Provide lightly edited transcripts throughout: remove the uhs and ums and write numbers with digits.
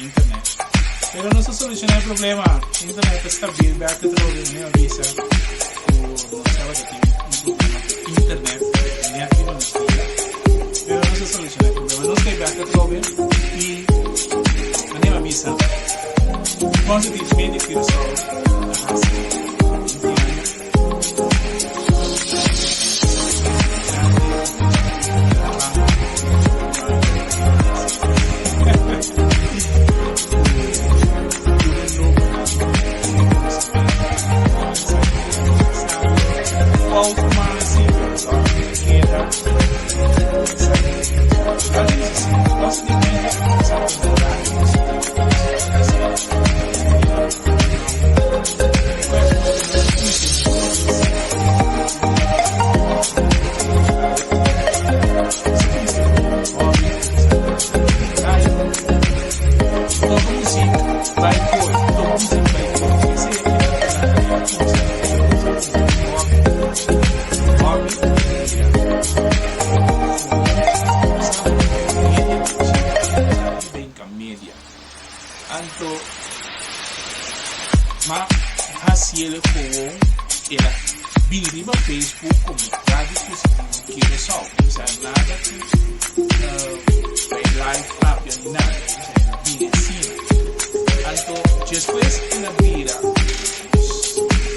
internet. Pero nos a solushoná e problema. Internet ta stabil bek atrobe. Meneer a bisa ku nos tabata tin un problema ku internet net riba nos dia. Pero nos a solushoná e problema. Nos kai bek atrobe i meneer a bisa Positive Media Curaçao a hasi 20 aña. Anto ma hasiel gewoon el a bin riba Facebook como Radio Positivo Curaçao. Osea nada cu bay live papia ni nada. Osea el a bin asina. Anto despues el a bira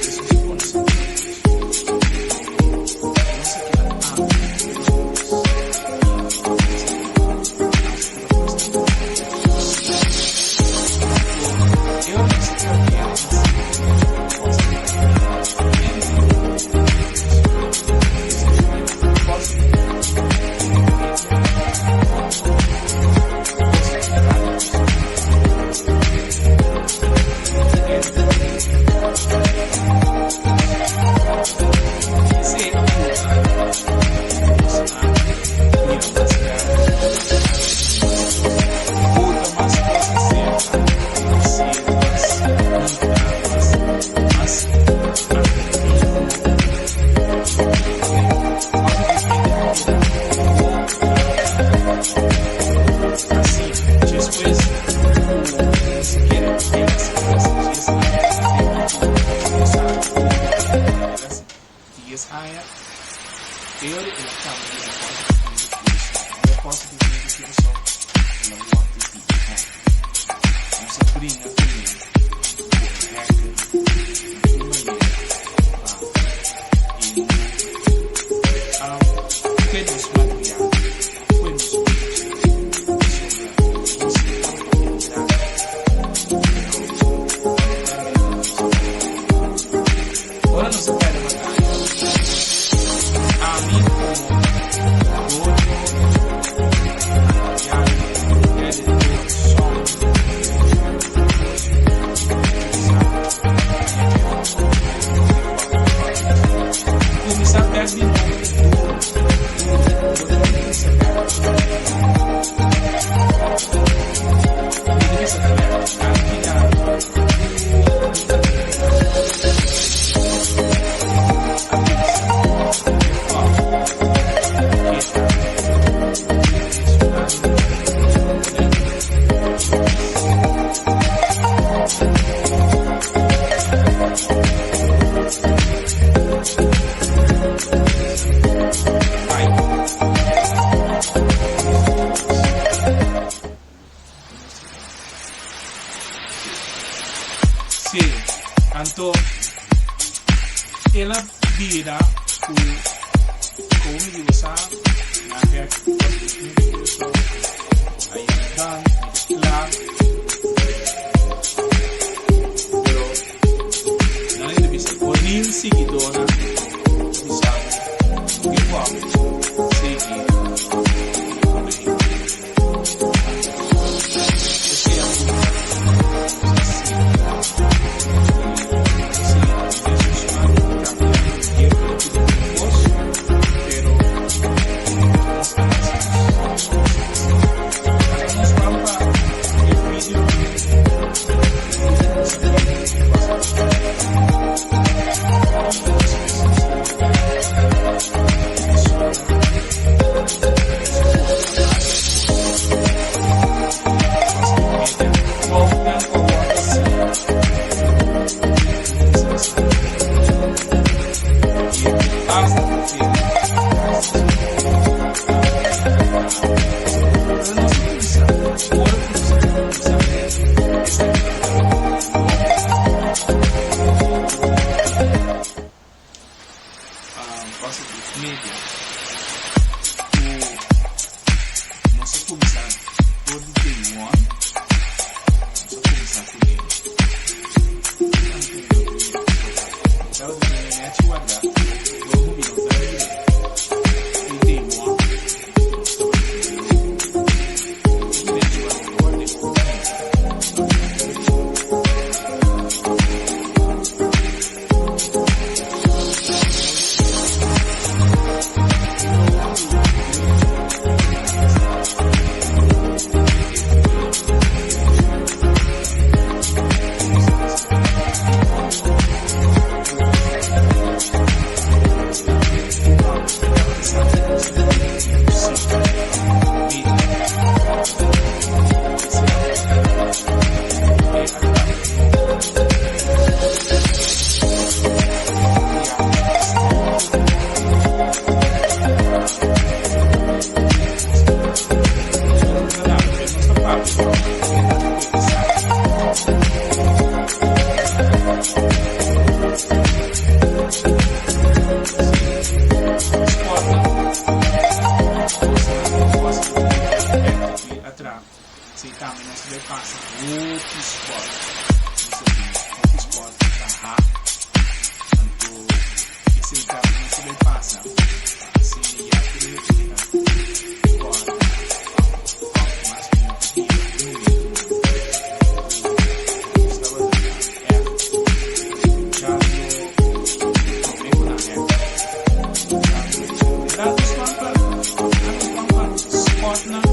nos conocimientos. Nos a keda papia Dies aña, Peor el a cambia di Positive Media Curaçao. Awor Positive Media Curaçao el a wordo di hack. Nos a bringa kuné ku e hacker na tur manera pa e no kue nos material, kue nos page pasobra nos no tabata entra. Pero lamentablemente nos a perde. Ora nos a perde bataya, ami komo doño di material, editor, sound, Kuminsá bèk di nobo ta duru, duru. Bo ta kuminsá bèk di nobo. Mi ta bisa flat, danki na tur mi amigonan. Sí, anto el a bira ku komo mi di bo sa, nan hek so I am done, mi ta kla. Pero nan a bisa Cornel siguidónan ta bisa bo ke ku abo sigui Boneiru. pasa hopi spot, nos a bin hopi spot traha, anto esei tambe nos a bai pasa pa asina ya tur hende ta kòrda òf mas mihó ta biba e momentunan ku nos tabata ta ègt luchando promé ku nan hèk, luchando luchando. Laat ons ban pa spotnan.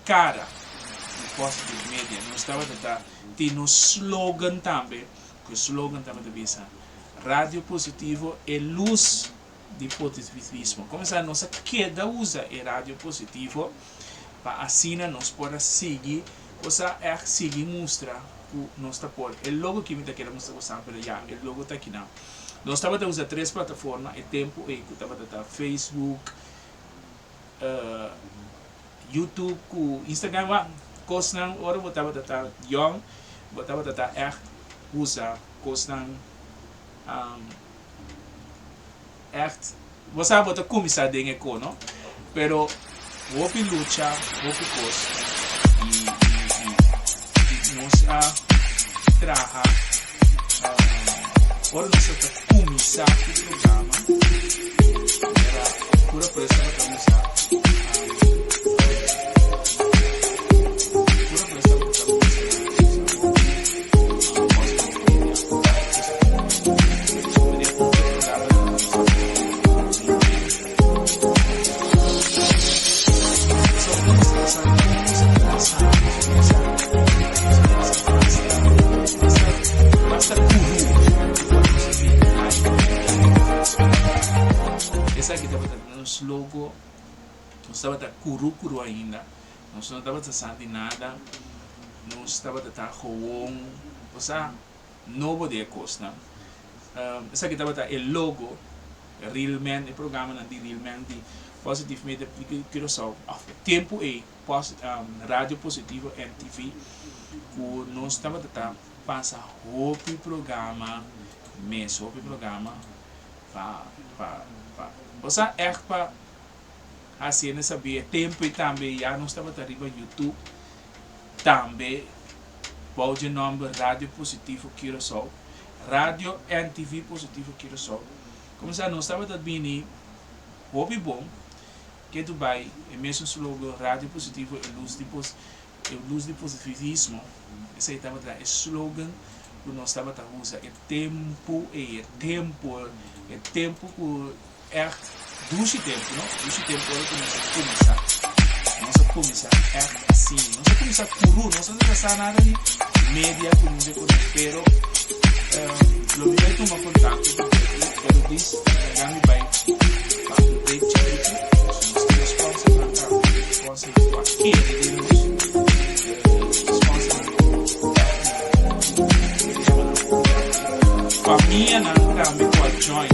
Cara di Positive Media nos tabata ta tin nos slogan tambe ku e slogan tabata bisa Radio Positivo e lus di positivismo. Komensá nos a keda usa e Radio Positivo pa asina nos por a sigui osea ègt sigui mustra ku nos ta por. E logo ki mi ta kere mustra bosan pero ya e logo ta akinan. Nos tabata usa tres plataforma e tempu ei ku tabata ta Facebook, YouTube ku Instagram wak kosnan ora bo tabata ta yòn bo tabata ta ègt usa kosnan ègt bo sa bo ta kuminsá den e ko no pero hopi lucha hopi kos i i nos a traha ora nos a ta kuminsá ku programa era pura pres tabata usa pura pres tabata ta usa hopi positive media Esaki tabata nos logo, nos tabata kuru kuru ainda, nos no tabata sa di nada, nos tabata ta gewoon, osea nobo di e kosnan. Esaki tabata e logo Real Men, e programanan di Real Men di Positive Media di Curaçao of e tempu ei Radio Positivo NTV ku nos tabata ta pasa hopi programa mes, hopi programa pa pa pa osea ègt pa hasi hende sabí e tempu ei tambe ya nos tabata riba YouTube tambe bou dje nòmber Radio Positivo Curaçao. Radio NTV Positivo Curaçao. Kumsa nos tabata bini hopi bon ke Dubai e mesun slogan Radio Positivo e lus di e lus di positivismo esei tabata e slogan ku nos tabata usa e tempu ei e tempu e tempu ku Ègt dushi tempu, no? Dushi tempu ora ku nos a kuminsá. Nos a kuminsá ègt asina. Nos a kuminsá kuru, nos no ta sa nada di media ku nunde ku nos, pero lo mi bai tuma kontakto ku Betty, pero dis laga mi bai pa un break chikitu, pasobra nos tin sponsornan tambe, sponsornan ku a kere den nos, sponsornan ku ègt nan ku Famianan tambe ku a join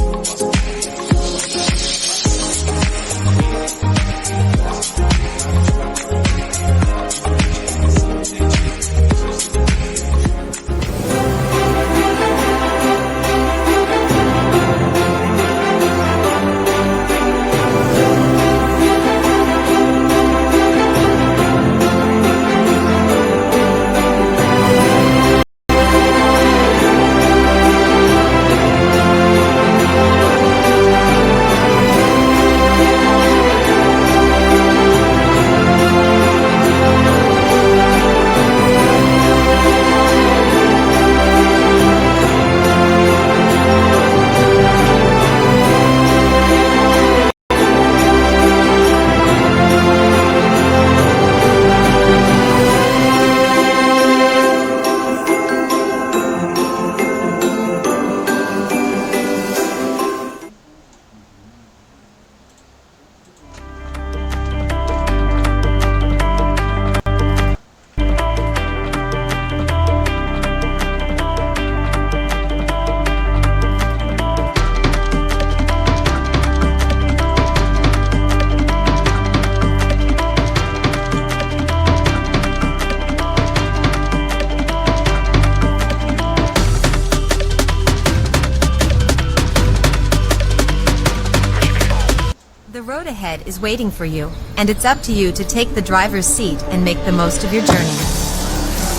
The road ahead is waiting for you, and it's up to you to take the driver's seat and make the most of your journey.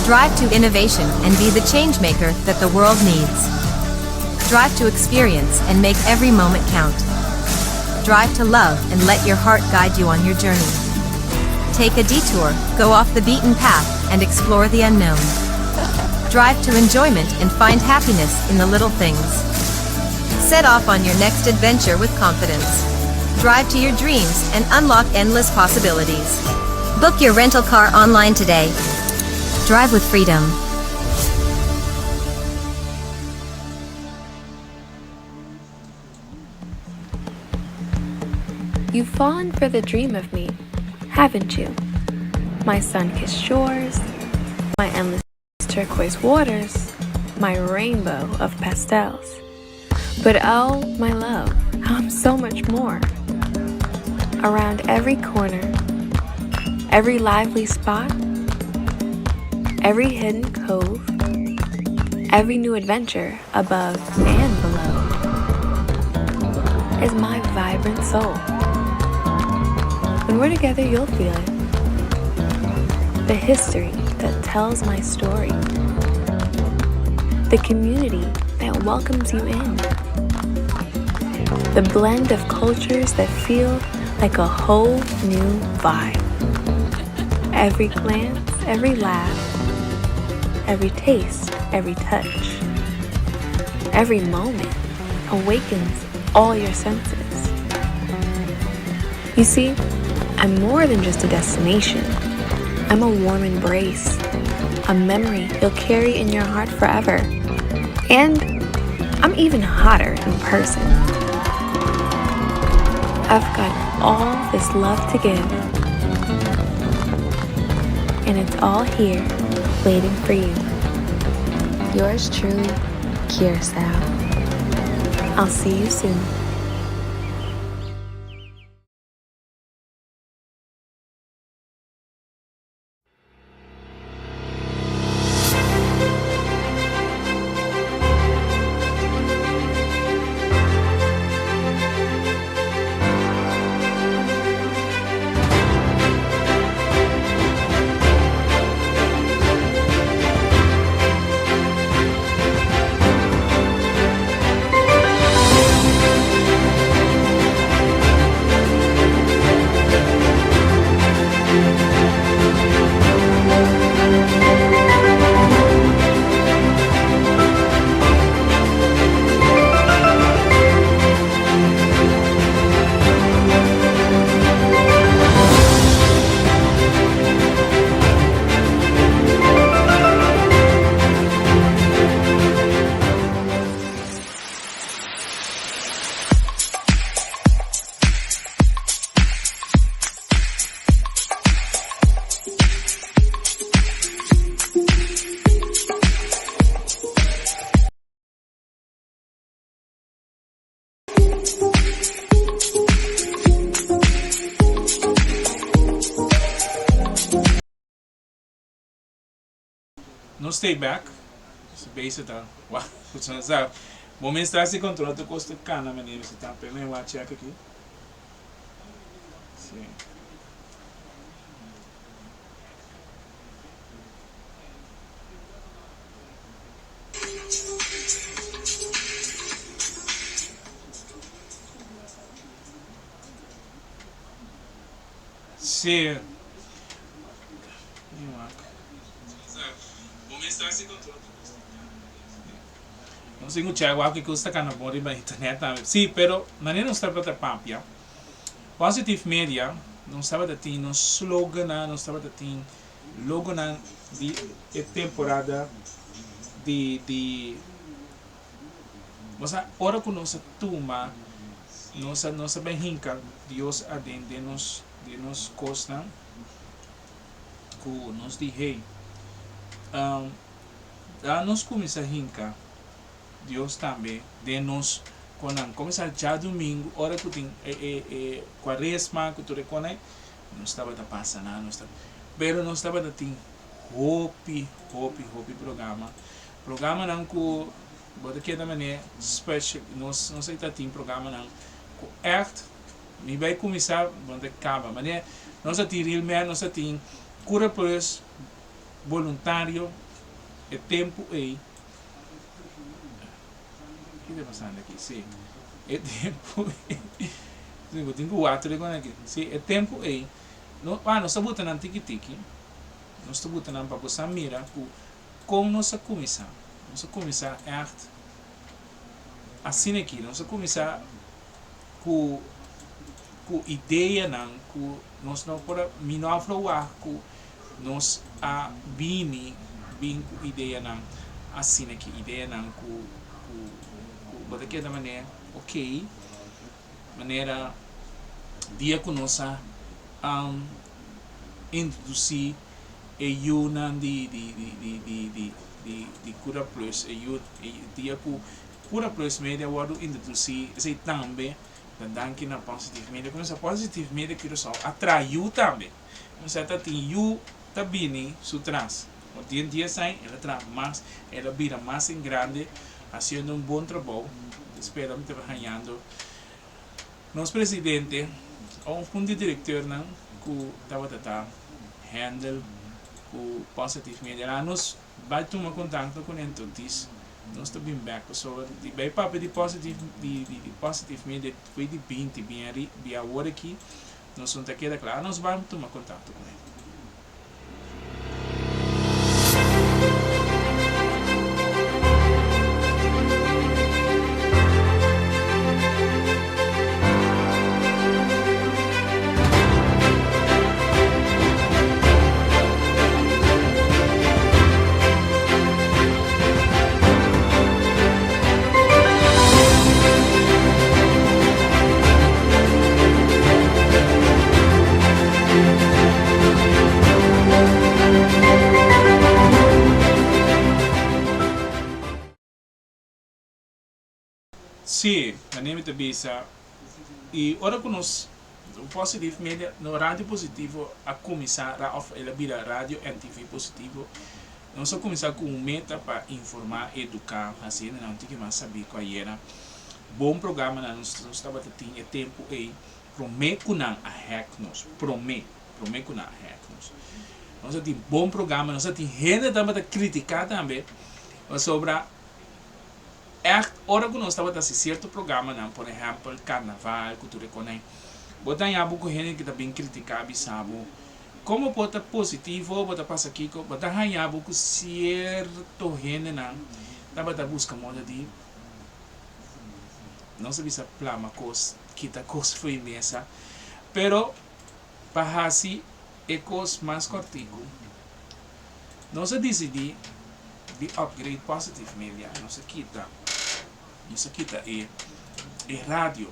Drive to innovation and be the change maker that the world needs. Drive to experience and make every moment count. Drive to love and let your heart guide you on your journey. Take a detour, go off the beaten path, and explore the unknown. Drive to enjoyment and find happiness in the little things. Set off on your next adventure with confidence. Drive to your dreams and unlock endless possibilities. Book your rental car online today. Drive with freedom. You've fallen for the dream of me, haven't you? My sun-kissed shores, my endless turquoise waters, my rainbow of pastels. But oh, my love, I'm so much more. Around every corner, every lively spot, every hidden cove, every new adventure above and below is my vibrant soul. When we're together, you'll feel it. The history that tells my story, the community that welcomes you in, the blend of cultures that feel like a whole new vibe. Every glance, every laugh, every taste, every touch, every moment awakens all your senses. You see, I'm more than just a destination. I'm a warm embrace, a memory you'll carry in your heart forever. And I'm even hotter in person. I've got all this love to give, and it's all here waiting for you. Yours truly, Curacao. I'll see you soon. Nos stay back. Nos base ta wak ku nos sa. Bo mes ta hasi control tur cos ta cana manera mester ta. Pero mi wak check aki. Si. Si. Mi wak. Nos tin ku chèk wak kiko sta kana bon riba internet tambe. Sí, pero manera nos tabata papia, Positive Media, nos tabata tin nos slogannan, nos tabata tin logonan di e temporada di di bo sa ora ku nos a tuma nos a nos a bin hinka Dios aden den nos den nos kosnan. Ku nos di hey, da nos kuminsá hinka Dios tambe den nos konan. Kuminsá djadumingu ora ku tin e e e kuaresma ku tur e konan nos tabata pasa nan nos tabata pero nos tabata tin hopi hopi hopi programa. Programanan ku bo ta keda manera special nos nos a tin programanan ku ègt. Mi bai kuminsá, bo ta kaba. Manera nos a tin Real Man, nos a tin Cura Plus boluntario e tempu ei. Ki ta pasando aki? Sí, e tempu ei. Sí, bo tin ku wak tur e kos aki. Sí, e tempu ei, no, ah, nos ta buta nan tiki tiki. Nos ta buta nan pa bo sa mira ku kon nos a kuminsá. Nos a kuminsá ègt asina aki. Nos a kuminsá ku ku ideanan ku nos no por a, mi no a verwagt ku nos a bini bin ku ideanan asina ki ideanan ku ku ku bo ta keda manera ok manera dia ku nos a introdusí e yunan di di di di di di di di Cura Plus e yu e dia ku Cura Plus Media wòrdu introdusí esei tambe ta danki na Positive Media kuminsá Positive Media Curaçao a traha yu tambe. Mester ta tin yu ta bini su tras. Por den dies aña el a traha mas, el a bira mas en grande haciendo un bon trabou. Ta spera mi ta hañando nos presidente of un di directeurnan cu tabata ta handle cu Positive Media. La nos bai tuma contacto cu nan entonces nos ta bin bek pasobra di bai papia di Positive di di Positive Media foi di binti bin ari di awor aki. Nos no ta keda kla, nos ban tuma kontakto ku nan. Sí, manera mi ta bisa, y ora cu nos Positive Media, no Radio Positivo a cuminsa, of el a bira Radio NTV Positivo, nos a cuminsa cu un meta pa informa, educa, haci hendenan un tiki mas sabi cu ayera. Bon programanan nos nos tabata tin e tempu ei promé ku nan a hack nos, promé, promé ku nan a hack nos. Nos a tin bon programa, nos a tin hende tabata kritiká tambe pasobra ègt ora ku nos tabata hasi sierto programanan, por ehèmpel karnaval ku tur e konai, bo ta haña bo ku hende ku ta bin kritiká bisa bo komo por ta positivo, bo ta pasa kiko, bo ta haña bo ku sierto hendenan tabata buska moda di. Nos a bisa plama kos, kita kos fo'i mesa, pero pa hasi e kos mas kòrtiku, nos a disidí di upgrade Positive Media, nos a kita, nos a kita e e radio,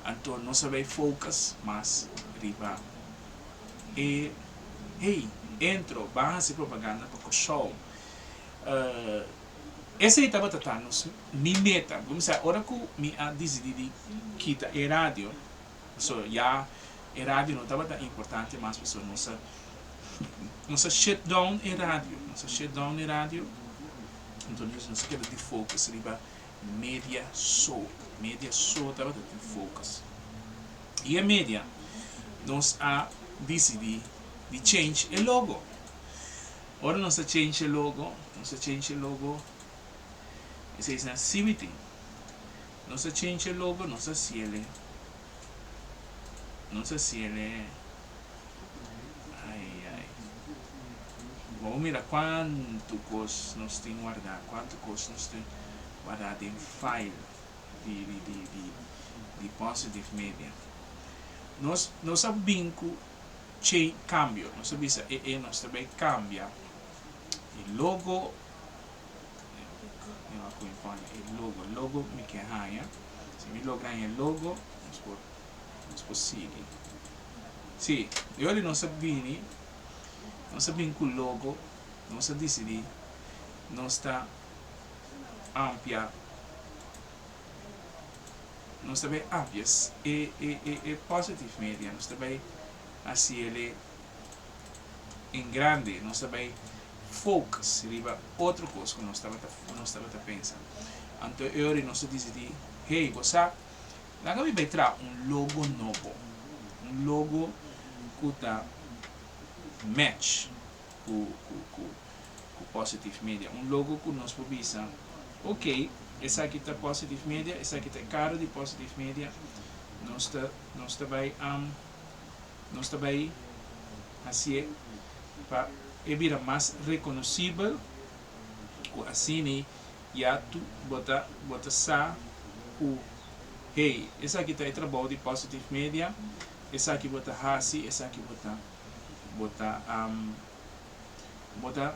anto nos a bai focus mas riba e, hey, entro, ban hasi propaganda pa Kòrsou. Esei tabata ta nos mi meta. Kuminsá ora ku mi a disidí di kita e radio, pasobra ya e radio no tabata importante mas pasobra nos a nos a shut down e radio, nos a shut down e radio, anto nos a keda di focus riba media so, media so tabata di focus. I e media nos a disidí di change e logo. Ora nos a change e logo, nos a change e logo, esei esnan CBT. Nos a change e logo, nos a hasiele, nos a hasiele, ai ai, bo a mira cuanto cos nos tin guarda, cuanto cos nos tin guarda den file di di di di di Positive Media. Nos nos a bin cu. Che cambio. Nos a bisa e e nos ta bay cambia e logo. Mi wak cu mi pone e logo. Logo mi ke haya. Si mi logra haya e logo nos por nos por sigui. Si, e ora nos a bini nos a bin cu logo nos a dicidi nos ta amplia Nos ta bay amplia e e e e positive media, nos ta bay haciele en grande, nos ta bay focus riba otro cos cu nos tabata nos tabata pensa. Anto e ora nos ta dicidi, hey, bo sa, Laga mi bai traha un logo nobo, un logo ku ta match ku ku ku Positive Media, un logo ku nos por bisa, ok, esaki ta Positive Media, esaki ta e kara di Positive Media, nos ta nos ta bai nos ta bai hasié pa e bira mas rekonosibel ku asini ya tu bo ta bo ta sa ku hey esaki ta e trabou di Positive Media, esaki bo ta hasi, esaki bo ta bo ta bo ta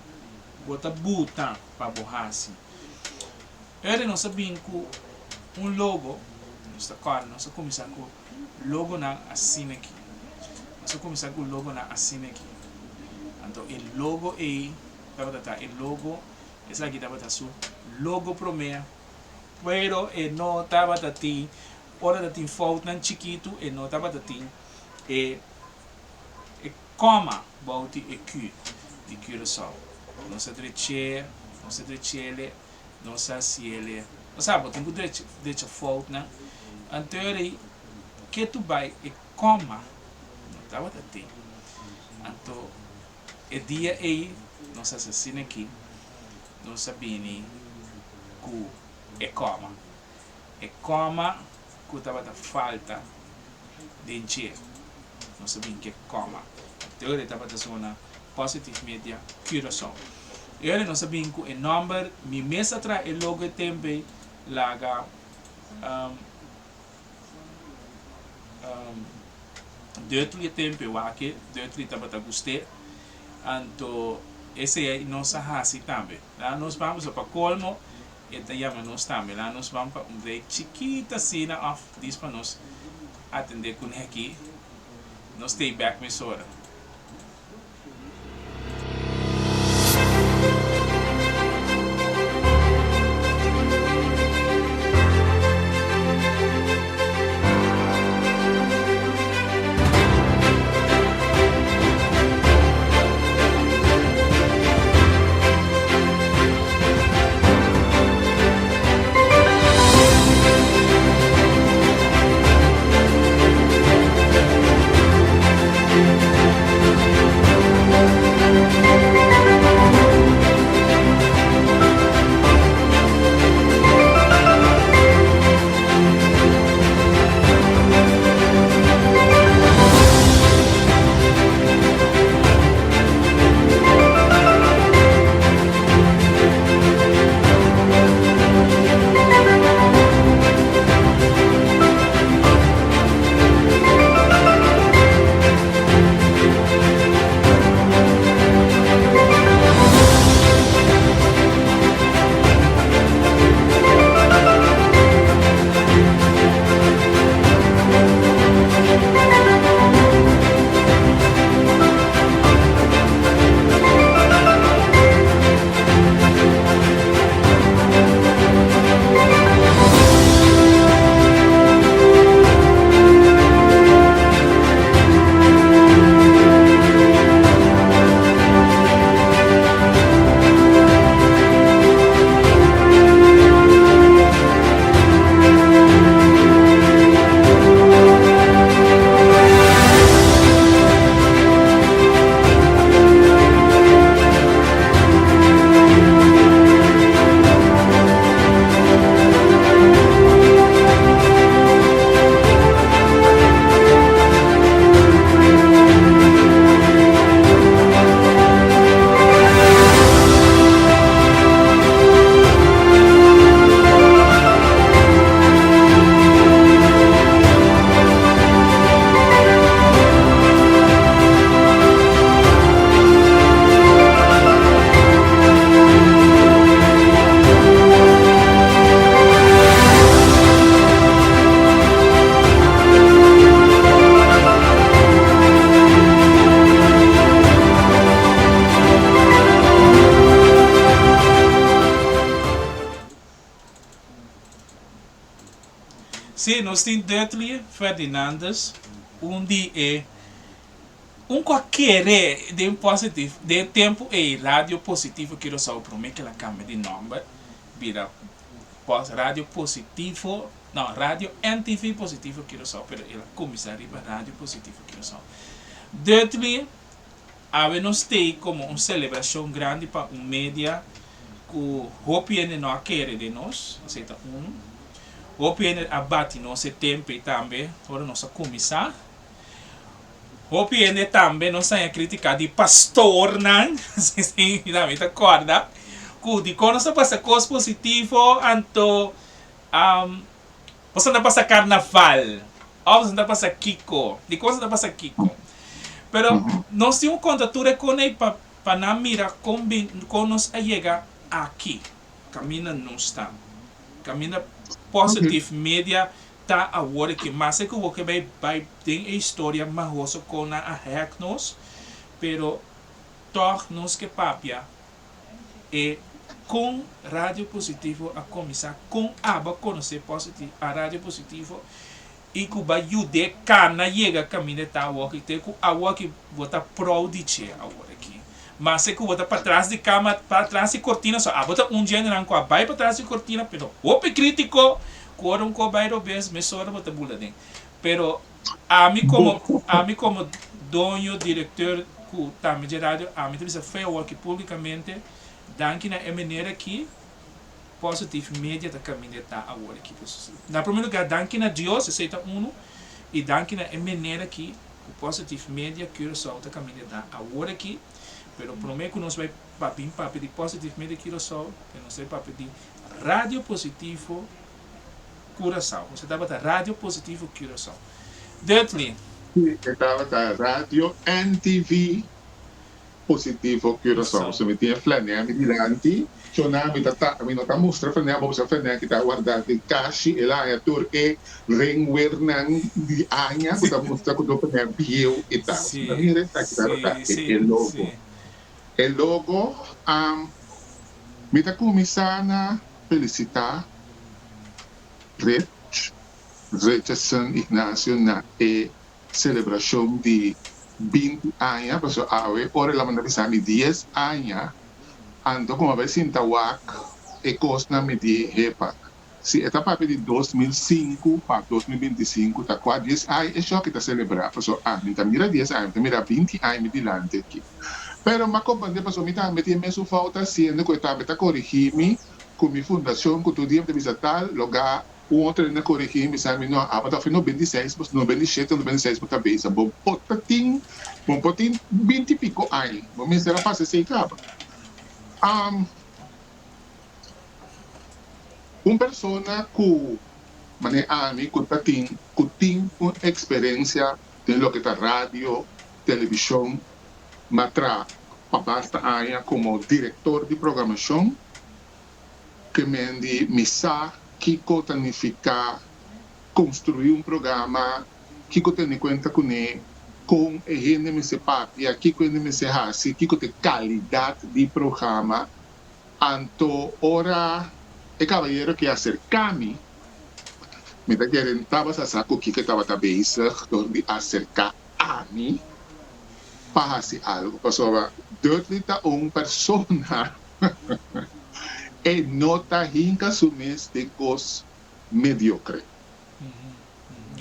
bo ta buta pa bo hasi. Ora nos a bin ku un logo, nos ta kòrda nos a kuminsá ku logonan asina aki. Nos a kuminsá ku logonan asina aki. Anto e logo ei tabata ta e logo, esaki tabata su logo promé, pero e no tabata tin, ora ta tin foutnan chikitu e no tabata tin e e kòma bou di e Q di Curaçao. Nos a drech'é, nos a drech'ele, nos a hasiele. Osea, bo tin ku drecha drecha foutnan. Anto ora ke tu bai e kòma no tabata tin. Anto e dia ei nos hasi asina aki, nos a bini ku e kòma. E kòma ku tabata falta den dje. Nos a bin ke kòma. Te ora e tabata zona Positive Media Curaçao. E ora nos a bin ku e nòmber, mi mes a traha e logo e tempu ei laga Dutly e tempu ei wak e, Dutly tabata gust'é. Anto esei ei nos a hasi tambe. La nos ban pasobra pa kolmo e ta yama nos tambe. La nos ban pa un break chikito asina òf dis pa nos atendé kuné aki. Nos ta ei bèk mesora. Sí, nos tin Dudley Ferdinandus, un di e un ku a kere den Positive, den e tempu ei Radio Positivo Curaçao prome ke el a kambia di nòmber bira Radio Positivo. No, Radio NTV Positivo Curaçao, pero el a kuminsá riba Radio Positivo Curaçao. Dudley, awe nos tei komo un selebrashon grandi pa un media ku hopi hende no a kere den nos, esei ta unu. Hopi hende a bati nos e tempu ei tambe ora nos a kuminsá. Hopi hende tambe nos haña kritika di pastornan, si mi ta kòrda, ku dikon nos ta pasa kos positivo anto boso ta pasa karnaval òf boso ta pasa kiko, dikon boso ta pasa kiko? Pero nos tin un konta tur e kon ei pa pa nan mira kon bin kon nos a yega aki kaminda nos ta, kaminda Positive Media Ta awor ke maske ku bo ke bai bai den e historia mahoso kon nan a hack nos, pero tòg nos ke papia e kon Radio Positivo a kuminsá, kon abo a konosé a Radio Positivo i ku bo a yud'é kana yega kaminda e ta awor aki te ku awor aki bo ta proud di dje awor aki. Maske ku bo ta patras di kama, patras di kortina, so abo ta un djendenan ku a bai patras di kortina, pero hopi kritiko ku ora un kos bai robes mesora bo ta bula den. Pero ami komo, ami komo doño, direkteur ku tambe dje radio, ami ta bisa fe awor ki publikamente, danki na e meneer aki, Positive Media ta kaminda e ta awor aki. Na prome lugar danki na Dios, esei ta unu, i danki na e meneer aki, Ku Positive Media Curaçao ta kaminda ta awor aki, pero promé ku nos bai pa bin papia di Positive Media Curaçao, te nos bai papia di Radio Positivo Curaçao. Nos tabata Radio Positivo Curaçao. Dudley. Sí, e tabata Radio NTV Positivo Curaçao. So mi tin e flanea mi dilanti. Chona mi ta ta mi no ta mustra flanea bo pasobra flanea ki ta warda den kashi el a haña tur e ringwernan di aña ku ta mustra ku tur flanea bieu i tal. So ta mira esaki tabata e logo. E logo mi ta kuminsá na felisitá Rich Richardson Ignacio na e selebrashon di 20 aña pasobra awe ora el a manda bisa mi 10 aña anto como a bay sinta wak e cosnan mi di hepa si e ta papia di 2005 pa 2025 ta cua 10 aña e shoki ta celebra pasobra ami no ta mira 10 aña mi ta mira 20 aña mi dilanti aki pero mi a comprende pasobra mi tambe tin e mesun fout haciendo cu e tambe ta corigi mi cu mi fundacion cu tur dia mi ta bisa tal loga. Un otro hende a corigi mi bisa mi, No, abo ta fin 96, bo 97, 96 bo ta bisa. Bo por ta tin, bo por tin binti pico aña. Bo mester a pasa esey caba. Um, un persona cu, manera ami, cu ta tin, cu tin un experiencia den loke ta radio, television, m'a traha pa basta aña como director di programacion, Ke men di mi sa kiko ta nifiká konstruí un programa, kiko tene kuenta kuné, kon e hende mester papia, kiko hende mester hasi, kiko ta e kalidat di programa. Anto ora e kabayero ke aserká mi, mi ta kere N tabata sa ku kiko e tabata bezig dor di aserká ami pa hasi algu, pasobra Dudley ta un persona E no ta hinka su mes den kos mediokre.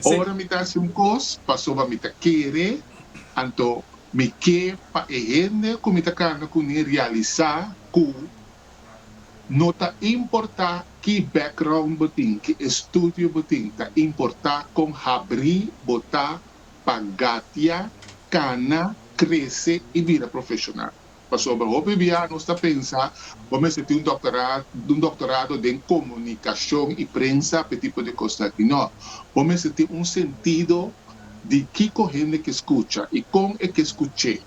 Ora mi ta hasi un kos pasobra mi ta kere, anto mi ke pa e hende ku mi ta kanta kuné realisá ku no ta importá ki background bo tin, ki estudio bo tin, ta importá kon habrí bo ta pa gatia, kana, krese i bira profeshonal. Pasobra hopi bia nos ta pensa bo mester tin un doctorado, un doctorado den comunicacion y prensa p'e tipo di cosnan aki. No, bo mester tin un sentido di kico hende ke scucha y con e ke scuch'é.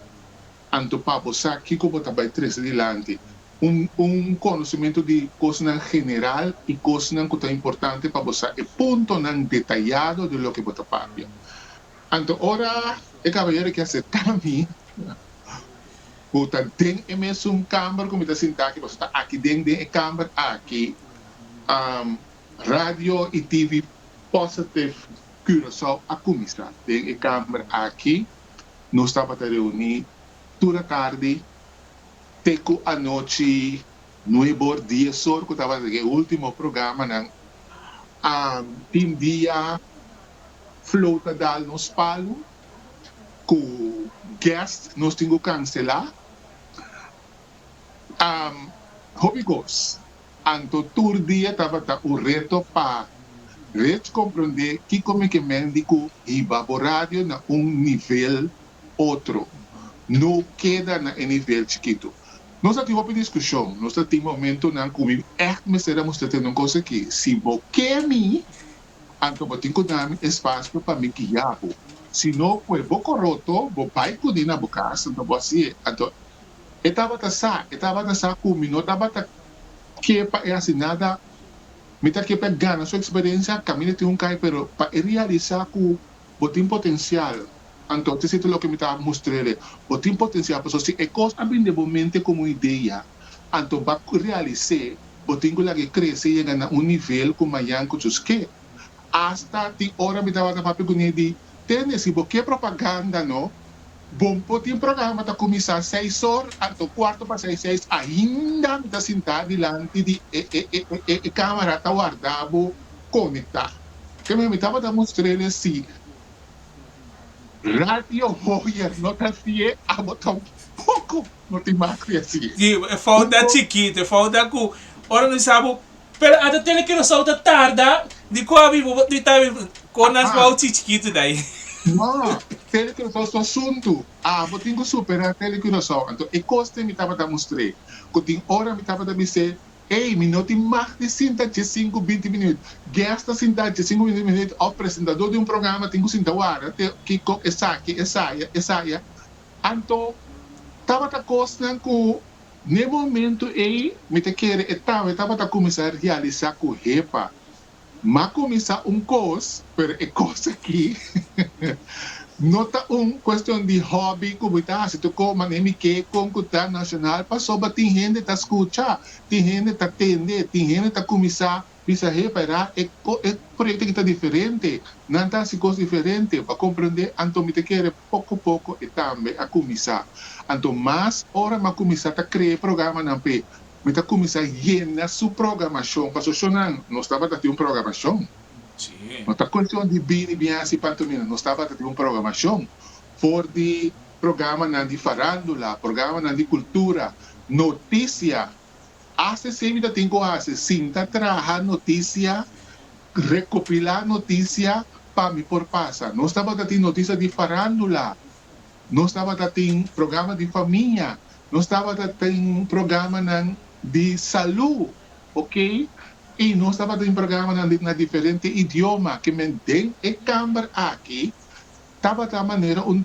Anto pa bo sa kico bo ta bay trece dilanti. Un un conocimento di cosnan general y cosnan cu ta importante pa bo sa e puntonan detayado di loke bo ta papia. Anto ora e caballero ke acepta mi, Ku ta den e mesun kamber ku mi ta sinta aki, pasobra ta aki den den e kamber aki Radio i TV Positive Curaçao a kuminsá. Den e kamber aki nos tabata reuní tur atardi te ku anochi nuebe or dies or ku tabata e último programanan. Tin dia flow ta dal nos palu ku guest nos tin ku kanselá. Hopi kos. Anto tur dia tabata un reto pa Rich komprondé kiko mi ke men di ku hiba bo radio na un nivel otro. No keda na e nivel chikitu. Nos a tin hopi diskushon, nos ta tin momentonan ku mi ègt mester a mustra tende un kos aki, si bo ke mi, anto bo tin ku duna mi espasio pa mi guia bo. Si no, kue bo koroto, bo bai kuné na bo kas, anto bo hasié. Anto e tabata sa, e tabata sa ku mi no tabata ke pa e hasi nada, mi ta ke pa e gana su eksperensia, kaminda tin un kai, pero pa e realisá ku Bo tin potencial. Anto, esei ta loke mi ta mustr'e. Bo tin potencial, pasobra si e cos a bin den bo mente como un idea, anto bo a realis'é, bo tin cu lag'é crece yega na un nivel cu mañan cu sus ke. Asta tin ora mi tabata papia cu ne di, Tende, si bo ke propaganda no, bo por tin programa ta cuminsa seis or, anto cuarto pa seis seis ainda mi ta sinta dilanti di e e e e camara ta warda bo conecta. Keme mi tabata mustr'el si Radio Hoyer no ta hasié, abo tampoko no tin mag di hasié. Sí, e fout ta chikitu, e fout ta ku ora nos sa bo, pero ata tene Curaçao ta tarda, di kua mi bo mi ta kon nan fout si chikitu dai. No, Tele Curaçao su asuntu, abo tin ku superá Tele Curaçao. Anto e kos te mi tabata mustr'é, ku tin ora mi tabata bis'é, Ey, mi no tin mag di sinta dje sinku binti minuut. Guest ta sinta dje sinku binti minuut of presentador di un programa tin ku sinta warda te kiko esaki, esaya, esaya. Anto tabata kosnan ku n'e momento ey mi ta kere e tambe tabata kuminsá realisá ku hepa, m'a kuminsá un kos, pero e kos aki no ta un kuestion di hòbi ku mi ta hasi tur kos manera mi ke kon ku ta nashonal pasobra tin hende ta skucha, tin hende ta tende, tin hende ta kuminsá bisa hepa era e e proyekto aki ta diferente, nan ta hasi kos diferente, bo a komprendé? Anto mi ta kere poko poko e tambe a kuminsá. Anto mas ora mi a kuminsá ta krea e programanan p'e Mi ta kuminsá yena su programashon pasobra shonnan nos tabata tin un programashon. No ta kuestion di bini bin hasi pantomina, nos tabata tin un programashon for di programanan di farándula, programanan di kultura, notisia. Asta esei mi ta tin ku hasi, sinta traha notisia, rekopilá notisia pa mi por pasa. Nos tabata tin notisia di farándula, Nos tabata tin programa di famia, nos tabata tin programanan di salú, ok, i nos tabata tin programanan di na diferente idioma, ke men den e kamber aki tabata manera un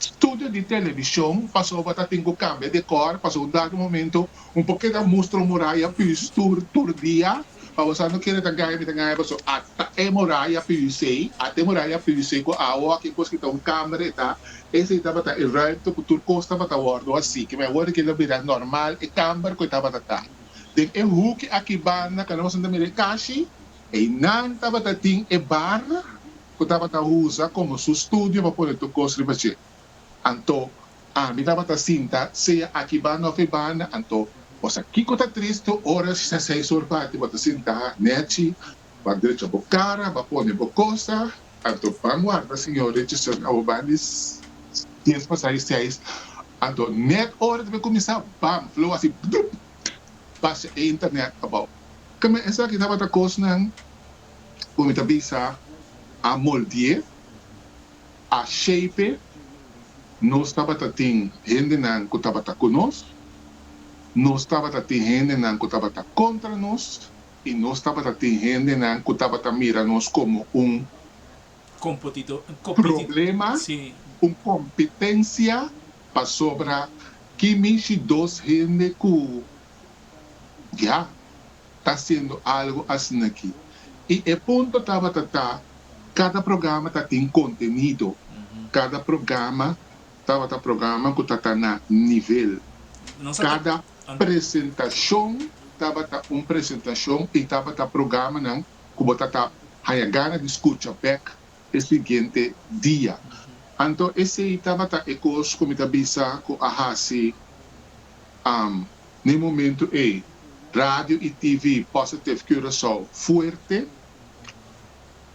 studio di televishon, pasobra ta tin ku kambia dekor, pasobra un dado momento un por keda mustra un muraya pus tur tur dia, pa bo sa no kere ta gaya mi ta gaya paso ata e muraya pus ata e muraya pus ku awo aki kos ki ta un kamber e ta esei tabata e ruimte ku tur kos tabata wordo hasi ke mi awor ke lo bira normal e kamber ku e tabata ta den e huki aki banda kende boso ta mira e kashi einan tabata tin e bar ku tabata usa komo su studio pa pone tur kos riba dje anto Ami tabata sinta sea aki banda of e banda, anto bo sa kiko ta tristu ora sa seis or bati bo ta sinta nechi, bo a drecha bo kara, bo a pone bo kosa, anto ban warda señor Richardson abo ban di dies pasa di seis, anto net ora ta bay kuminsa bam flow asi bdup basha e internet abou. Keme esaki tabata kosnan ku mi ta bisa a moldié. A shape nos tabata tin hendenan ku tabata ku nos, nos tabata tin hendenan ku tabata kontra nos i nos tabata tin hendenan ku tabata mira nos komo un problema, un kompetensia pasobra ki mishi dos hende ku ya ta hasiendo algo asin'aki. I e punto tabata ta Kada programa ta tin kontenido. Kada programa tabata programa ku ta ta na nivel. Kada presentashon tabata un presentashon i tabata programanan ku bo ta ta haña gana di skucha bèk e siguiente dia. Anto esei tabata e kos ku mi ta bisa ku a hasi n'e momentu ei Radio i TV Positive Curaçao fuerte.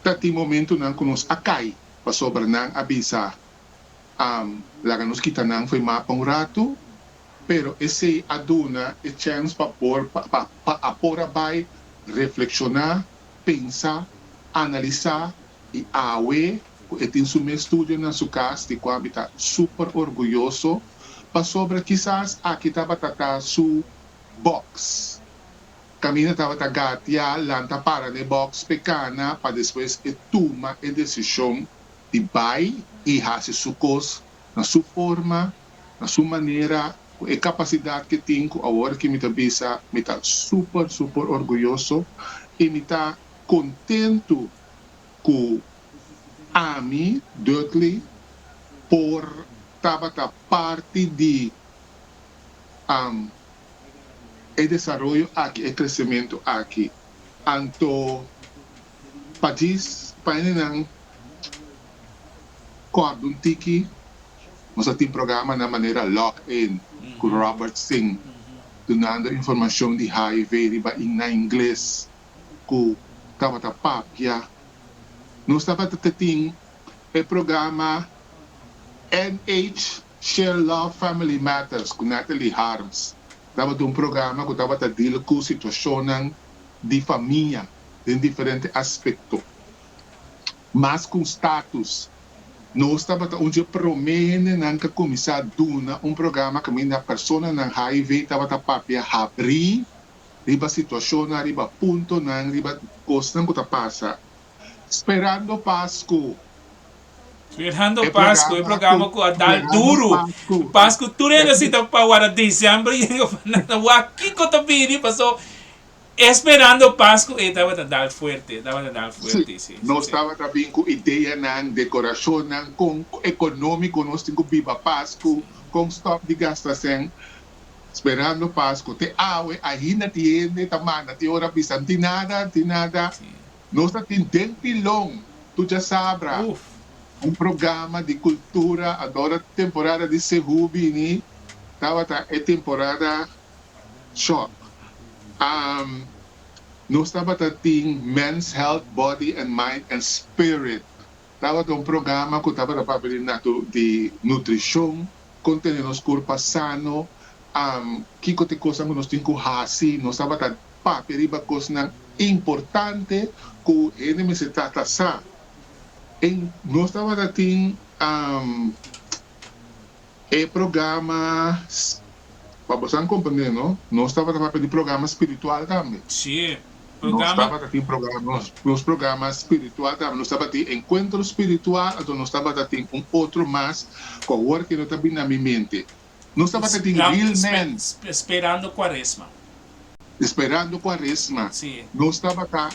Tatin momentonan ku nos a kai pasobra nan a bisa, Laga nos kita nan fo'i mapa un ratu, pero esei a duna e chèns pa por pa a por a bai reflekshoná, pensa, analisá i awe ku e tin su mes studio na su kas di kua mi ta super orguyoso pasobra kisas aki tabata ta su box. Kaminda tabata gatia lanta para n'e box p'e kana pa despues e tuma e desishon di bai i hasi su kos na su forma, na su manera, ku e kapasidat ke tin ku awor ki mi ta bisa mi ta super super orguyoso i mi ta kontentu ku ami, Dudley, por tabata parti di e desaroyo aki, e kresementu aki. Anto pa djis pa hendenan kòrda un tiki, nos a tin programanan manera Log In ku Robert Singh dunando informashon di HIV riba na ingles ku tabata papia. Nos tabata ta tin e programa NH Share Love Family Matters ku Natalie Harms. Tabata un programa ku tabata deal ku situashonnan di famia den diferente aspekto. Mas ku un status, nos tabata un dje promé hendenan ku a kuminsá duna un programa kaminda personanan HIV tabata papia habrí riba situashonnan, riba puntonan, riba kosnan ku ta pasa. Sperando Pasku. Sperando E Pasku, e programa programa ku ku a dal Sperando duru. Pasku. Pasku tur hende si ta pa warda december yega pa nan ta wak kiko ta bini paso e Sperando Pasku e tabata dal fuerte, tabata dal Sí, fuerte, sí, sí, nos sí. tabata bin ku ideanan, dekorashonnan, kon ekonómiko nos tin ku biba Pasku, kon stòp di gasta sèn. Sperando Pasku. Te awe ainda tin hende ta manda tin ora bisa n'tin nada, n'tin nada. Sí. Nos ta tin den pilon tu djasabra Uf. un programa di cultura adora temporada di Sehu bini tabata e temporada shop. Nos tabata tin Men's Health Body and Mind and Spirit tabata un programa cu tabata papia di natu di nutricion con tene nos curpa sano kico ta e cosnan cu nos tin cu haci nos tabata papia riba kosnan importante ku hende mester trata sa. En nos tabata tin e programa, pa boso komprende no, nos tabata papia di programa spiritual tambe. Sí, Nos programa. tabata tin programa, nos programa spiritual tambe. Nos tabata tin enkuentro spiritual, anto nos tabata tin un otro mas ku awor ke no ta bini na mi mente. Nos tabata tin Real Men. Sperando Cuaresma. Esperando Cuaresma. Sí. Nos tabata,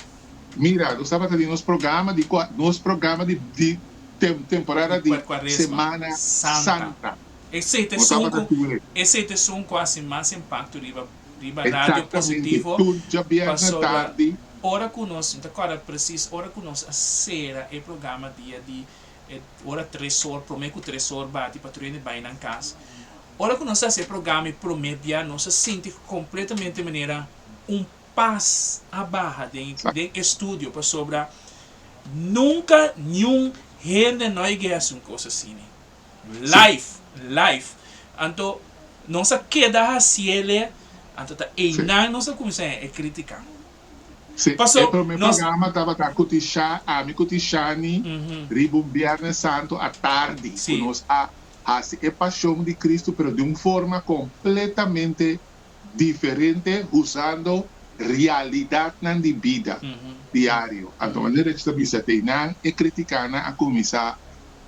mira, nos tabata tin nos programa di cua, nos programa di di temporada di Cuaresma Semana Santa. Santa. Esei ta Nos esun tabata cu, tin e. esei ta esun cu haci mas impacto riba, riba Radio Exactamente. Positivo, Tur djabièrnè pasobra tardi. ora cu nos, mi ta corda precies, ora cu nos a cera e programa dia di E ora tres or, prome ku tres or bati pa tur hende bai nan kas. Ora ku nos a hasi e programa e prome bia nos a sinti kompletamente manera un pas a baha den den e studio pasobra nunka niun hende no a yega hasi un kos asina. Live, live. Anto nos a keda hasiele anto ta einan nos a kuminsá e kritika. Sí, e Paso promé nos. programa tabata ku ti Sha, ami ku ti Shani riba un Bièrnè Santu atardi ku nos a hasi e Pashon di Kristu pero di un forma kompletamente diferente usando realidatnan di bida diario. Anto manera Rich ta bisa te nan e kritikanan a kuminsá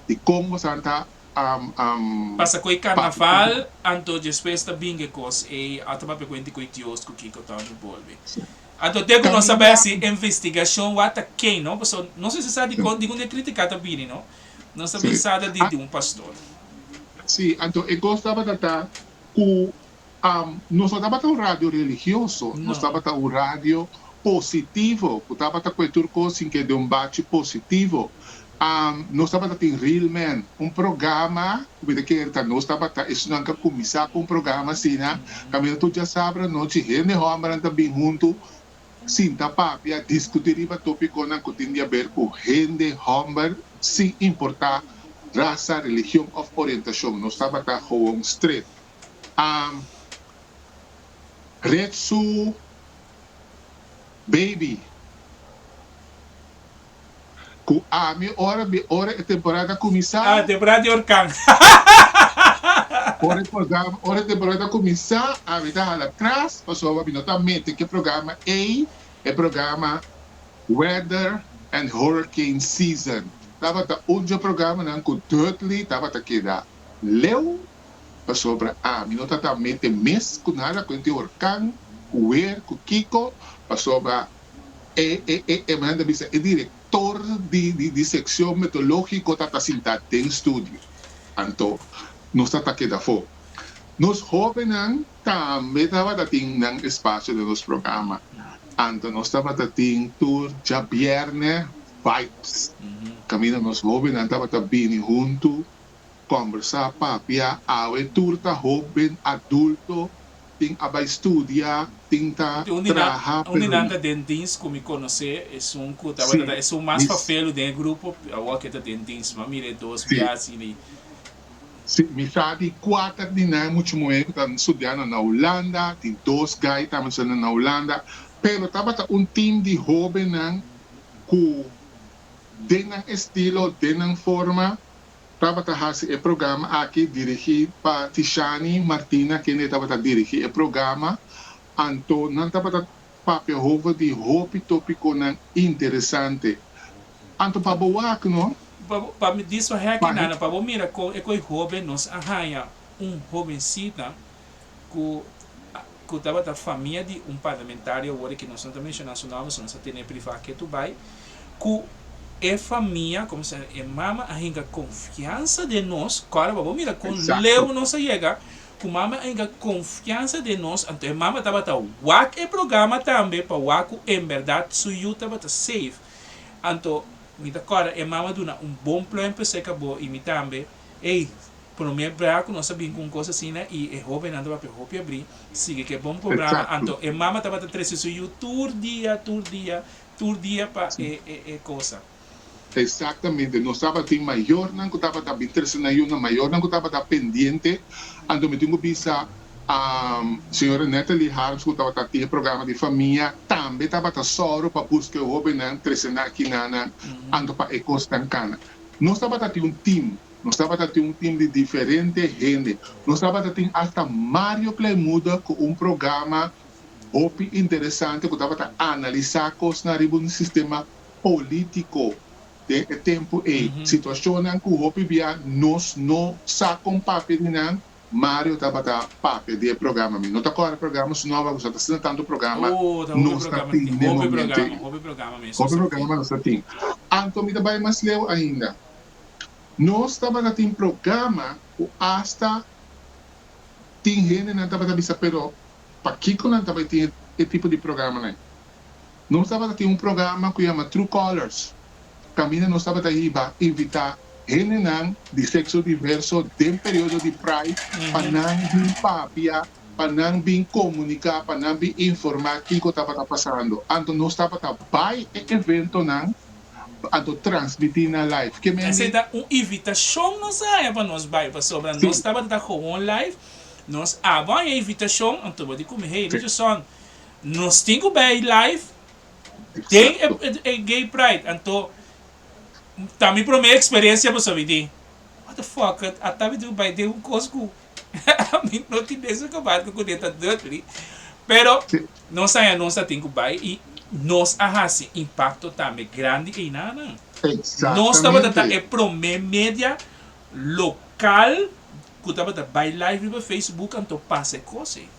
di kon bosan ta Pasa ku e karnaval, anto despues ta binga e kos ei, a ta papia kuenti ku e Dios ku kiko ta unu bolbe. Anto te ku nos a bai hasi investigashon wak ta ken no, pasobra nos mester sa dikon dikon e kritika ta bini no. Nos ta bin sa ta di di un pastor. Sí, anto e kos tabata ta ku nos no tabata un radio religioso, nos tabata un radio positivo ku tabata kue tur kos sin ke den un bachi positivo. Nos tabata tin Real Men, un programa ku mi ta kere ta nos tabata esunnan ku a kuminsá ku un programa asina, kaminda tur djasabra anochi hende hòmbernan ta bin huntu. Sinta papia, diskutí riba tópikonan ku tin di aber ku hende hòmber sin importá rasa, religion òf orientashon. Nos tabata gewoon stret. A red su baby ku ami ora mi ora e temporada kuminsá. Ah, temporada di orkan. Ora e programa, ora e temporada kuminsá, ami ta hala tras pasobra mi no ta mete ku e programa ei, e programa Weather and Hurricane Season. Tabata un dje programanan ku Dudley tabata keda leu pasobra ami no ta ta mete mes ku nada ku enti orkan, ku weer, ku kiko, pasobra E e e e manera ta bisa e director di di di seccion meteorologico ta ta sinta den studio. Anto nos ta ta keda afo. Nos hobennan tambe tabata tin nan espacio den nos programa. Anto nos tabata tin tur djabierne vibes. Caminda nos hobennan tabata bini hunto Kòmbersá, papia, awe tur ta hóben, adulto, tin a bai studia, tin ta Un di nan, traha, un di pero nan ta den dins ku mi konosé, esun ku tabata sí, ta esun mas mi fafelu den e grupo, awor ke ta den dins. Mi a mira e dos sí, bia asina. sí, mi sa di kuater di nan muchu muhé ku ta studiando na Hulanda, tin dos gai tambe studiando na Hulanda, pero tabata un tim di hóbennan ku den nan estilo, den nan forma, Tabata hasi e programa aki dirigí pa Tishani Martina kende tabata dirigí e programa, anto nan tabata papia hover di hopi tópikonan interesante. Anto pa bo wak no. Pa bo, pa mi dis un hèki Pa nana, pa bo mira kon e koi hóben nos a haña un hóbensita ku ku tabata famia di un parlamentario awor ki nos no ta menshoná su nòmber so nos a tene privá ketu bai ku e famia komo se e mama a hinka konfiansa den nos kòrda pa bo mira kon leu Exacto. nos a yega ku mama a hinka konfiansa den nos anto e mama tabata wak e programa tambe pa wak ku enbèrdat su yu tabata safe anto mi ta kòrda e mama duna un bon pluim p'esei kabo i mi tambe ey Prome bra ku nos a bin ku un kos asina i e hobennan ta papia hopi abrí, sigui ku e bon programa. Exacto. Anto e mama tabata trese su yu tur dia, tur dia, tur dia pa e e e kosa. Exactamente. Nos tabatin mayornan ku tabata bin trese nan yunan, mayornan ku tabata pendiente. Anto mi tin ku bisa señora Natalie Harms ku tabata tin e programa di famia tambe tabata sòru pa buska e hobennan, trese nan aki nan, anto pa e kosnan kana. Nos tabata tin un team. Nos tabata tin un team di diferente hende. Nos tabata tin hasta Mario Kleimuda ku un programa hopi interesante ku tabata analisá kosnan riba un sistema polítiko den e tempu ei. Situashonnan ku hopi bia nos no sa kon papia di nan, Mario tabata papia di e programa. Mi no ta kòrda e programa su nòmber pasobra ta asina tantu programa Oh, ta hopi nos ta programa tin tin. den Hopi momento programa, ei. hopi programa mes Hopi nos ta tin. programa nos ta tin. Anto mi ta bai mas leu ainda. Nos tabata tin programa ku asta tin hendenan tabata bisa pero pakiko nan tabata tin e tipo di programanan. Nos tabata tin un programa ku yama True Colors kaminda nos tabata hiba invitá hendenan di sekso diverso den periodo di Pride pa nan bin papia, pa nan bin komuniká, pa nan bin informá kiko tabata pasando. Anto nos tabata bai e eventonan Anto transmití na live. Ke men Esei di. ta un invitashon nos a haña pa nos bai pasobra nos tabata ta gewoon live, nos abo haña invitashon, anto bo di ku mi, hey Richardson, nos tin ku bai live den e gay pride, anto ta mi prome eksperensia pasobra mi di, what the fuck, ata mi tin ku bai den un kos ku mi no tin mesun kabat ku kuné ta Dudley, pero. Nos haña nos a tin ku bai i nos a hasi impakto tambe grandi einanan. Nos tabata ta e promé media lokal ku tabata bai live riba Facebook anto pasa e kos ei.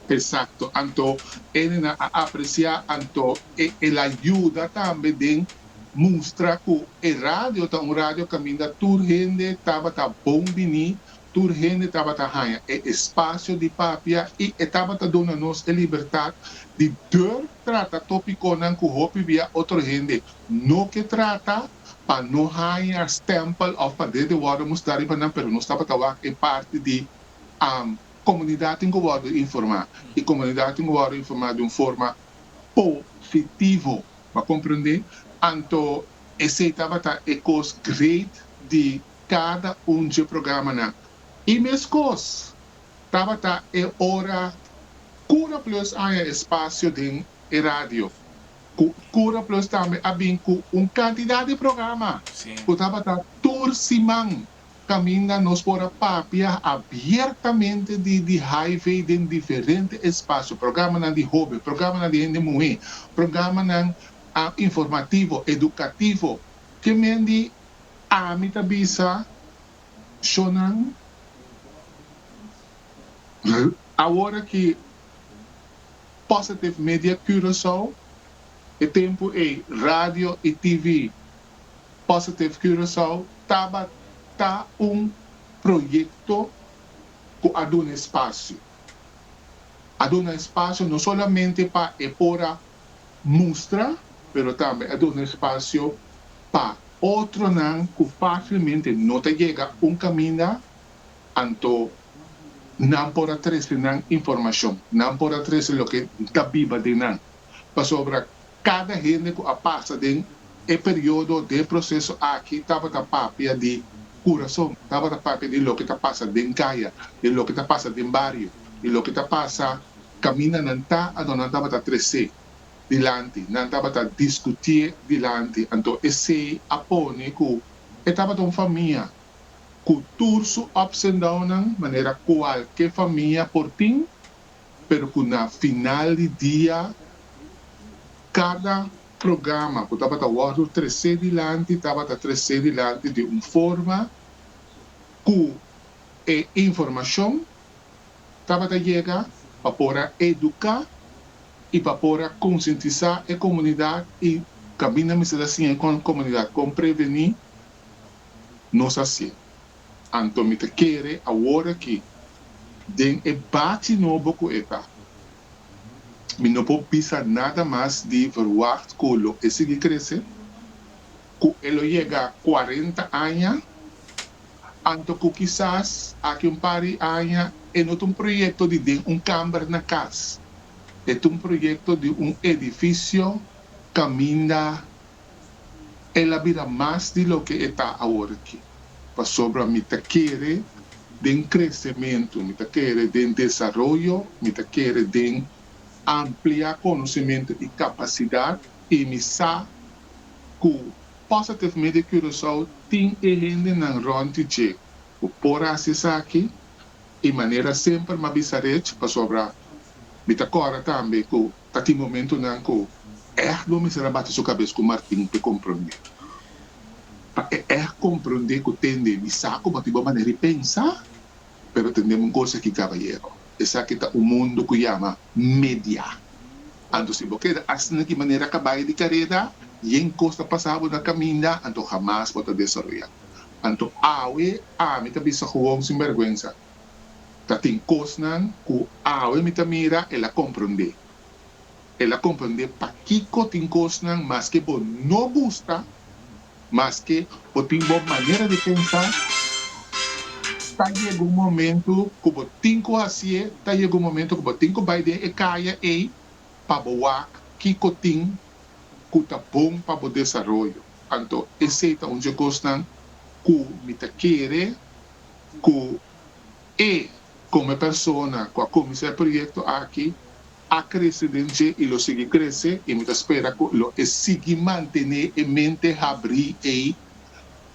Exacto. Anto hendenan a aprecia anto e el a yuda tambe den mustra cu e radio ta un radio caminda tur hende tabata bon bini Tur hende tabata haña e espasio di papia i e tabata duna nos e libertat di dor trata tópikonan ku hopi bia otro hende no ke trata pa no haña stèmpel òf pa dede wòrdu mustrá riba nan, pero nos tabata wak e parti di komunidat tin ku wòrdu informá i komunidat tin ku wòrdu informá di un forma. Positivo. Bo a komprondé? Anto esei tabata e kos great di kada un dje programanan. I meskos tabata e ora Cura Plus a haña espasio den e radio. Ku Cura Plus tambe a bin ku un kantidat di programa ku tabata tur siman kaminda nos por a papia abiertamente di di hiv den diferente espasio, programanan di hoben, programanan di hende muhé, programanan informativo, edukativo. Ke men di ami ta bisa shownan awor aki Positive Media Curaçao, e tempu ei radio i TV Positive Curaçao tabata un proyekto ku a duna espasio. A duna espasio no solamente pa e por a mustra, pero tambe a duna espasio pa otronan ku fásilmente no ta yega un kaminda, anto nan por a trese nan informashon, nan por a trese loke ta biba den nan. Pasobra Kada hende ku a pasa den e periodo den e proseso aki tabata papia di kurason, tabata papia di loke ta pasa den kaya, di loke ta pasa den bario, di loke ta pasa kaminda nan ta, anto nan tabata tres'é dilanti, nan tabata diskutié dilanti. Anto esei a pone ku e tabata un famia ku tur su ups and downnan, manera kualke famia por tin, pero ku na final di dia kada programa ku tabata wòrdu tresé dilanti tabata tresé dilanti di un forma ku e informashon tabata yega pa por a eduká i pa por a konsientisá e komunidat i kaminda mester a siña e komunidat kon prevení nos hasié. Anto mi ta kere awor aki den e bachi nobo ku e ta. Mi no por bisa nada mas di verwacht ku lo e sigui krese, ku e lo yega kuarenta aña, anto ku kisas aki un par di aña e no ta un proyekto di den un kamber na kas, e ta un proyekto di un edifisio kaminda el a bira mas di loke e ta awor aki. Pasobra mi ta kere den kresementu, mi ta kere den desaroyo, mi ta kere den amplia konosementu i kapasidat i mi sa ku Positive Media Curaçao tin e hendenan rònt di dje ku por hasi esaki i manera semper m'a bisa Rich pasobra mi ta kòrda tambe ku ta tin momentunan ku ègt bo mester a bati su kabes ku Martin p'e komprondé. Pa e ègt komprondé ku tende mi sa ku bo tin bo manera di pensa, pero tendem un kos aki kabayero, esaki ta un mundu ku yama media. Anto si bo keda asina ki manera kabayo di kareda, yen kos ta pasa bo na kaminda, anto hamas bo ta desaroyá. Anto awe ami ta bisa gewoon sin bèrgwensa, Ta tin kosnan ku awe mi ta mira el a komprondé. El a komprondé pakiko tin kosnan maske bo no gusta, maske bo tin bo manera di pensa, ta yega un momentu ku bo tin ku hasié, ta yega un momentu ku bo tin ku bai den e kaya ei pa bo wak kiko tin ku ta bon pa bo desaroyo. Anto esei ta un dje kosnan ku mi ta kere ku e komo e persona ku a kuminsá e proyekto aki a krese den dje i lo sigui krese i mi ta spera ku lo e sigui mantené e mente habrí ei,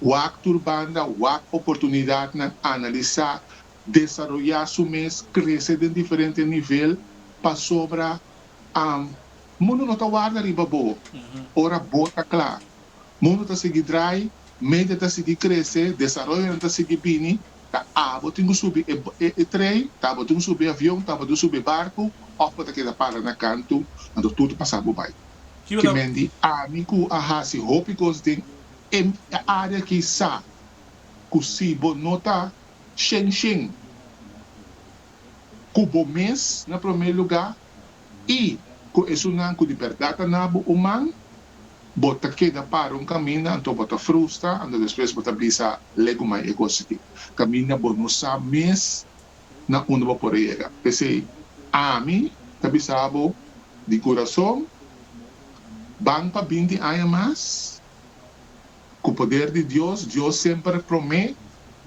wak tur banda, wak oportunidatnan, analisá, desaroyá su mes, krese den diferente nivel pasobra mundu no ta warda riba bo ora bo ta kla. Mundu ta sigui drai, media ta sigui krese, desaroyonan ta sigui bini, ta abo tin ku subi e e trein, ta abo tin ku subi e avion, ta abo tin ku subi e barku, òf bo ta keda para na kantu, anto tur ta pasa bo bai. Kico Ki ta. men di ami ku a hasi hopi kos den e área aki sa ku si bo no ta shen shen ku bo mes na promé lugá i ku esunnan ku di bèrdat ta na bo un man, Bo ta keda para un kaminda, anto bo ta frustra, anto despues bo ta bisa legumai e kos aki. Kaminda bo no sa mes na unda bo por a yega. P'esei, ami ta bisa bo di kurason, Ban pa 20 aña mas, ku poder di Dios, Dios semper promé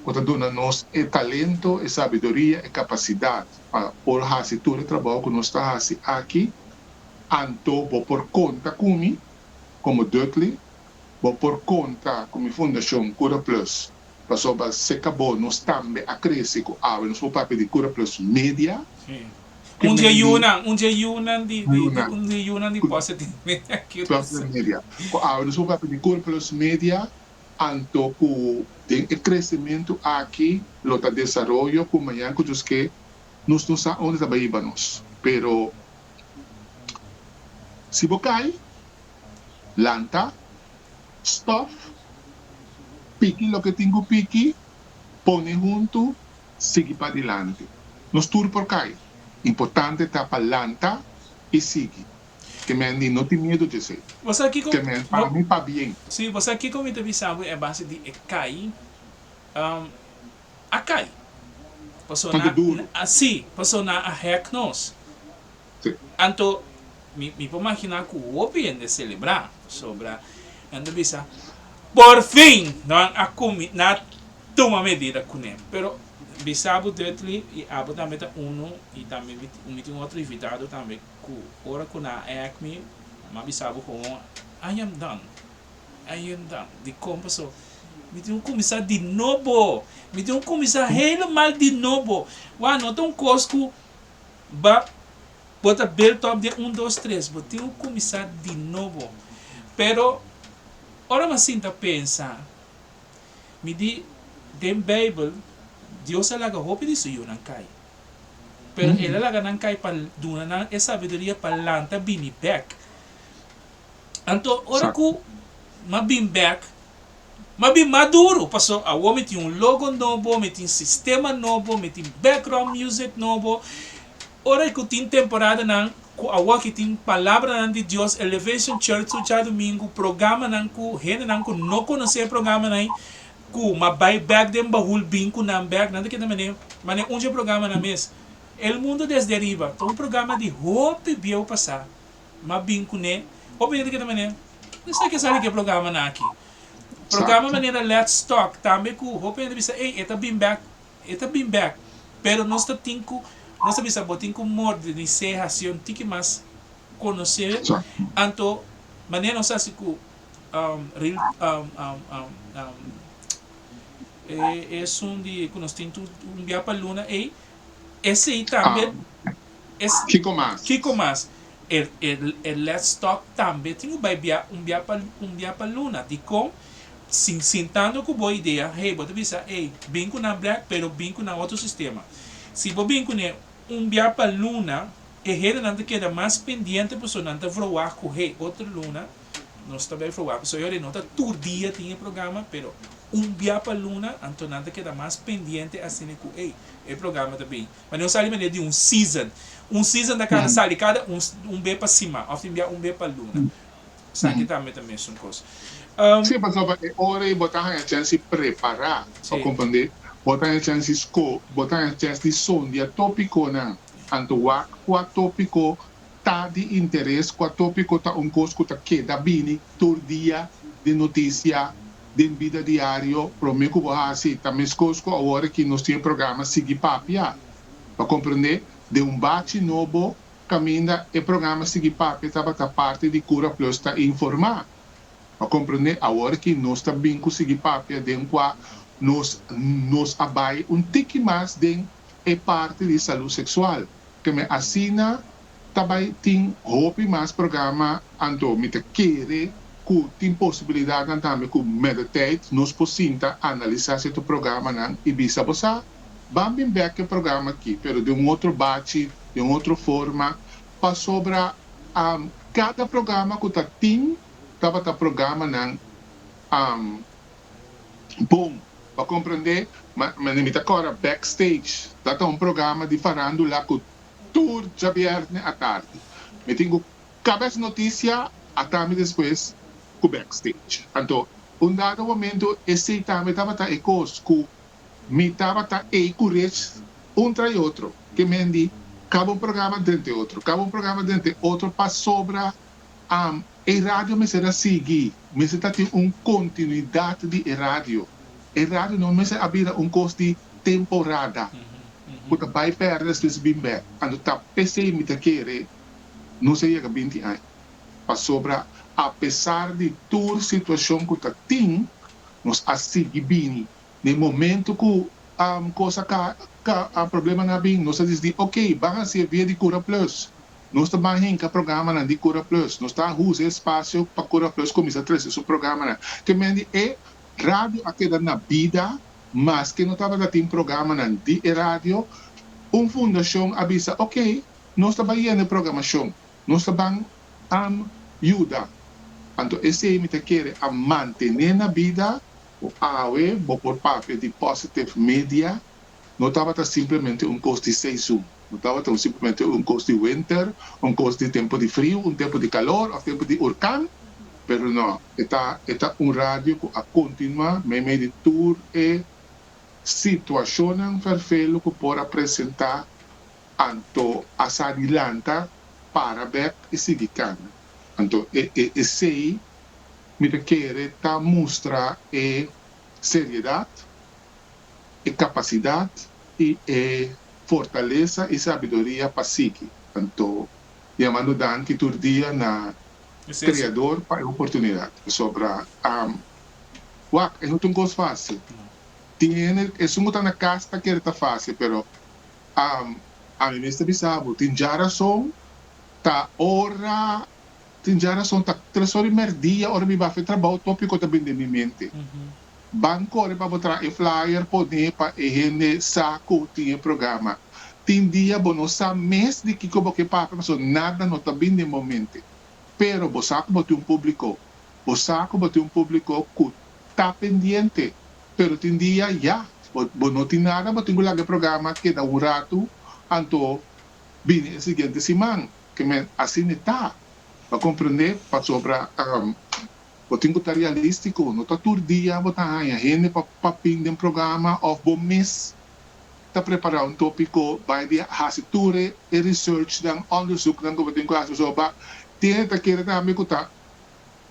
ku ta duna nos e talento, e sabiduria, e kapasidat pa por hasi tur e trabou ku nos ta hasi aki. Anto bo por konta ku mi komo Dudley, bo por konta ku mi fundashon Cura Plus, pasobra seka bo nos tambe a krese ku awe nos por papia di Cura Plus Media. Un dje yunan, un dje yunan di, di, di, un dje yunan di Positive Media. Positive Media. Ku awe nos por papia di Cura Plus Media, anto ku den e kresementu aki lo ta desaroyo ku mañan ku Dios ke nos no sa unda ta bai hiba nos. Pero si bo kai, lanta, stòf, piki loke tin ku piki, pone huntu, sigui padilanti. Nos tur por kai. Importante ta pa lanta i sigui. Ke men di no tin miedu dje esei. Bo sa kiko Ke men pa bo mi pa bien. Sí, bo sa kiko mi ta bisa bo e base di e kai? A kai. Paso Anto na duru. sí, paso nan a hack nos. Sí. Anto mi por maginá ku hopi hende selebrá pasobra nan ta bisa, Por fin nan a kumi nan a tuma medida kuné. Pero bisa bo Dudley i abo tambe ta unu i tambe mi mi tin otro invitado tambe ku ora ku nan a hack mi, mi a bisa bo komo I am done, I am done. Dikon? Pasobra mi tin ku kuminsá di nobo, mi tin ku kuminsá helemaal di nobo. Wak no ta un kos ku Ba bo ta build up den un dos tres bo tin ku kuminsá di nobo pero ora mi a sinta pensa mi di den beibel Dios a laga hopi di su yunan kai pero el a laga nan kai pa duna nan e sabiduria pa lanta bini bek anto ora ku mi a bin bek Mi a bin mas duru, paso awor mi tin un logo nobo, mi tin sistema nobo, mi tin background music nobo. Ora ku tin temporadanan ku awor aki tin palabranan di Dios, Elevation Church tur djadumingu, programanan ku hendenan ku no konosé e programanan ei, ku mi a bai bek den bahul bin ku nan bek, nan ta keda manera manera un dje programanan mes. El Mundo Desde Arriba ta un programa di hopi bieu pasá. M'a bin kuné. Hopi hende ta keda manera, Esaki a sali ku e programanan aki. Programa manera Let's Talk tambe ku hopi hende bisa, ey, e ta bin bèk, e ta bin bèk. Pero nos ta tin ku, nos ta bisa bo tin ku modernis'é, hasié un tiki mas konosé. Anto manera nos hasi ku real e esun di ku nos tin tur un bia pa luna ey, esei tambe es. Kiko mas? Kiko mas? E e Let's Talk tambe tin ku bai bia un bia pa un bia pa luna. Dikon? Sin sintando ku bo idea, hey, bo ta bisa, ey, bin ku nan black, pero bin ku nan otro sistema. Si bo bin kuné un bia pa luna, e hendenan ta keda mas pendiente pasobra nan ta verwagt ku, hey, otro luna nos ta bai verwagt. Pasobra yori no ta tur dia tin e programa, pero un bia pa luna, anto nan ta keda mas pendiente asina ku, ey, e programa ta bin. Ma nos sali manera di un season. Un season ta kada sali kada un un be pa siman of tin bia un be pa luna. Esaki tambe ta mesun kos. Sí, pasobra e ora ei bo ta haña chèns di prepará, bo komprendé? Bo ta haña chèns di sko, bo ta haña chèns di sondia tópikonan. Anto wak kua tópiko ta di interes, kua tópiko ta un kos ku ta keda bini tur dia den notisia, den bida diario prome ku bo hasi ta meskos ku awor aki nos tin e programa Sigui Papia. Pa komprende, den un bachi nobo kaminda e programa Sigui Papia tabata parti di Cura Plus ta informá. Pa komprende, awor aki nos ta bin ku Sigui Papia den kua nos nos a bai un tiki mas den e parti di salú seksual. Keme asina ta bai tin hopi mas programa anto mi ta kere ku tin posibilidatnan tambe ku mettertijd nos por sinta analisa sierto programanan i bisa bo sa ban bin bek e programa aki pero den un otro bachi den un otro forma pasobra kada programa ku ta tin tabata programanan bon pa komprende ma mi ta kòrda backstage ta ta un programa di farandula ku Tur djabièrnè atardi mi tin ku kaba es notisia atami despues ku backstage. Anto un dado momento esei tambe tabata e kos ku mi tabata ei ku Rich un trai otro ke men di kaba un programa drente otro, kaba un programa drente otro pasobra. E radio mester a sigui, mester ta tin un kontinuidat di e radio. E radio no mester a bira un kos di temporada ku ta bai pèrdè despues bin bèk. Anto ta p'esei mi ta kere nos a yega 20 aña. Pasobra apesar di tur situashon ku ta tin, nos a sigui bini. Na e momento ku kos a ka problemanan a bin, nos a disidí, oke, ban hasié via di Cura Plus. Nos ta ban hinka programanan di Cura Plus. Nos ta usa e espasio pa Cura Plus kuminsá trese su programanan. Ke men di e radio a keda na bida, maske no tabata tin programanan di e radio, un fundashon a bisa, oke, nos ta bai yena e programashon, nos ta ban yuda. Anto esei mi ta kere a mantené na bida ku awe bo por papia di Positive Media no tabata simplemente un kos di seizoen, no tabata un simplemente un kos di winter, un kos di tempu di friu, un tempu di kalor òf tempu di orkan, pero no, e ta e ta un radio ku a kontinuá meimei di tur e situashonnan fèrfelu ku por a presentá, anto a sa di lanta, para bèk i sigui kana. Anto e e esei mi ta kere ta mustra e seriedat, e kapasidat i e fortalesa i sabiduria pa sigui. Anto yamando danki tur dia na Kreador pa e oportunidat. Pasobra, wak, e no ta un kos fásil. Tin hende, esun ku ta na kas ta kere ta fásil, pero ami mes ta bisa bo, tin djarason ta ora, tin djarason ta tres ora i mèrdia ora mi bafa e trabou, tópiko ta bini den mi mente. Ban kore pa bo traha e flyer pone pa e hende sa ku tin e programa. Tin dia bo no sa mes di kiko bo ke papia pasobra nada no ta bin den bo mente. Pero bo sa ku bo tin un publiko. Bo sa ku bo tin un publiko ku ta pendiente. Pero tin dia ya, bo bo no tin nada, bo tin ku laga e programa keda un ratu anto bini e siguiente siman. Ke men asina e ta. Bo a komprende? Pasobra. Bo tin ku ta realístiko, no ta tur dia bo ta haña hende pa pa bin den programa òf bo mes ta prepará un tópiko bai di hasi tur e e researchnan, ònderzoeknan ku bo tin ku hasi pasobra ba tin hende ta kere tambe ku ta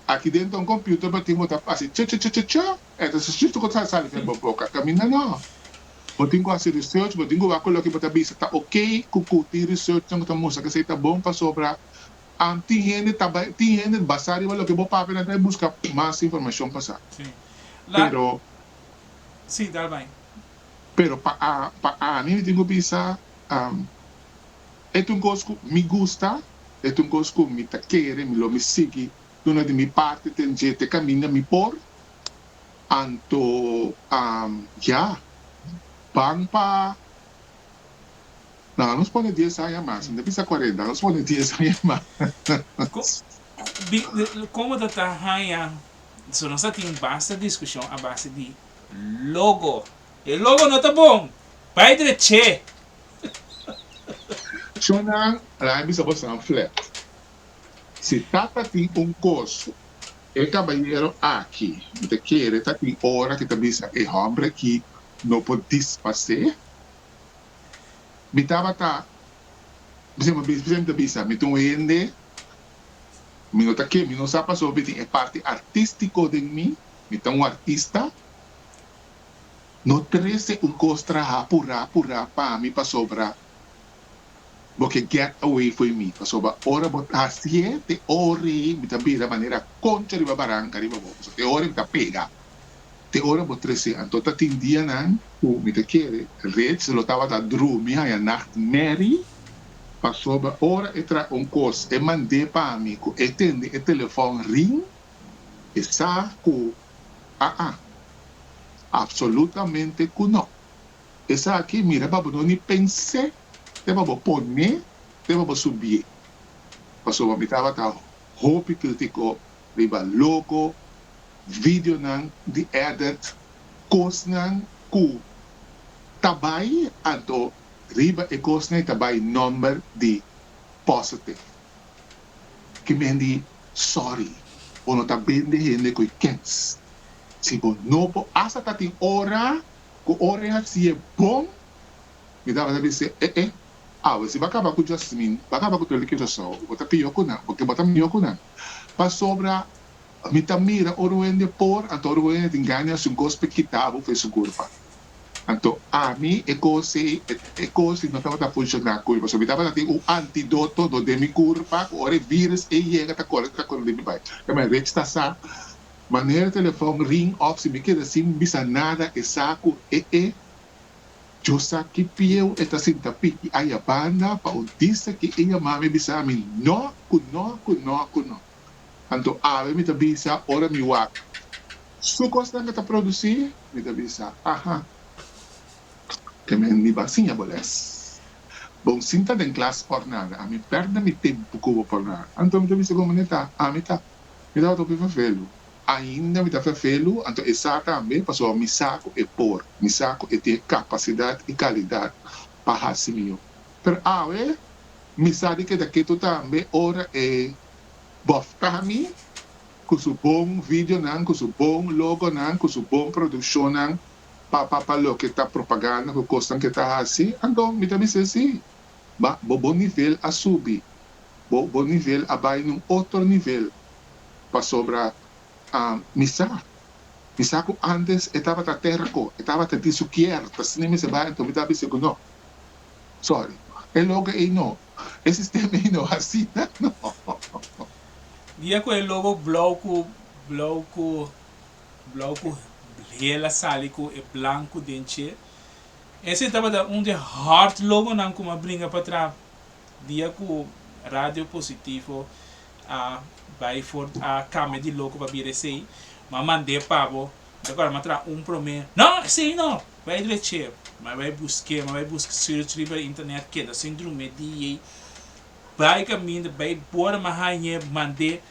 aki den ta un computer bo tin bo ta hasi chechechechechè e ta justo ku ta sali den bo boka kaminda no. Bo tin ku hasi research, bo tin ku wak ku loke bo ta bisa ta okey ku ku tin researchnan ku ta mustra ku esei ta bon pasobra Tin hende ta bai, tin hende basá riba loke bo papia nan ta bai buska mas informashon pa sa. Sí. La. Pero. Sí, dal bai. Pero pa a, pa ami mi tin ku bisa, e ta un kos ku mi gusta, e ta un kos ku mi ta kere, mi lo mi sigui duna di mi parti ten dje te kaminda mi por. Anto, ya, ban pa. No, nos pone dies aña mas. Mi ta bisa cuarenta, nos pone dies aña mas. Como ta ta haña, so nos a tin basta discusion a base di logo. E logo no ta bon, bai dreché. Shonnan, laga mi bisa boso flat. Si tata tin un cos, e cabayero aki, mi ta kere ta tin ora ki ta bisa e hombre aki no por dispace. Mi tabata, mi mi ta bisa, mi ta un hende, mi no ta ke, mi no sa pasobra mi tin e parti artístiko den mi, mi ta un artista, no trese un kos traha purá purá pa mi pasobra bo ke get away fo'i mi, pasobra ora bo ta hasié te ora ei mi ta bira manera koncha riba baranka riba bo, pasobra te ora ei mi ta pega. Te ora bo trese anto ta tin dianan ku mi ta kere Rich lo tabata drumi haña nachtmerrie pasobra ora e traha un kos e mand'é pa mi ku e tende e telefòn ring e sa ku aa absolutamente ku no esaki mira pa bo no ni pens'é te pa bo pon'é te pa bo subié pasobra mi tabata hopi kritiko riba logo videonan di edit kosnan ku ta bai anto riba e kosnan ta bai nomber di positive ki men di sorry bo no ta bende hende ku e kens si bo no por asta ta tin ora ku ora e hasié bon mi tabata bisa eh eh. Awe si bo a kaba ku Jasmin, bo a kaba ku tur e Curaçao, bo ta pió ku nan, porque bo ta mihó ku nan. Pasobra mi ta mira ora un hende por, anto ora un hende tin gana di hasi un kos p'e kita bo for su kurpa. Anto ami e kos ei, e kos ei no tabata funshoná ku mi, pasobra mi tabata tin un antidoto do den mi kurpa ku ora e virus ei yega ta kore ta kore den mi bai. Keme Rich ta sa manera telefòn ring òf si mi keda sin bisa nada e sa ku e e Yo sa ki pieu e ta sinta piki aya banda pa un disa ki e yama mi bisa mi no ku no ku no ku no. Anto awe mi ta bisa ora mi wak su kosnan ke ta produsi mi ta bisa aha ke men mi ba siña bo les. Bon sinta den klas por nada ami perde mi tempu ku bo por nada. Anto mi ta bisa komo ne ta ami ta mi tabata hopi vervelu. Ainda mi ta ferfelu, anto e sa tambe, pasobra mi sa ku e por, mi sa ku e tin e kapasidat i kalidat pa hasi mihó. Pero awe mi sa di keda ketu tambe ora e bòftá mi ku su bon videonan, ku su bon logonan, ku su bon produkshonnan pa pa pa loke ta propaganda ku kosnan ku e ta hasi, anto mi ta bis'é si, ba bo bo nivel a subi, bo bo nivel a bai na un otro nivel. Pasobra mi sa, mi sa ku ántes e tabata terko, e tabata di su kier, ta asina mi sa bai, anto mi ta bisa ku no, sorry, e logo ei no, e sistema ei no, asina no. Dia ku e logo blou ku blou ku blou ku hel a sali ku e blanku den dje, esei tabata un di e hard logonan ku mi a bringa pa traha dia ku Radio Positivo a bai for a cambia di loco pa bira esey ma mand'e pa bo mi ta corda mi a traha un prome no esey no bai dreche mi a bai buske mi a bai buska search riba internet keda sin drumi e dia ey bai caminda bai bora mi a hañ'e mand'e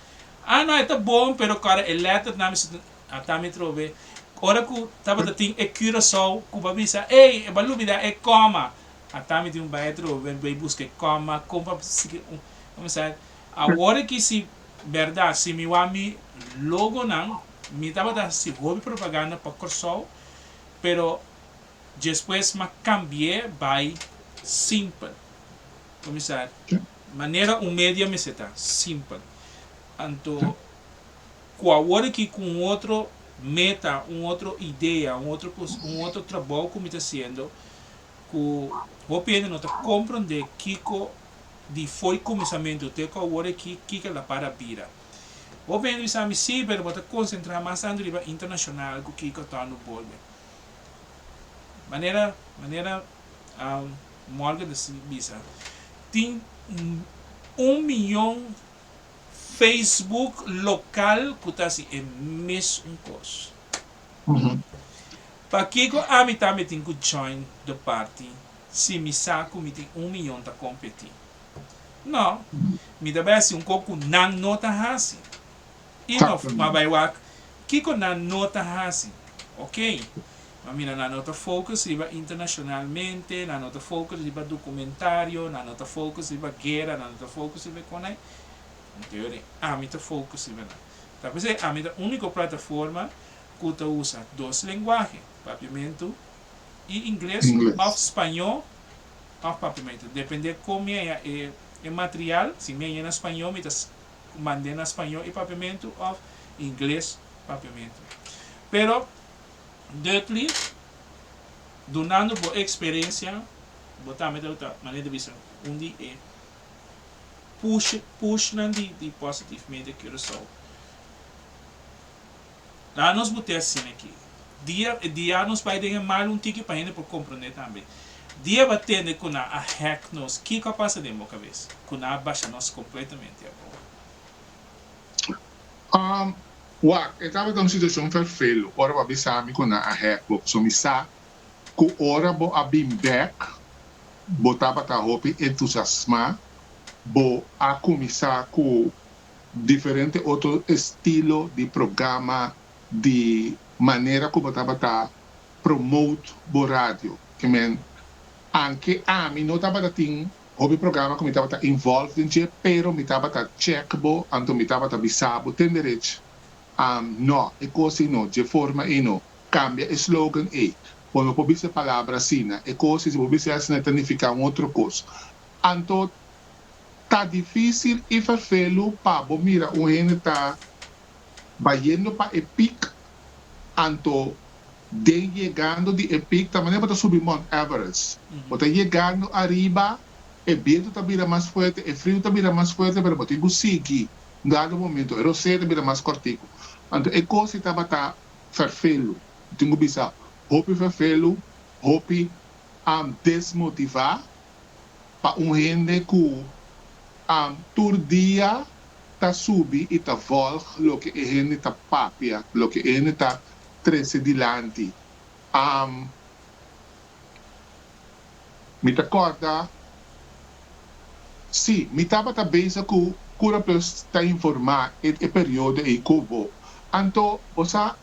ah no e ta bon pero corda e letternan mi ata mi trobe ora cu tabata tin e Curaçao cu bo a bisa ey e bo a lubida e coma ata mi tin un bai atrobe bai buska e coma con pa sigui un Como sa awor aki si berdad si mi wak mi logonan mi tabata hasi hopi propaganda pa Corsou pero despues m'a cambi'e bay simpel como sa manera un media mester ta simpel anto cu awor aki cu un otro meta un otro idea un otro cos un otro trabou cu mi ta haciendo cu hopi hende no ta comprende kico di fo'i kuminsamentu te ku awor aki kiko el a para bira. Hopi hende bisa mi, sí, pero bo ta konsentrá mas tantu riba internashonal ku kiko ta no bolbe. Manera, manera Morgan ta bisa, tin un miyon Facebook lokal ku ta hasi e mesun kos. Pakiko ami tambe tin ku join the party si mi sa ku mi tin un miyon ta kompetí? No, mi ta bai hasi un kos ku nan no ta hasi. I no, m'a bai wak kiko nan no ta hasi. Oké, m'a mira nan no ta focus riba internashonalmente, nan no ta focus riba dokumentario, nan no ta focus riba guera, nan no ta focus riba e konai. Anto ami ta focus riba nan. Ta p'esei ami ta úniko plataforma ku ta usa dos lenguahe, papiamentu i ingles òf spañó òf papiamentu. Dependé kon mi haña e e material, si mi hañ'é na spañó mi ta mand'é na spañó i papiamentu òf ingles papiamentu. Pero Dudley, dunando bo eksperensia, bo tambe ta manera di bisa un di e push pushnan di di Positive Media Curaçao. Laga nos bute asina aki. Dia e dia nos bai den e mal un tiki pa hende por comprende tambe. Dia ba tende cu nan a hack nos, kico a pasa den bo cabes? Cu nan a basha nos completamente abou. Wak, e tabata un situacion ferfelu ora bo a bisa mi cu nan a hack bo, pasobra mi sa cu ora bo a bin bek bo tabata hopi entusiasma, bo a cuminsa cu diferente otro estilo di programa di manera cu bo tabata promote bo radio. Ke men, anke ami no tabata tin hopi programa cu mi tabata involved den dje, pero mi tabata check bo, anto mi tabata bisa bo ten derech, no, e cos ei no, dje forma ei no, cambia e slogan ei, bo no por bisa e palabra asina, e cos ei si bo bisa asina ta nifica un otro cos. Anto ta difísil i ferfelu pa bo mira un hende ta bayendo pa e pik, anto den yegando di e pik ta manera bo ta subi Mount Everest. Bo ta yegando ariba, e bientu ta bira mas fuerte, e friu ta bira mas fuerte, pero bo tin ku sigui. Un dado momento e rosé ta bira mas kòrtiku. Anto e kos ei tabata ferfelu. Bo tin ku bisa hopi ferfelu, hopi desmotivá pa un hende ku tur dia ta subi i ta vòlg loke e hende ta papia, loke e hende ta trese dilanti. Mi ta kòrda, sí, mi tabata bezig ku Cura Plus ta informá e e periodo ei ku bo. Anto, bo sa,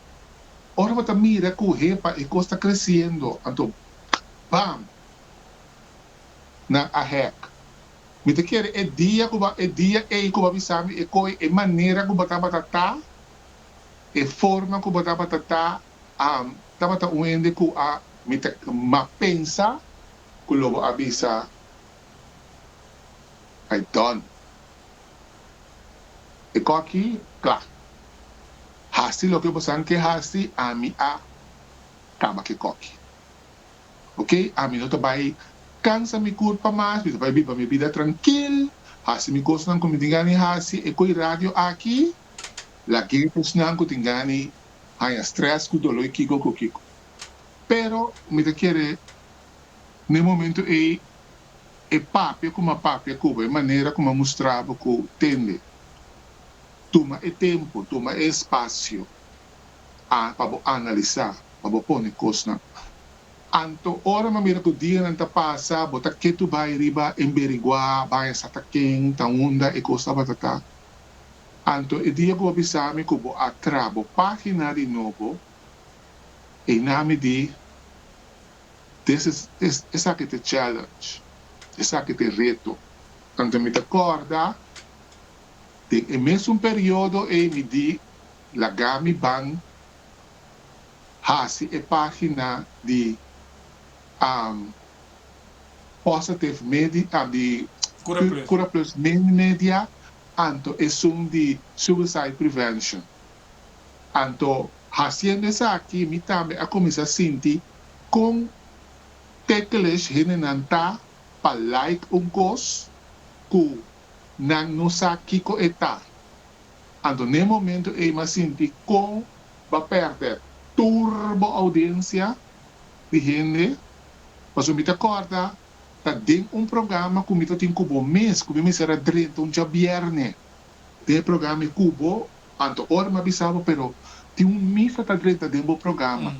ora bo ta mira ku hepa e kos ta kresiendo, anto bam! Nan a hack. Mi ta kere e dia ku bo e dia ei ku bo a bisa mi e koi, e manera ku bo tabata ta, e forma ku bo tabata ta, tabata un hende ku a mi ta m'a pensa ku lo bo a bisa I done. E koki kla. Hasi loke bo san ke hasi, ami a kaba ke koki. Ok, ami no ta bai kansa mi kurpa mas, mi ta bai biba mi bida trankil, hasi mi kosnan ku mi tin gana di hasi, e koi radio aki lag'é esnan ku tin gana di haña stress ku doló i kiko ku kiko. Pero mi ta kere n'e momento ei e papia ku m'a papia ku bo, e manera ku m'a mustra bo ku tende, tuma e tempu, tuma e espasio a pa bo analisá, pa bo pone kosnan. Anto ora m'a mira ku dianan ta pasa, bo ta ketu bai riba emberiguá, bai sa ta ken, ta unda e kos tabata ta. Anto e dia ku bo bisa mi ku bo a tra bo página di nobo, einan mi di, This is, esaki ta e challenge, esaki ta e reto. Anto mi ta kòrda den e mesun periodo ei mi di, Laga mi ban hasi e página di Positive Media, di Cura Plus. Cura Plus Media anto esun di Suicide Prevention. Anto hasiendo esaki mi tambe a kuminsá sinti kon ticklish hendenan ta pa like un kos ku nan no sa kiko e ta. Anto n'e momento ei m'a sinti kon b'a pèrdè tur bo oudiensia di hende, pasobra mi ta kòrda ta den un programa ku mi ta tin ku bo mes, ku mi mester a drenta un djabièrnè den e programa i ku bo, anto ora mi a bisa bo, pero tin un misa ta drenta den bo programa.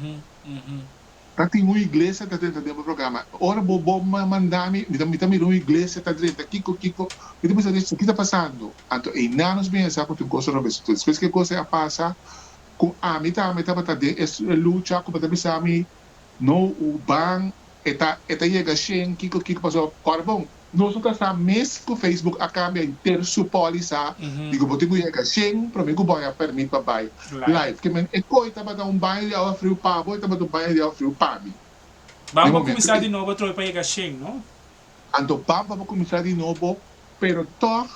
Ta tin un iglesia ta drenta den bo programa. Ora bo bo manda mi, mi ta mi ta mira un iglesia ta drenta, kiko kiko, mi ta pensa ki ta pasando? Anto einan nos pensa ku tin kos robes. Despues ku e kos ei a pasa, ku ami tambe tabata den e lucha ku bo ta bisa mi, no u ban e ta e ta yega shen kiko kiko pasobra ora bon nos no ta sa mes ku Facebook a kambia henter su polisa di ku bo tin ku yega shen prome ku bo haña permit pa bai live ke men e koi tabata un baño di awa friu pa bo e tabata un baño di awa friu pa mi Ban den pa momento kuminsá ei. di nobo atrobe pa yega shen no? Anto ban pa bo kuminsá di nobo pero tòg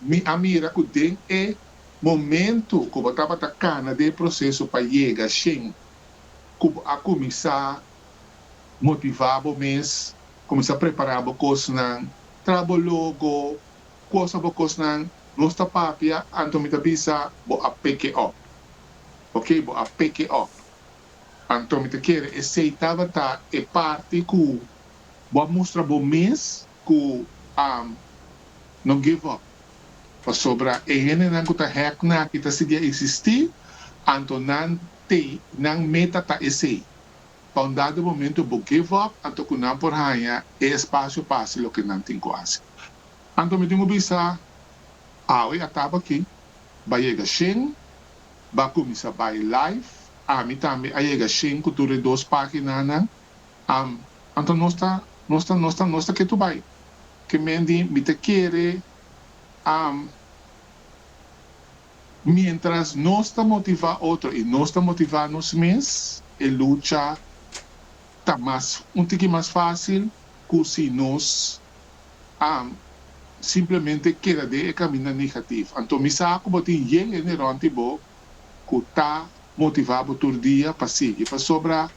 mi a mira ku den e momento ku bo tabata kana den e proseso pa yega shen ku bo a kuminsá motivá bo mes, kuminsá prepará bo kosnan, traha bo logo, kosa bo kosnan, nos ta papia, anto mi ta bisa bo a pick it up. Ok, bo a pick it up. Anto mi ta kere esei tabata e parti ku bo a mustra bo mes ku no give up. Pasobra e hendenan ku ta hack nan aki ta sigui a eksistí, anto nan te nan meta ta esei. Pa un dado momento bo give up anto ku nan por haña e espasio pa hasi loke nan tin ku hasi. Anto mi tin ku bisa, awe a taba aki, ba yega shen, ba kuminsá bai live, ami tambe a yega shen ku tur e dos paginanan, anto nos ta, nos ta, nos ta, nos ta ketu bai. Ke men di mi ta kere, Mientras nos ta motivá otro i nos ta motivá nos mes, e lucha ta mas un tiki mas fásil ku si nos Simplemente keda den e kaminda negativo. Anto mi sa ku bo tin yen hende rònt di bo ku ta motivá bo tur dia pa sigui, pasobra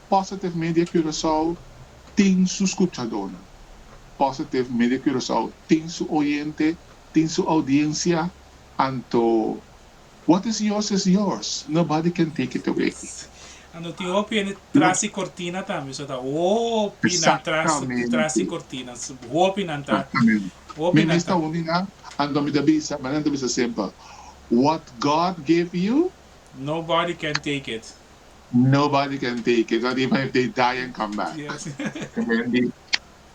Positive Media Curaçao tin su skuchadónan. Positive Media Curaçao tin su oyente, tin su oudiensia, anto what is yours is yours, nobody can take it away. Anto tin hopi hende tras di kortina tambe, so ta hopi nan tras tras di kortina, hopi nan ta, hopi Mi nan mes ta. ta un di nan, anto mi ta bisa, manera mi ta bisa semper, what God give you, Nobody can take it. Nobody can take it, not even if they die and come back. Wendy,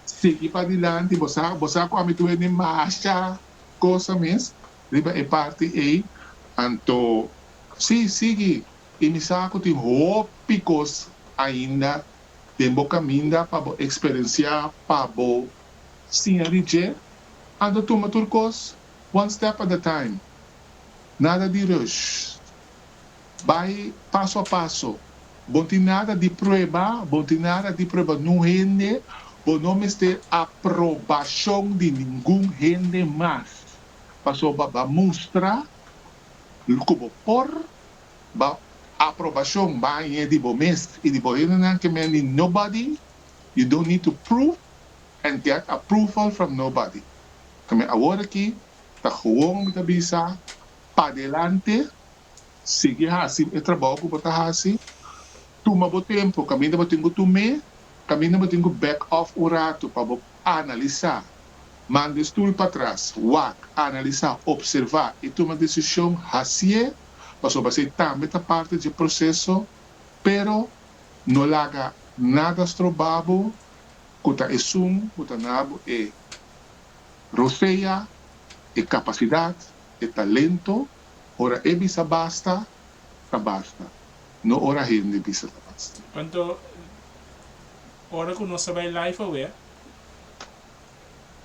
sigui padilanti, bo sa, bo sa cu ami tur hende masha cosa mes riba e parti ey, anto si, sigui, y mi sa cu tin hopi cos ainda den bo caminda pa bo experencia, pa bo siña di dje, anto tuma tur cos one step at a time, nada di rush. Bai paso a paso. Bo no tin nada di prueba, bo no tin nada di prueba nun hende, bo no mester aprobashon di ningun hende mas, pasobra bo a mustra ku bo por, bo aprobashon ba hañ'é di bo mes i di bo hendenan ke men di nobody, you don't need to prove and get approval from nobody. Ke men awor aki ta gewoon mi ta bisa padelante. Sigui hasi e trabou ku bo ta hasi. Tuma bo tempu kaminda bo tin ku tum'é, kaminda bo tin ku back off un ratu pa bo analisá. Manda e stul patras, wak, analisá, opservá i tuma desishon. Hasié, pasobra esei tambe ta parti dje proseso, pero no laga nada stroba bo ku ta esun ku ta na bo e rosea, e kapasidat, e talento. Ora e bisa basta, ta basta. No ora hende bisa ta basta. Anto ora ku nos a bai live awe,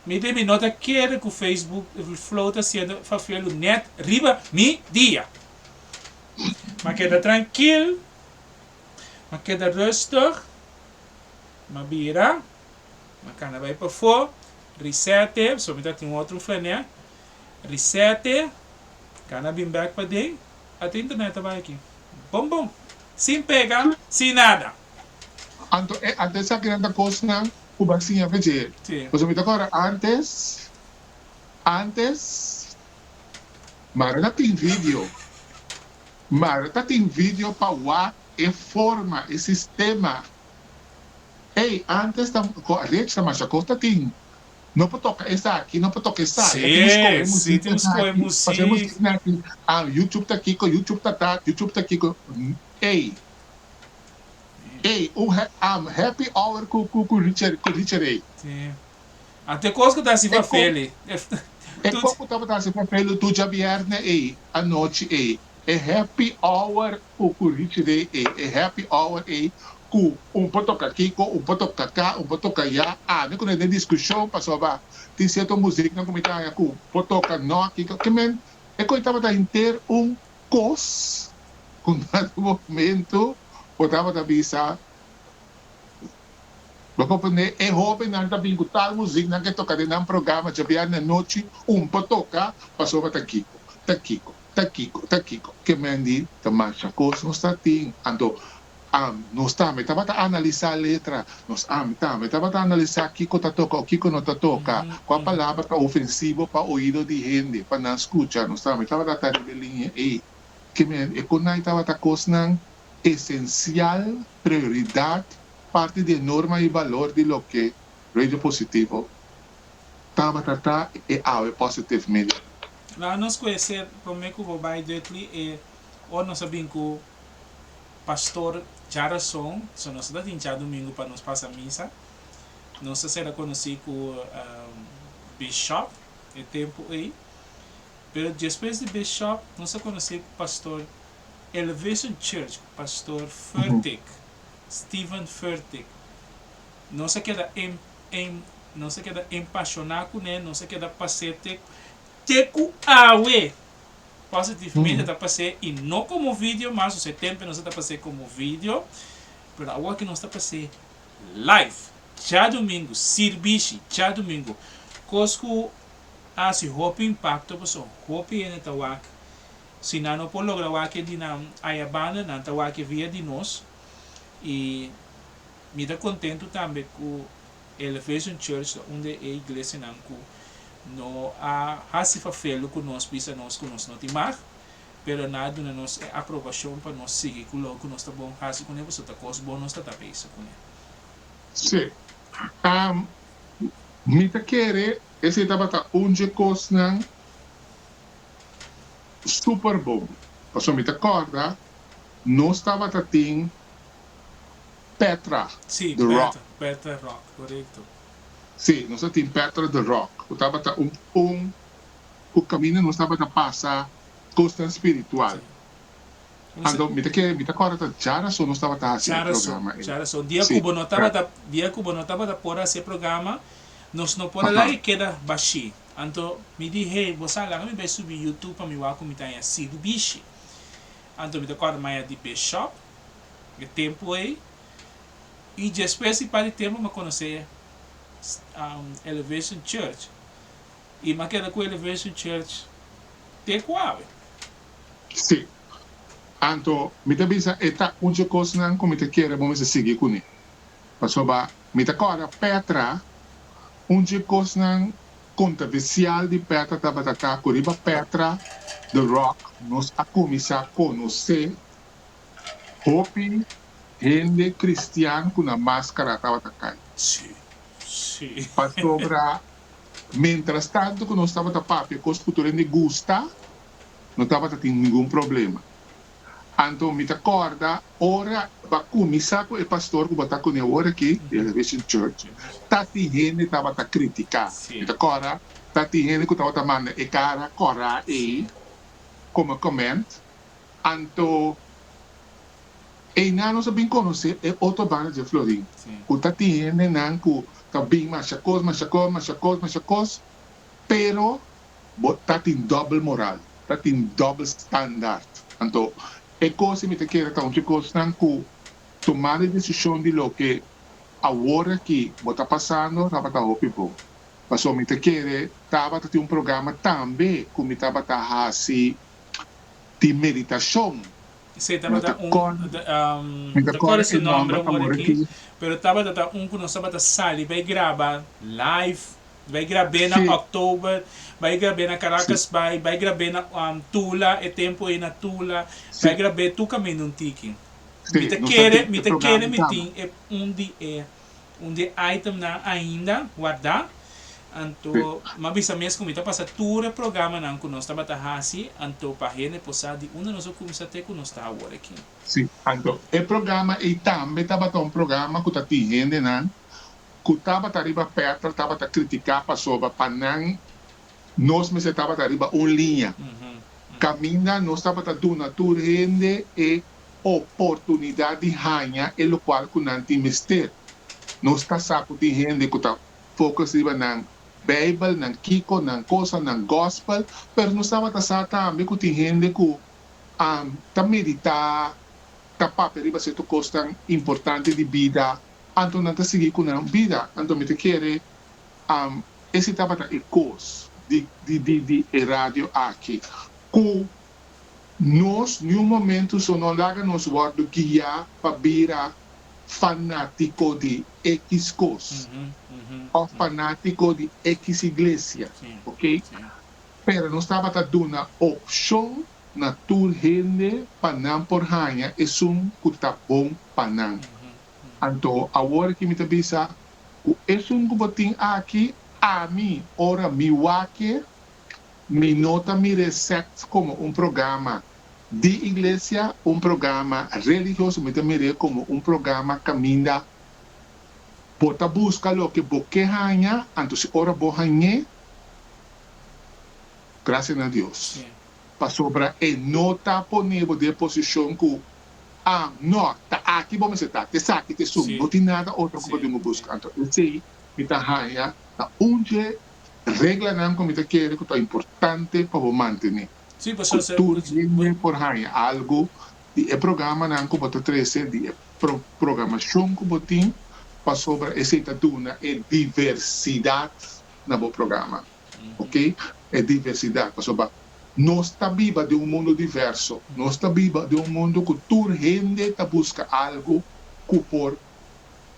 mi di mi no ta kere ku Facebook Flow ta siendo fafelu net riba mi dia. Ma keda trankil, ma keda rustig, ma bira, ma kana bai pafó, reset-e, pasobra mi ta tin un otro flanè, Reset-e, Cana bin bek paden, ata internet ta bai aki. Bon bon. Sin pega, sin nada. Anto e anto esakinan ta cosnan cu bo a siña fe dje. Sí. Pasobra mi ta corda antes, antes mara ta tin video, mara ta tin video pa wak e forma, e sistema. Ey, antes ta, reeds ta masha cos ta tin. No por toca esaki, no por toca esaki. Sí, Tin scoge sí, muziek tin scoge esaki, pasá e muziek. muziek naki. Ah, YouTube ta kiko, YouTube ta dat, YouTube ta kiko. Ey, ey, un happy hour cu cu cu Richard, cu Richard ey. Sí. Anto e cos cu ta haci E co, fafeli. e Tur co cu tabata haci fafeli tur djabierne ey, anochi ey. E happy hour cu cu Richard ey, e happy hour ey cu un por toca kico, un por toca ca, un por toca ya, ami cu nan den discusion pasobra tin cierto muziknan cu mi ta haña cu por toca no kico, ke men e coy tabata henter un cos cu na su momento bo tabata bisa bo comprende e hobennan ta bin cu tal muziknan ke toca den nan programa djabierne anochi un por toca pasobra ta kico, ta kico. Ta kiko, ta kiko ke men di ta masha kos nos ta tin. Anto am nos tambe tabata analisá letra, nos am tambe tabata analisá kiko ta toka o kiko no ta toka, kua palabra ta ofensivo pa oido di hende pa nan skucha, nos tambe tabata ta riba e liña ei. Ke men e konai tabata kosnan esensial, prioridat, parti di e norma i balor di loke Radio Positivo tabata ta e awe Positive Media. Laga nos kohe prome ku bo bai Dudley e ora nos a bin ku Pastor Djarason, so nos ta tin djadumingu pa nos pasa misa. Nos a sera konosí ku Bishop e tempu ei. Pero despues di Bishop nos a konosí ku Pastor Elevation Church, ku Pastor Furtick, Steven Furtick. Nos a keda nos a keda empashoná kuné, nos a keda pas'é te te ku awe. Positive Media ta pas'é i no komo video mas, osea tempu nos a ta pas'é komo video, pero awor ki nos ta pas'é live. Djadumingu, sirbishi, djadumingu. Kos ku a hasi hopi impakto pasobra hopi hende ta wak, si nan no por logra wak e di nan aya banda, nan ta wak e via di nos. I mi ta kontentu tambe ku Elevation Church ta un di e iglesianan ku no a hasi fafelu ku nos bisa nos ku nos no tin mag, pero nan a duna nos e aprobashon pa nos sigui ku loke ku nos ta bon hasi kuné pasobra ta kos bon nos ta ta bezig kuné. Sí. Mi ta kere esei tabata un dje kosnan super bon, pasobra mi ta kòrda nos tabata tin Petra Sí, the Rock. Petra, Petra Rock, korekto. Sí, nos a tin Petra the Rock, ku tabata un un ku kaminda nos tabata pasa kosnan spiritual. Sí. Un se. Anto mi ta kere, mi ta kòrda ta djarason nos tabata hasi e Djarason, programa ei. djarason. Dia ku Sí, bo no tabata, dia ku bo no tabata por hasi e programa, nos no por a aha. laga e keda bashí. Anto mi di, hey, bo sa, laga mi bai subi YouTube pa mi wak ku mi ta haña sirbishi. Anto mi ta kòrda maya di Bishop. E tempu ei i despues di par di tempu mi a konosé Elevation Church i mi a keda ku Elevation Church te ku awe. Sí. Anto mi ta bisa e ta un dje kosnan ku mi ta kere bo mester sigui kuné. Pasobra mi ta kòrda Petra, un dje kosnan kontroversial di Petra tabata ta ku riba Petra the Rock nos a kuminsá konosé Hopi hende cristian cu nan mascara tabata cay. Sí, sí. Pasobra mientras tanto cu nos tabata papia cos cu tur hende gusta, no tabata tin ningun problema. Anto mi ta corda ora ba cuminsa cu e pastor cu bo ta cune awor aki, di Elevation Church, ta tin hende tabata critica. Mi ta corda ta tin hende cu tabata manda e cara cora ey como comment. Anto einan nos a bin konosé e otro banda dje Florin, ku ta tin hendenan ku ta bin masha kos, masha kos, masha kos, masha kos, pero bo ta tin dòbel moral, ta tin dòbel standaard. Anto e kos ei mi ta kere ta un dje kosnan ku tumando e desishon di loke awor aki bo ta pasando tabata hopi bon. Pasobra mi ta kere tabata tin un programa tambe ku mi tabata hasi di meditashon. Esei Mi tabata ta un, kòrda, mi mi ta ta kòrda kòrda su e nòmber nòmber awor awor aki, aki. pero tabata ta un ku nos tabata sali bai graba live, bai grab'é na Sí, Òktober, bai grab'é na sí, Caracas Bay, bai grab'é na Tula, e tempu ei na Tula, bai sí, grab'é tur kaminda un tiki. Mi sí, ta nos ta kere, tin mi e ta kere programa mi kaba. tin e un di e Un di e itemnan ainda wardá. Sí. Anto m'a bisa mes ku mi ta pasa tur e programanan ku nos tabata hasi, anto pa hende por sa di unda nos a kuminsá te ku nos ta awor aki. Sí. Anto e programa ei tambe tabata un programa ku ta tin hendenan ku tabata riba Petra tabata kritiká pasobra pa nan nos mester tabata riba un liña. Kaminda nos tabata duna tur hende e oportunidat di haña e lokual ku nan tin mester. Nos ta sa ku tin hende ku ta focus riba nan Beibel, nan kiko, nan kosa, nan gospel, pero nos tabata sa tambe ku tin hende ku ta meditá, ta papia riba sierto kosnan importante di bida, anto nan ta sigui ku nan bida. Anto mi ta kere esei tabata e kos di di e radio aki, ku Nos niun momento so no laga nos wòrdu guiá pa bira fanátiko di ekis kos òf fanátiko di ekis iglesia, ok? Pero nos tabata duna opshon na tur hende pa nan por haña esun ku ta bon pa nan. Anto awor aki mi ta bisa ku esun ku bo tin aki, ami ora mi wak e, Mi no ta mira e sect como un programa di iglesia, un programa religioso, mi ta mir'é como un programa caminda bo ta busca loke bo ke haña, anto si ora bo hañ'é, gracias na Dios. Pasobra e no ta pone bo den e posicion cu, ah, no, ta aki bo mester ta, t'esaki, t'esun, no tin nada otro cu bo tin cu busca. Anto esey mi ta haña ta un dje Reglanan ku mi ta kere ku ta importante pa bo mantené. Sí, Ku pasobra se tur hende por haña algu di e programanan ku bo ta trese, di e programashon ku bo tin. Pasobra esei ta duna e diversidat na bo programa. Ok, e diversidat. Pasobra nos ta biba den un mundu diverso. Nos ta biba den un mundu ku tur hende ta buska algu ku por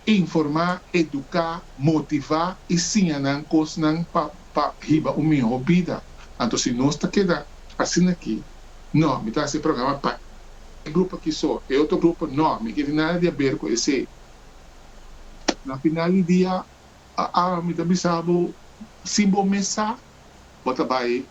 informá, eduká, motivá i siña nan kosnan pa pa hiba un mihó bida. Anto si nos ta keda asina aki, no, mi ta hasi e programa pa e grupo aki so, e otro grupo no, mi ke tin nada di aber ku esei. Na final di dia, a mi ta bisa bo, si bo mes sa, bo ta bai,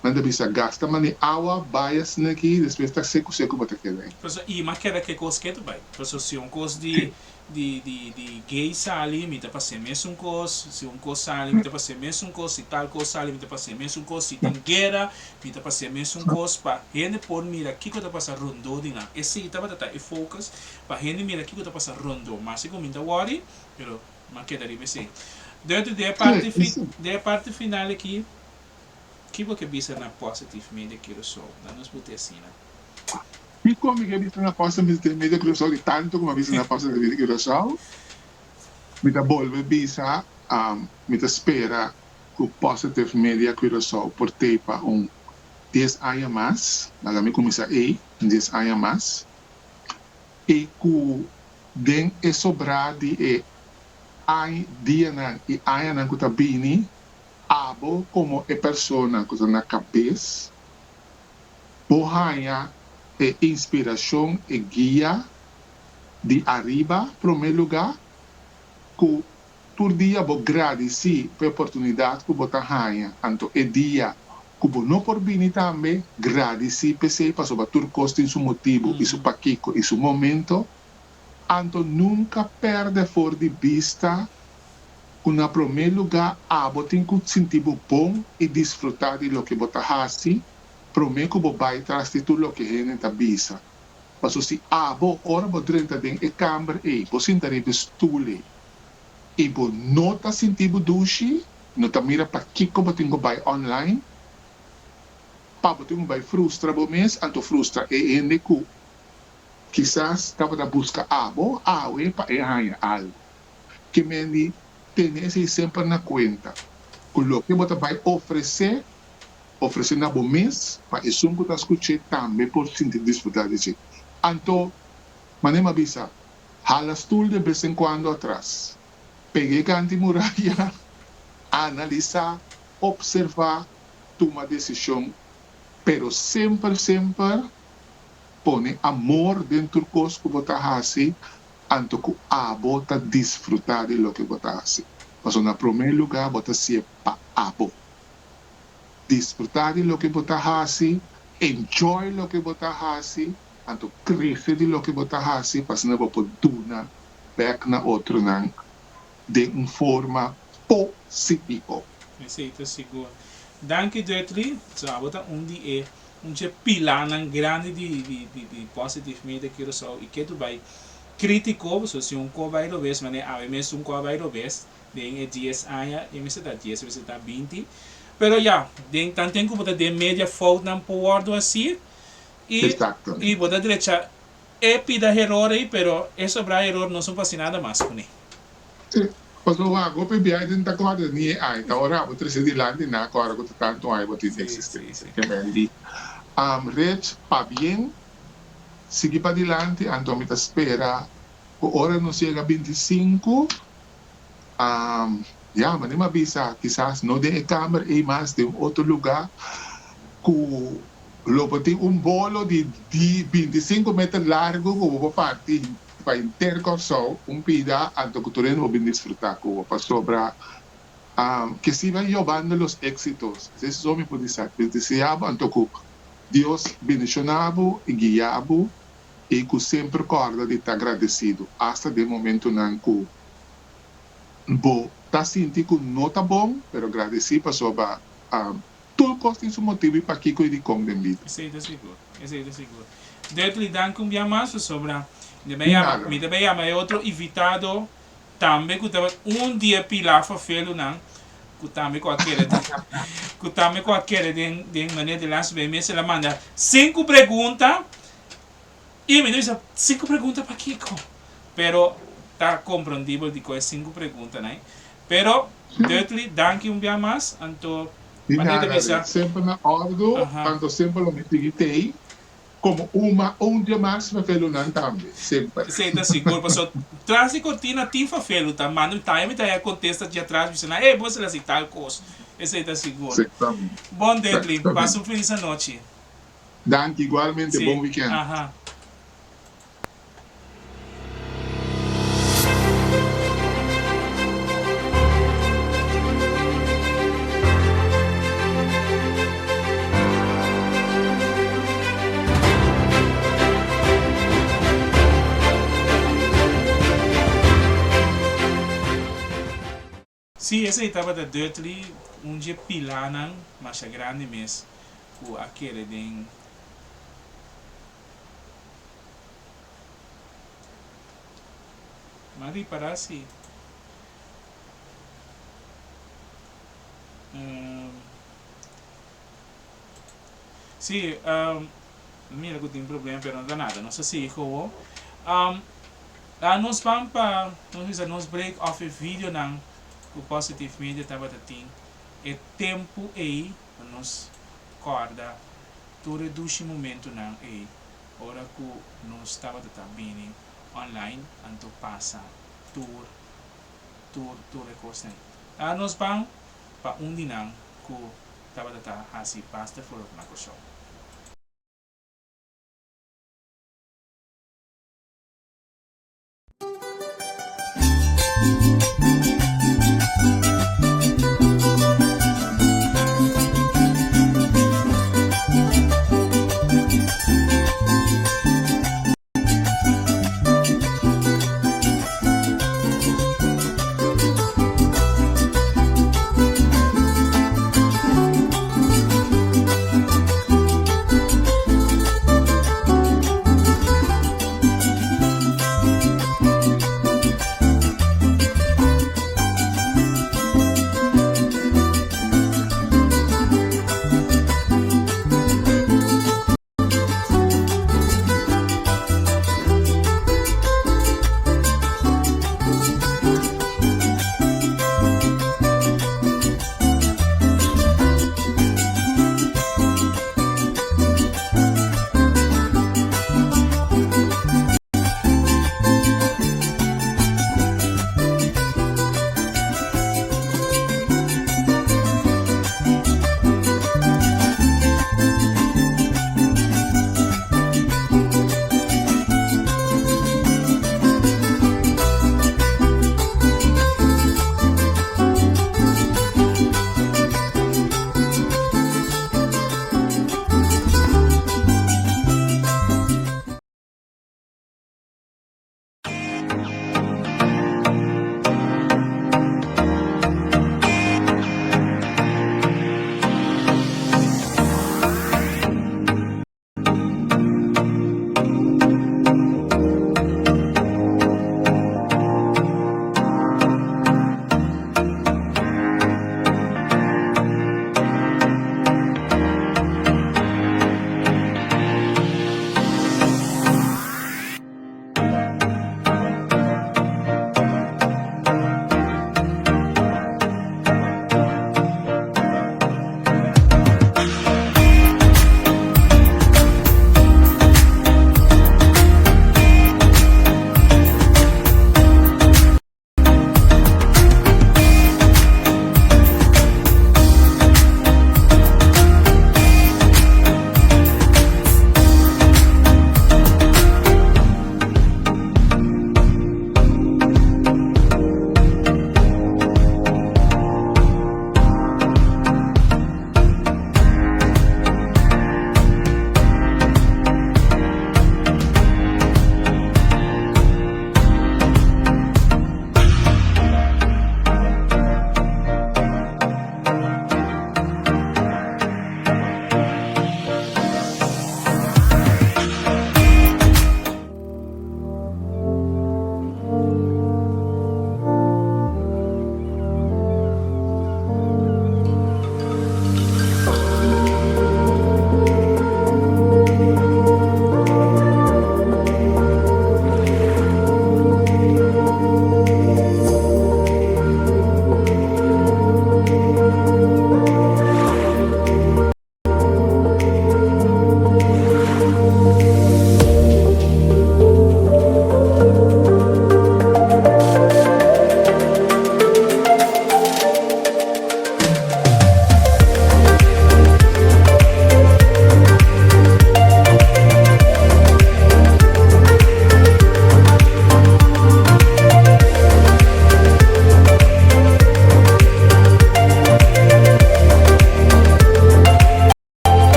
nan ta bisa gasta mane awa, bai asina aki, despues ta seku seku bo ta keda ei. Pasobra i m'a keda ke kos ke ta bai. Pasobra si un kos di di di di gay sali, mi ta pas'é mesun kos, si un kos sali, mi ta pas'é mesun kos, si tal kos sali, mi ta pas'é mesun kos, si tin guera, mi ta pas'é mesun kos, pa hende por mira kiko ta pasa rondó di nan. Esei tabata ta e focus, pa hende mira kiko ta pasa rondó. Mas sigur mi ta wòri, pero m'a keda riba esei. Dentro di e parti fi di e parti final aki, ki bo ke bisa na Positive Media Curaçao? Na nos bute asina. Kiko mi ke bisa na Positive Media Curaçao di tantu ku mi a bisa na Positive Media Curaçao, mi ta bolbe bisa, mi ta spera ku Positive Media Curaçao por tei pa un dies aña mas, laga mi kuminsá ei, un dies aña mas, i ku den e sobrá di e dianan i añanan ku ta bini, abo komo e persona ku ta na kabes, Bo haña e inspirashon, e guia di ariba promé lugá, ku tur dia bo gradisí pa e oportunidat ku bo ta haña, anto e dia ku bo no por bini tambe, gradisí p'esei pasobra tur kos tin su motibu i su pakiko i su momento, anto nunka pèrdè for di bista ku na promé lugá abo tin ku sinti bo bon i disfrutá di loke bo ta hasi promé ku bo bai tras di tur loke hende ta bisa. Pasobra si abo, ora bo drenta den e kamber ei, bo sinta riba e stul ei i bo no ta sinti bo dushi, no ta mira pakiko bo tin ku bai online, pa bo tin ku bai frustra bo mes, anto frustra e hende ku kisas tabata buska abo awe pa e haña algu. Ke men di tene esei semper na kuenta, ku loke bo ta bai ofresé, ofresé na bo mes pa esun ku ta skuch'é tambe por sinti disfrutá di dje. Anto, manera mi a bisa, hala stul de bes en kuando atras, pega e kanti muraya, analisá, opservá, tuma desishon, pero semper semper pone amor den tur kos ku bo ta hasi anto ku abo ta disfrutá di loke bo ta hasi. Pasobra na promé lugá bo ta hasié pa abo. Disfrutá di loke bo ta hasi, enjoy loke bo ta hasi, anto krese di loke bo ta hasi pa asina bo por duna bèk na otronan den un forma positivo. Esei ta sigur. Danki Dutly. So abo ta un di e un dje pilanan grandi di di di di Positive Media Curaçao i ke tu bai kritiko pasobra si un ko bai robes manera awe mes un ko a bai robes den e dies aña e mester ta dies e mester ta 20 pero ya den tanten ku bo ta den media foutnan por wòrdu hasi i i bo ta drecha e pida heror ei pero e sobra heror no son por hasi nada mas kuné. Sí, pasobra wak hopi biaha den ta kòrda ni e ai ta ora bo trese dilanti na kòrda ku ta tantu ai bo tin eksistensia. Ke men di Rich pabien sigui padilanti anto mi ta spera ku ora nos yega 25 ya manera mi a bisa kisas no den e kamer ei mas den un otro luga ku lo bo tin un bolo di 25 meter largu ku bo por parti pa henter Kòrsou un pida anto ku tur hende bo bin disfrutá ku bo pasobra ke siga yobando los éxitos esei so mi por bisa mi deseá bo anto ku Dios bendishoná bo i guiá bo i ku semper kòrda di ta gradesido asta den momentunan ku bo ta sinti ku no ta bon pero gradesí pasobra tur kos tin su motibu i pakiko i dikon den bida. Esei ta sigur. Esei ta sigur. Dudley, danki un bia mas pasobra mi ta bay yama, mi ta bay yama e otro invitado tambe ku tabata un di e pilar fafelunan ku tambe ku a kere ku tambe ku a kere den den manera di laatste bay mes el a manda sinku pregunta i mi ta bisa sinku pregunta pakiko? Pero. Ta komprondibel dikon e sinku preguntanan. Pero, Dudley, danki un bia mas. Anto, Di manera ta nada, bisa. Rick. Semper na òrdu, anto semper lo mi sigui t'ei komo un ma un dia mas fafelunan tambe. Semper. Esei ta sigur, pasobra tras di kortina tin fafelu ta manda mi taya mi ta haya kontesta dje atras bisa nan, ey bo a hasi tal kos. Esei ta sigur. Exactamente. Bon, Dudley, pasa Exactamente. un felis anochi. Danki, igualmente. Sí, Bon weekend. aha. Sí, esei tabata Dudley, un dje pilánan masha grandi mes ku a kere den. M'a ripará si. Sí, mira ku tin problema pero no ta nada. Nos a sigui kowo. A nos ban pa nos bisa nos break of e videonan ku Positive Media tabata tin e tempu ei pa nos kòrda tur e dushi momentunan ei ora ku nos tabata ta bini online anto pasa tur tur tur e kosnan ei. A nos ban pa un di nan ku tabata ta hasi basta furor na Kòrsou.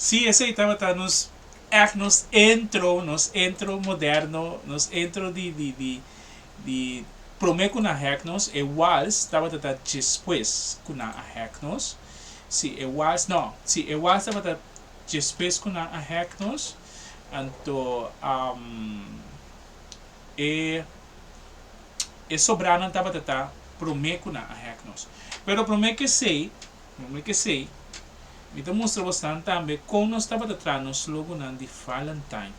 Sí, esei tabata nos ègt nos intro, nos intro moderno, nos intro di di di di promé ku nan hack nos, e wals tabata ta despues ku nan a hack nos. Sí, e wals, no, sí, e wals tabata despues ku nan a hack nos, anto e e sobranan tabata ta promé ku nan a hack nos. Pero promé ku esei, promé ku esei, mi ta mustra bosnan tambe kon nos tabata traha nos logonan di Valentine.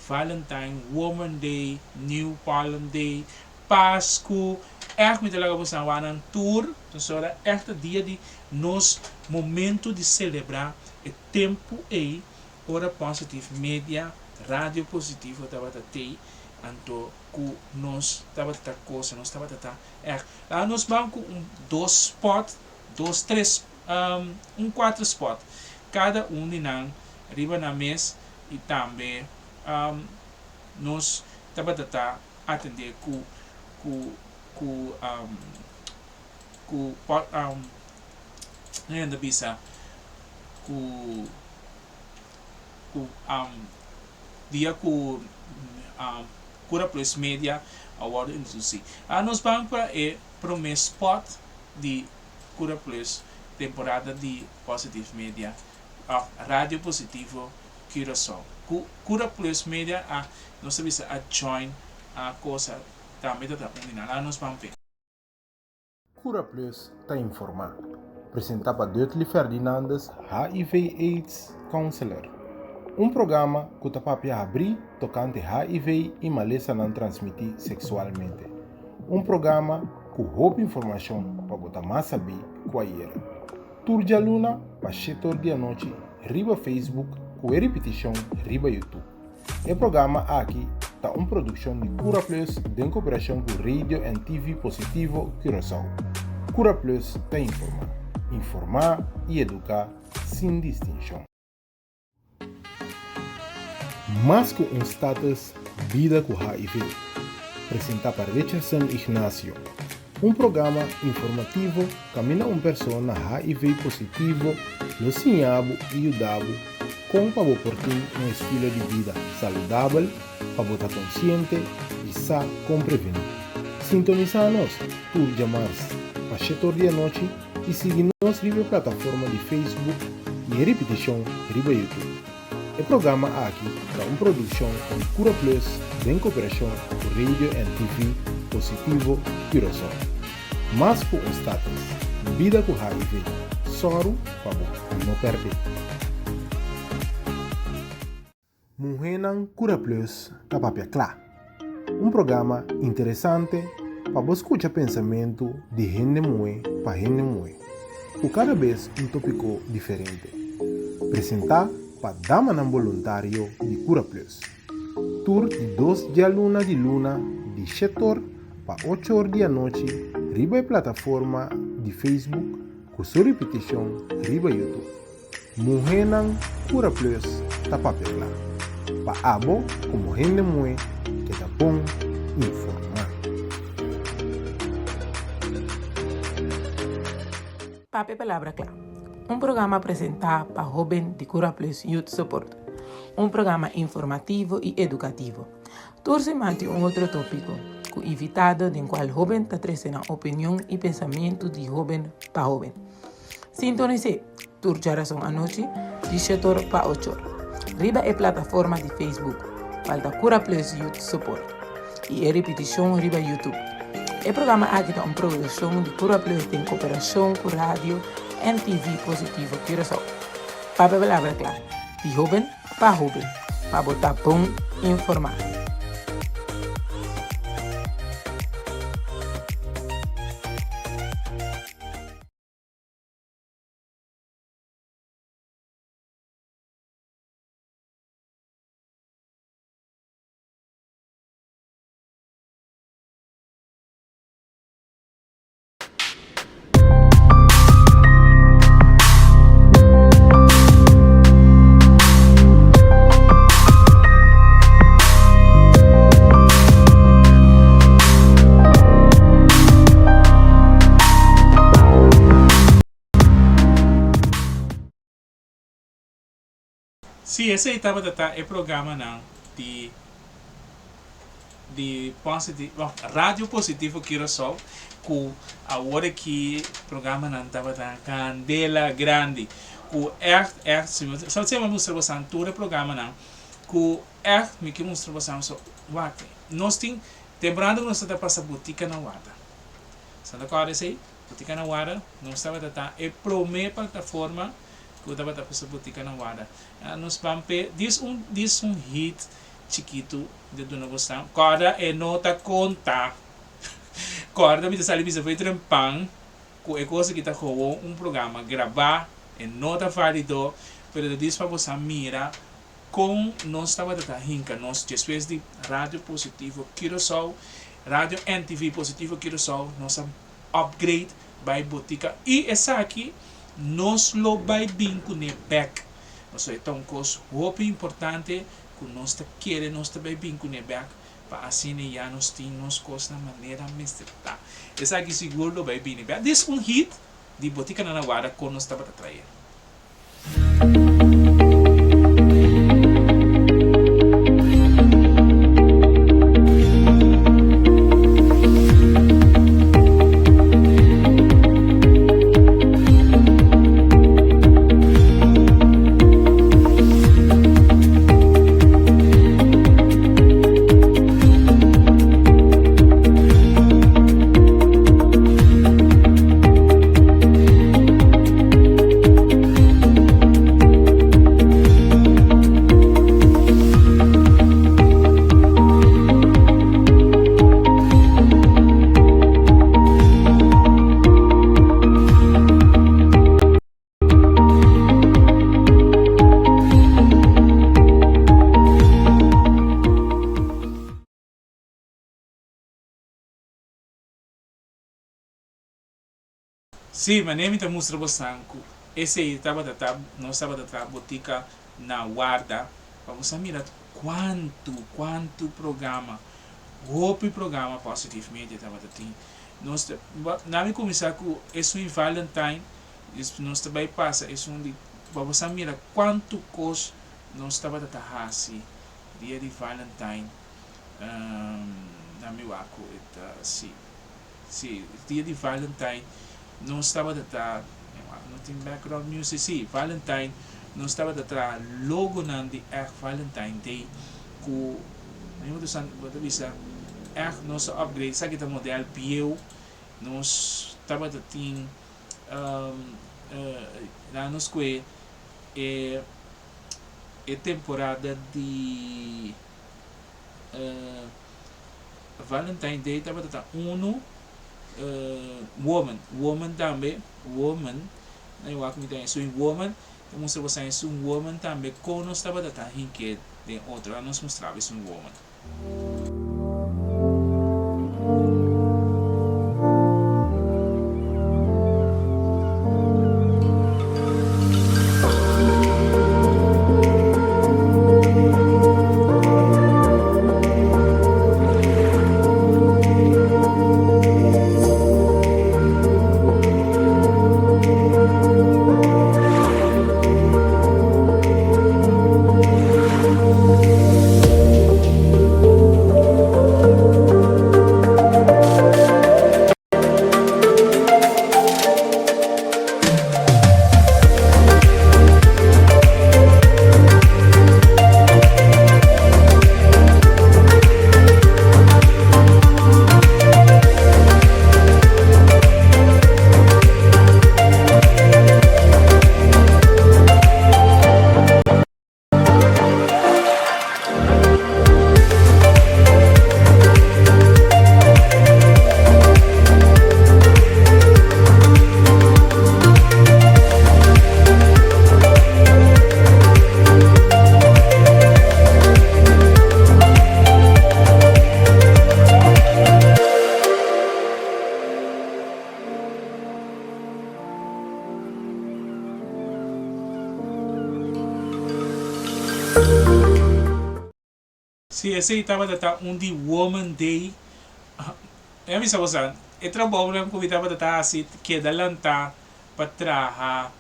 Valentine, Woman Day, New Palm Day, Pasku, ègt mi ta laga bosnan wak nan tur, pasobra ègt ta dia di nos momento di selebrá e tempu ei ora Positive Media, Radio Positivo tabata tei, anto ku nos tabata ta kosa, nos tabata ta ègt. Laga nos ban ku un dos spòt, dos tres, un kuater spòt, kada un di nan riba nan mes i tambe nos tabata ta atendé ku ku ku ku nan ta bisa ku ku dia ku Cura Plus Media a wòrdu introdusí. A nos ban pa e promé spòt di Cura Plus temporada di Positive Media òf Radio Positivo Curaçao. Ku Cura Plus Media a nos ta bisa a join a kosa tambe ta ta un di nan. Laga nos ban p'e. Cura Plus ta informá. Presentá pa Dudley Ferdinandus, HIV Aids Counselor. Un programa ku ta papia habrí tokante HIV i malesanan transmití seksualmente. Un programa ku hopi informashon pa bo ta mas sabí ku ayera. Tur djaluna pa shetor di anochi riba Facebook ku e ripitishon riba YouTube. E programa aki ta un produkshon di Cura Plus den koperashon ku Radio en TV Positivo Curaçao. Cura Plus ta informá, informá i eduká sin distinshon. Mas ku un status Bida ku HIV, presentá pa Richardson Ignacio. Un programa informativo kaminda un persona HIV positivo lo siña bo i yuda bo kon pa bo por tin un estilo di bida saludabel, pa bo ta konsiente i sa kon prevení. Sintonisá nos tur djamars pa shetor di anochi i sigui nos riba e plataforma di Facebook i e ripitishon riba YouTube. E programa aki ta un produkshon di Cura Plus den koperashon ku Radio en TV Positivo Curaçao. Mas ku un status, bida ku HIV, sòru pa bo no pèrdè. Muhénan Cura Plus ta papia kla. Un programa interesante pa bo skucha pensamentu di hende muhé pa hende muhé, ku kada bes un topiko diferente. Presentá pa damanan boluntario di Cura Plus. Tur di dos djaluna di luna di shetor pa ochor di anochi riba e plataforma di Facebook ku su ripitishon riba YouTube. Muhénan Cura Plus ta papia kla, pa abo komo hende muhé keda bon informá. Papia Palabra Kla, un programa presentá pa hóben di Cura Plus Youth Support. Un programa informativo i edukativo. Tur siman tin un otro tópiko, ku invitado den kual hóben ta trese nan opinion i pensamentu di hóben pa hóben. Sintonis'é tur djarason anochi di shetor pa ochor riba e plataforma di Facebook kual ta Cura Plus Youth Support i e ripitishon riba YouTube. E programa aki ta un produkshon di Cura Plus den koperashon ku Radio en TV Positivo Curaçao. Papia palabra kla, di hoben pa hoben, pa bo ta bon informá. Sí, esei tabata ta e programanan di di Positive, oh, Radio Positivo Curaçao ku awor aki programanan tabata kandela grandi ku ègt ègt si mi sa mi mustra bosan tur e programanan ku ègt mi ke mustra bosan so wak nos tin temporada ku nos ta pasa botika na warda sa ta kòrda esei botika na warda nos tabata ta e promé plataforma ku tabata pasa botika na warda nos ban p'e dis un dis un hit chikitu de duna bo sa. Kòrda e no ta konta. Kòrda mi ta sali bisa fo'i trempan ku e kos aki ta gewoon un programa grabá, e no ta válido, pero ta dis pa bo sa mira kon nos tabata ta hinka nos despues di Radio Positivo Curaçao, Radio NTV Positivo Curaçao, nos a upgrade bai botika i esaki nos lo bai bin kuné bèk. Pasobra e ta un kos hopi importante ku nos ta kere nos ta bai bin kuné bèk pa asina ya nos tin nos kos na manera mester ta. Esaki sigur lo bai bini bèk. Dis un hit di Botika na Warda kon nos tabata trae. Sí, manera mi ta mustra bosan ku esei tabata ta nos tabata traha botika na warda pa boso a mira kuantu kuantu programa hopi programa Positive Media tabata tin. Nos ta na mi kuminsá ku esun di Valentine nos ta bai pasa esun di pa boso a mira kuantu kos nos tabata ta hasi dia di Valentine na mi wak ku e ta si. Si, dia di Valentine nos tabata ta, no tin background music, si, Valentine nos tabata traha logonan di ègt Valentine Day ku mi bo ta bo ta bisa ègt nos a upgrade, esaki ta modèl bieu, nos tabata tin nan nos kue e e temporada di. Valentine Day tabata ta unu woman, woman tambe, woman, nan wak mi ta esun woman, ta mustra boso esun woman tambe kon nos tabata ta hink'é den otro, a nos mustraba esun woman. Si esei tabata ta un di Woman Day, mi a bisa boso, e trabounan ku mi tabata ta hasi keda lantá pa traha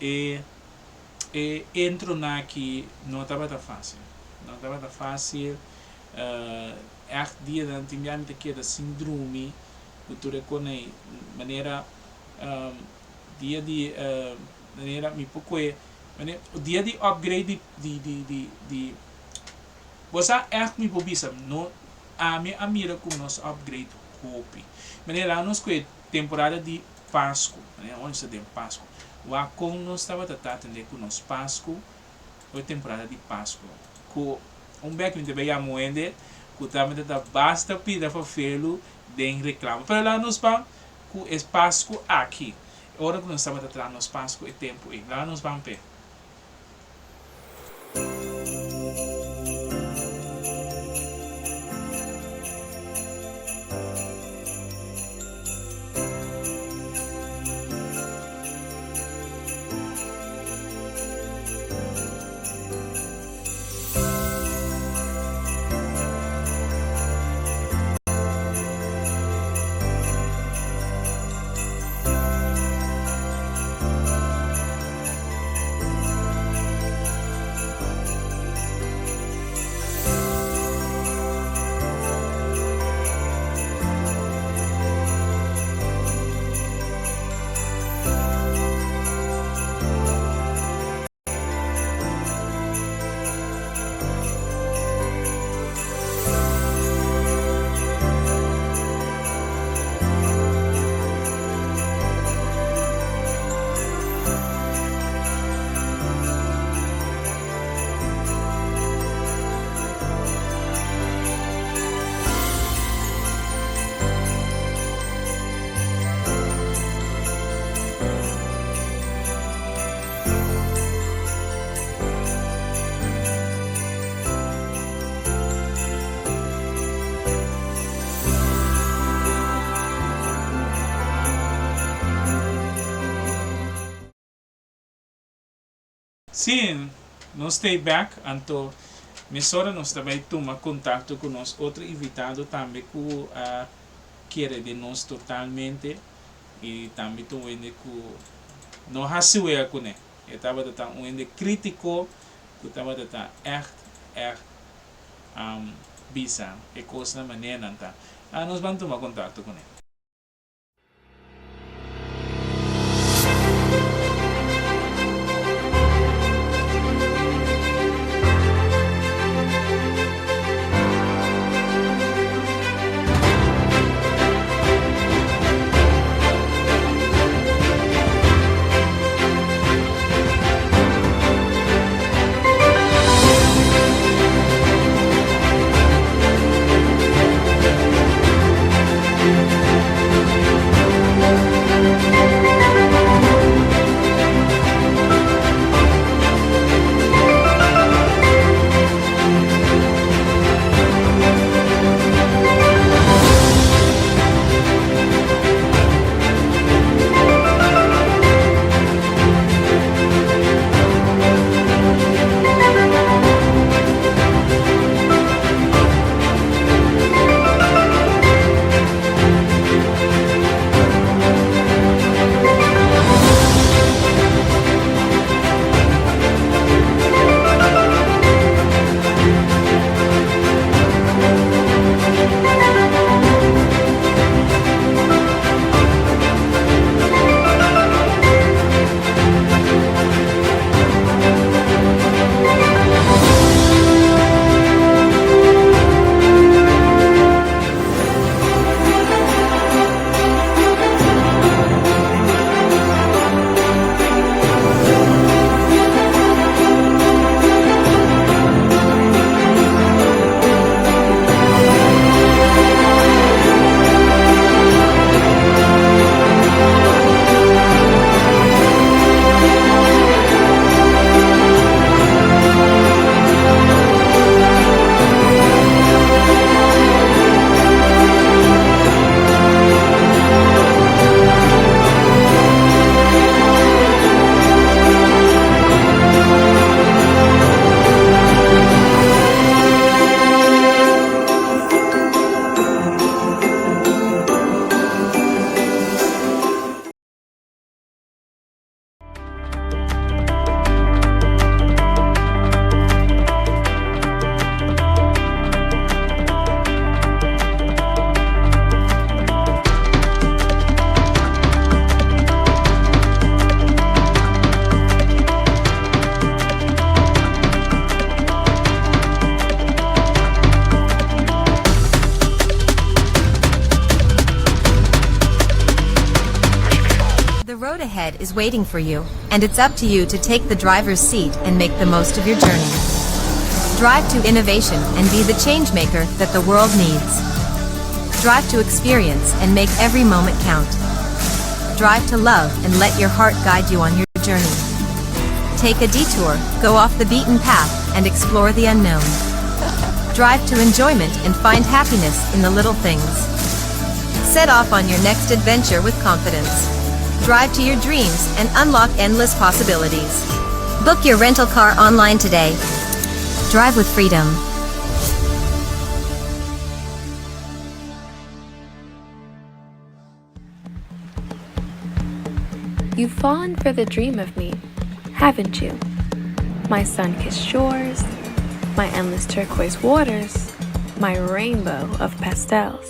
e E intronan aki no tabata fásil. No tabata fásil. Ègt dianan tin bia mi ta keda sin drumi ku tur e kos ei. Manera dia di manera mi por kohe manera dia di upgrade di di di di di bo sa ègt mi por bisa no ami a mira ku nos a upgrade hopi. Manera nos kohe temporada di Pasku, manera ora nos ta den Pasku, wak kon nos tabata ta atendé ku nos Pasku, e temporada di Pasku, ku un bek mi ta bai yama un hende ku tabata ta basta pida fafelu den reklamo. Pero laga nos ban ku e Pasku aki, ora ku nos tabata traha nos Pasku e tempu ei, laga nos ban p'e. Sí, nos stay back, anto mesora nos ta bai tuma contacto cu nos otro invitado tambe cu a kere den nos totalmente y tambe ta un hende cu no haci wea cune. E tabata ta un hende critico cu tabata ta echt, echt bisa e cosnan manera nan ta. Nos ban tuma contacto cune. ahead is waiting for you, and it's up to you to take the driver's seat and make the most of your journey. Drive to innovation and be the changemaker that the world needs. Drive to experience and make every moment count. Drive to love and let your heart guide you on your journey. Take a detour, go off the beaten path, and explore the unknown. Drive to enjoyment and find happiness in the little things. Set off on your next adventure with confidence. Drive to your dreams and unlock endless possibilities. Book your rental car online today. Drive with freedom. You've fallen for the dream of me, haven't you? My sun kissed shores, my endless turquoise waters, my rainbow of pastels.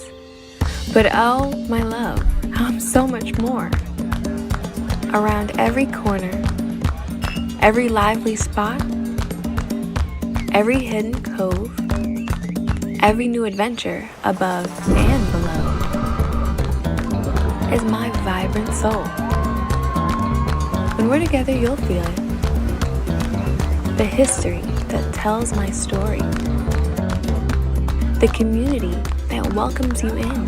But oh, my love, I'm so much more. Around every corner, every lively spot, every hidden cove, every new adventure above and below is my vibrant soul. When we're together, you'll feel it. The history that tells my story, the community that welcomes you in,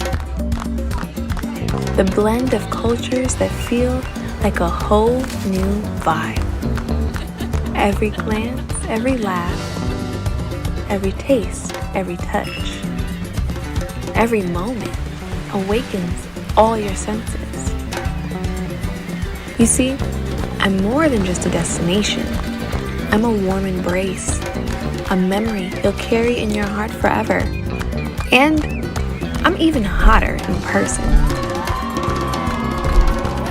the blend of cultures that feel like a whole new vibe. Every glance, every laugh, every taste, every touch, every moment awakens all your senses. You see, I'm more than just a destination. I'm a warm embrace, a memory you'll carry in your heart forever. And I'm even hotter in person.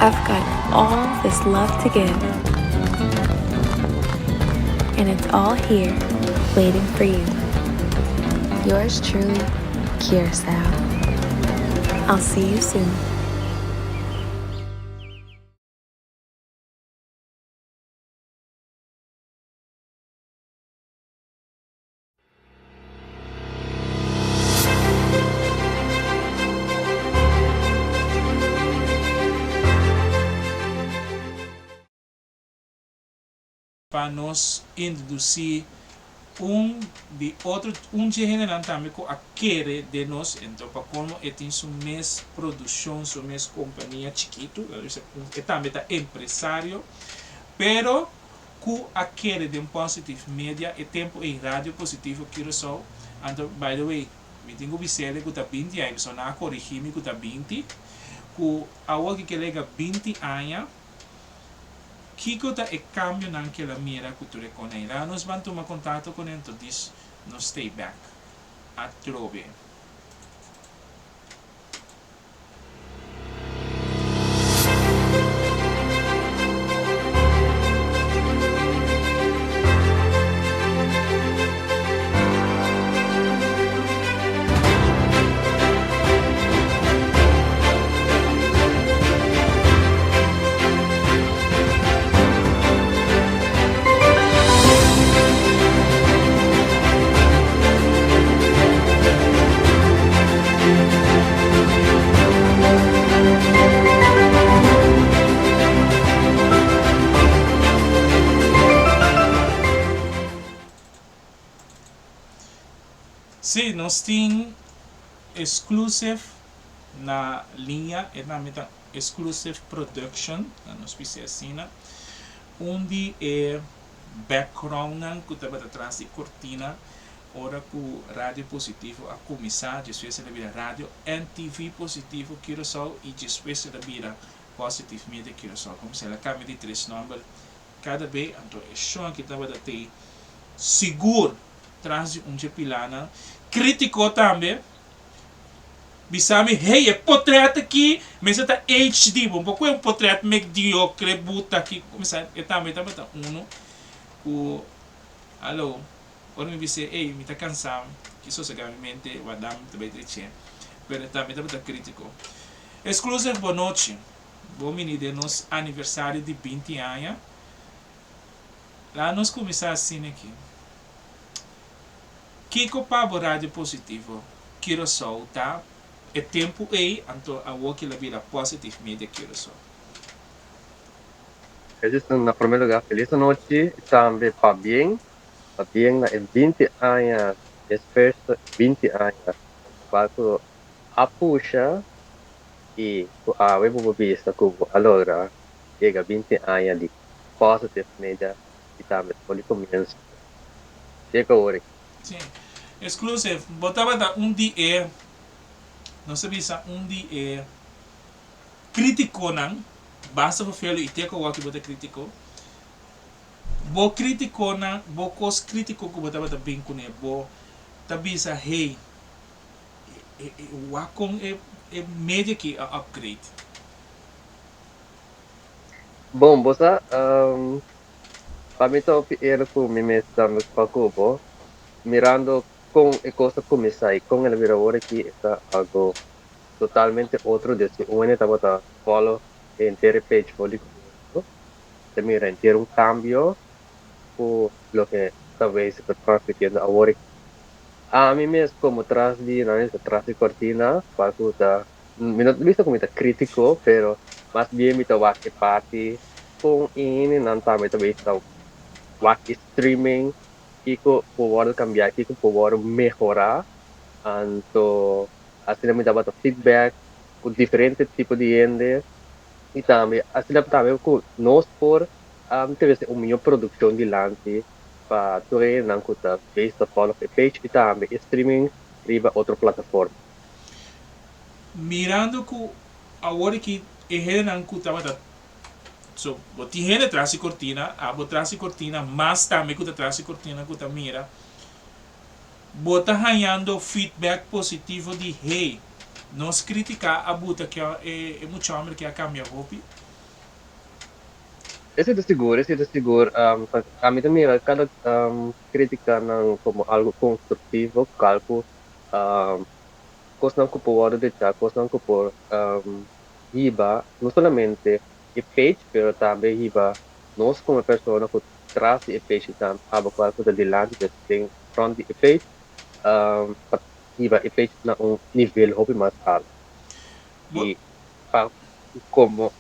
I've got all this love to give, and it's all here waiting for you. Yours truly, Curacao. I'll see you soon. Pa nos introdusí un di otro un dje hendenan tambe ku a kere den nos, enton pa komo e tin su mes produkshon, su mes kompania chikitu, e tambe ta empresario, pero ku a kere den Positive Media e tempu ei Radio Positivo Curaçao, anto by the way mi tin ku bis'ele ku ta binti aña pasobra nan a korigí mi ku ta binti, ku awor ki ke lega binti aña kiko ta e kambionan ke el a mira ku tur e konei. Laga nos ban tuma kontakto kuné anto dis nos stay back atrobe. Sí, nos tin exclusive na liña, e tambe ta exclusive production, na nos bisa asina, un di e backgroundnan ku tabata tras di kortina ora ku Radio Positivo a kuminsá, despues el a bira Radio NTV Positivo Curaçao i despues el a bira Positive Media Curaçao. Komo si el a kambia di tres nòmber kada be, anto e shon aki tabata tei sigur tras di un dje pilanan. Krítiko tambe bisa mi, hey, e potret aki mester ta HD, bo no por kohe un potret mediokre buta aki. Kuminsá e tambe tabata unu ku, alo. Ora mi bis'é, Ey, mi ta cansá, ki sosegá mi mente, wardá mi ta bay dreché. Pero e tambe tabata crítico. Exclusive Bonochi, bo mini den nos aniversario di binti aña. Laga nos cuminsá asina aki. Kico pa bo Radio Positivo Curaçao ta e tempo ey, anto awor ki la bira Positive Media Curaçao? Richardson, na promé lugá felis anochi i tambe pabien, pabien na e 20 aña, esfuerso 20 aña kual ku a pusha i ku awe bo por bisa ku bo a logra yega 20 aña di Positive Media i tambe for di komienso te ku awor aki. Sí. Exclusive, bo tabata un di e, nos ta bisa un di e Kritikonan, basta pa felu i te ku awor ki bo ta kritiko, bo kritikonan, bo kos kritiko ku bo tabata bin kuné, bo ta bisa, hey, wak kon e e media aki a upgrade. Bon, bo sa, pa mi ta hopi ere ku mi mes tambe pa ku bo, mirando kon e kos a kuminsá i kon el a bira awor aki, e ta algo totalmente otro de si un hende tabata follow e henter e page for di comienso ta mira henter un cambio cu loke ta wezen ta transmitiendo awor aki. Ami mes como tras di nan bisa tras di cortina cual cu ta mi no ta bisa cu mi ta critico pero mas bien mi ta wak e parti con e hendenan tambe ta wezen ta wak e streaming kico por wordo cambia kico por wordo mehora anto Asina mi tabata feedback ku diferente tipo di hende i tambe asina tambe ku nos por trese un mihó produkshon dilanti pa tur e hendenan ku ta bes ta follow e page i tambe e streaming riba otro plataforma. Mirando ku awor aki e hendenan ku tabata so bo tin hende tras di kortina abo tras di kortina mas tambe ku ta tras di kortina ku ta mira Bo ta hañando feedback positivo di hey, nos critica a buta ke e mucha homber ke a cambia hopi? Esei ta sigur, esei ta sigur. Ami ta mira kada criticanan como algo constructivo, algo cosnan cu por wordo decha, cosnan cu por hiba no solamente e page pero tambe hiba nos como persona cu tras di e page tambe abo cual cu ta dilanti des den front di e page pa hiba e page na un nivel hopi mas alto y pa como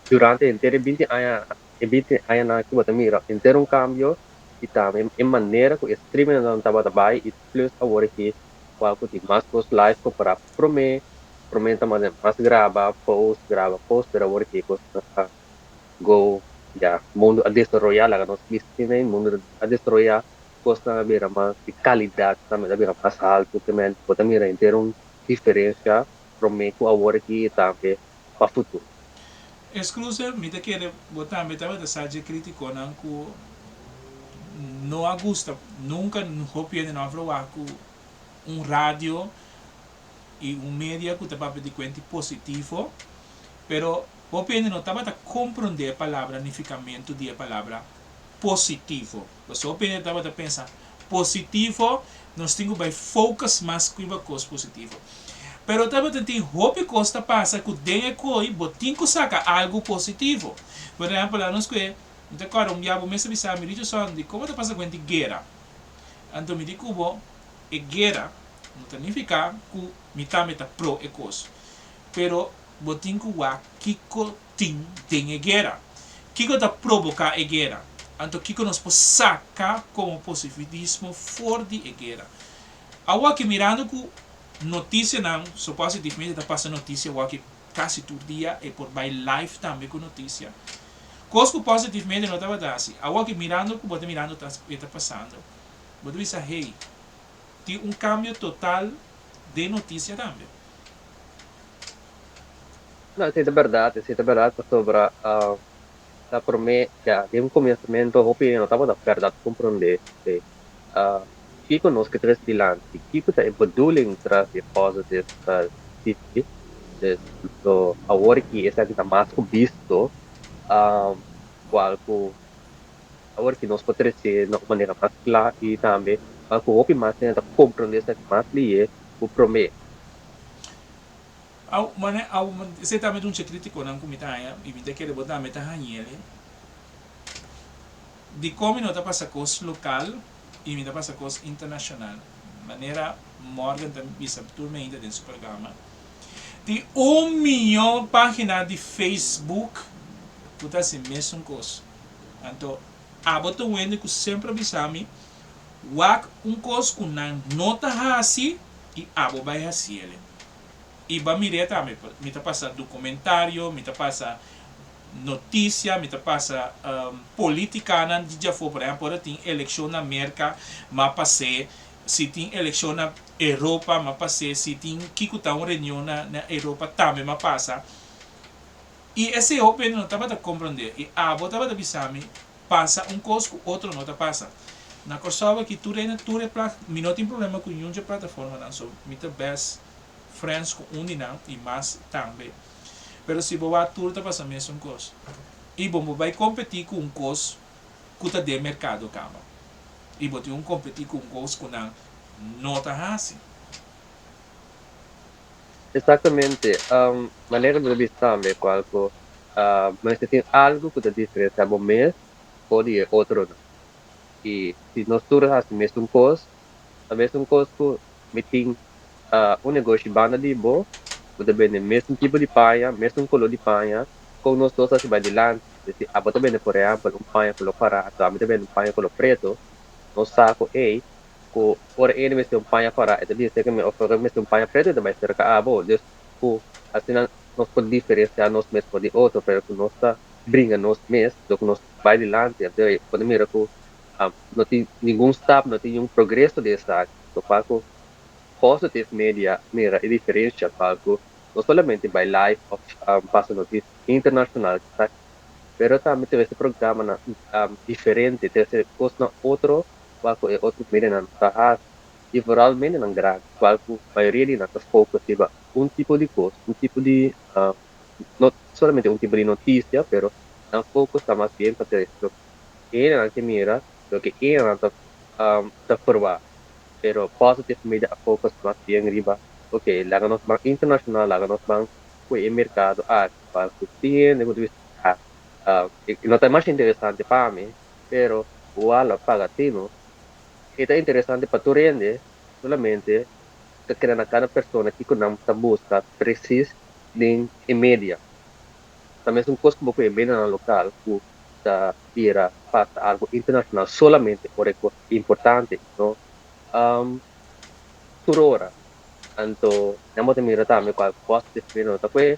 durante henter e binti aña e binti añanan aki bo ta mira henter un cambio y tambe e manera cu e streamingnan tabata bay y plus awor aki cual cu tin mas cos live compara cu prome, prome ta mas graba post graba post pero awor aki e cosnan a go ya mundo a desaroya laga nos bisa asina e mundo a desaroya cosnan a bira mas di calidad tambe a bira mas halto ke men bo ta mira henter un diferencia prome cu awor aki y tambe pa futuro. Exclusive, mi ta kere bo tambe tabata sa dje criticonan cu no a gusta nunca hopi hende no a verwacht cu un radio y un media cu ta papia di cuenti positivo pero Hopi hende no tabata komprondé e palabra nifikamentu di e palabra positivo. Pasobra hopi hende tabata pensa, positivo, nos tin ku bai focus mas ku riba kos positivo. Pero tabata tin hopi kos ta pasa ku den e koi bo tin ku saka algu positivo. Por ehèmpel, laga nos kue, mi ta kòrda un bia bo mes a bisa mi, Richardson, di komo ta pasa ku hende guera? Anto mi di ku bo, e guera no ta nifiká ku mi tambe ta pro e kos. Pero Bo tin ku wak kiko tin den e guera. Kiko ta proboká e guera? Anto kiko nos por saka komo positivismo for di e guera? Awaki mirando ku notisianan, so Positive Media ta pasa notisia awaki kasi tur dia, e por bai live tambe ku notisia. Kos ku Positive Media no tabata hasi. Awaki mirando ku bo ta mirando ta e ta pasando, bo ta bisa hey, tin un kambio total den notisia tambe. No, esei ta bèrdat, esei ta bèrdat pasobra ta promé, ya, den un kominsamentu hopi hende no tabata bèrdat komprondé esei. Kiko nos ke trese dilanti? Kiko ta e bedoeling tras di e Positive TV? Dus, so awor ki esaki ta mas ku bisto, kual ku awor ki nos por trese na un manera mas kla i tambe ku hopi mas hende ta komprondé esaki mas lihé ku promé. Aw, mane, aw, esei tambe ta un dje kritikonan ku mi ta haña, i mi ta kere bo tambe ta hañ'el. Dikon mi no ta pasa kos lokal i mi ta pasa kos internashonal? Manera Morgan ta bisa tur meinta den su programa, tin un miyon página di Facebook ku ta hasi mesun kos. Anto abo ta un hende ku semper a bisa mi, Wak un kos ku nan no ta hasi i abo bai hasiel. I ba mir'é tambe. Mi ta pasa dokumentario, mi ta pasa notisia, mi ta pasa politikanan di djafó. Por ehèmpel, ora tin elekshon na Merka, m'a pas'é. Si tin elekshon na Europa, m'a pas'é. Si tin kiko ta un reunion na Europa, tambe m'a pasa. I esei hopi hende no tabata komprondé. I abo tabata bisa mi, Pasa un kos ku otro no ta pasa. Na Kòrsou aki tur hende tur e plat mi no tin problema ku niun dje plataformanan so mi ta best friends ku un di nan i mas tambe. Pero si bo wak tur ta pasa mesun kos. I bo bo bai kompetí ku un kos ku ta den merkado kaba. I bo tin un kompetí ku un kos ku nan no ta hasi. Exactamente. Manera bo ta bisa tambe cual cu mester tin algo cu ta diferencia bo mes for di e otronan. Y si nos tur a haci mesun cos, ta mesun cos cu mi tin un negoshi banda di bo, bo ta bende mesun tipo di paña, mesun color di paña, con nos dos a haci bay dilanti. Si abo ta bende por ehempel un paña color para, anto ami ta bende un paña color preto, nos sa cu ey ku ora e mester un paña kòrá e ta bisa serka mi òf ora e mester un paña pretu e ta bai serka abo. Dus ku asina nos por diferensiá nos mes for di otro pero ku nos ta bringa nos mes dor ku nos bai dilanti anto e por mira ku no tin ningun stap no tin ningun progreso den esaki. So pa ku Positive Media mira e diferensia pa ku no solamente bai live òf pasa notisia internashonal esaki pero tambe trese programanan diferente trese kosnan otro cual cu e otro medianan ta haci y vooral medianan grandi cual cu mayoria di nan ta focus riba un tipo di cos, un tipo di no solamente un tipo di noticia pero nan focus ta mas bien pa trece loke hendenan ke mira, loke hendenan ta ta proba pero Positive Media a focus mas bien riba ok laga nos ban internacional laga nos ban cu e mercado aki cual cu tin hende cu ta bisa ah no ta mas interesante pa mi Pero wal a paga tino, e ta interesante pa tur hende, solamente ta keda na kada persona kiko nan ta buska presis den e media. Ta mesun kos ku bo ku e medianan lokal ku ta bira pasa algu internashonal solamente ora e kos importante i no tur ora. Anto nan bo ta mira tambe kua positive media no ta kue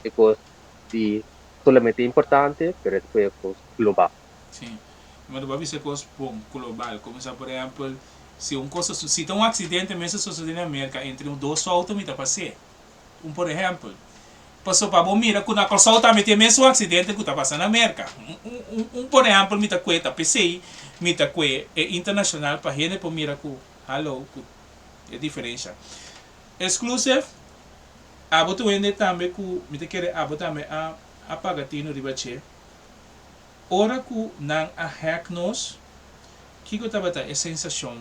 e kos di solamente importante pero e ta kue e kos global. Sí. Ma bo a bisa cos bon global. Comenzá por ehempel, si un cosa su, si ta un accidente mester sucede na Merca entre un dos auto mi ta pas'é. Un por ehempel. Paso pa bo mira cu na Corsou tambe tin e mesun accidente cu ta pasa na Merca. Un, un, un por ehempel mi ta cue ta p'esey mi ta cue e internacional pa hende por mira cu hallo cu e diferencia. Exclusive, abo ta un hende tambe cu mi ta kere abo tambe a a paga tino riba dje. Ora ku nan a hack nos, kiko tabata e sensashon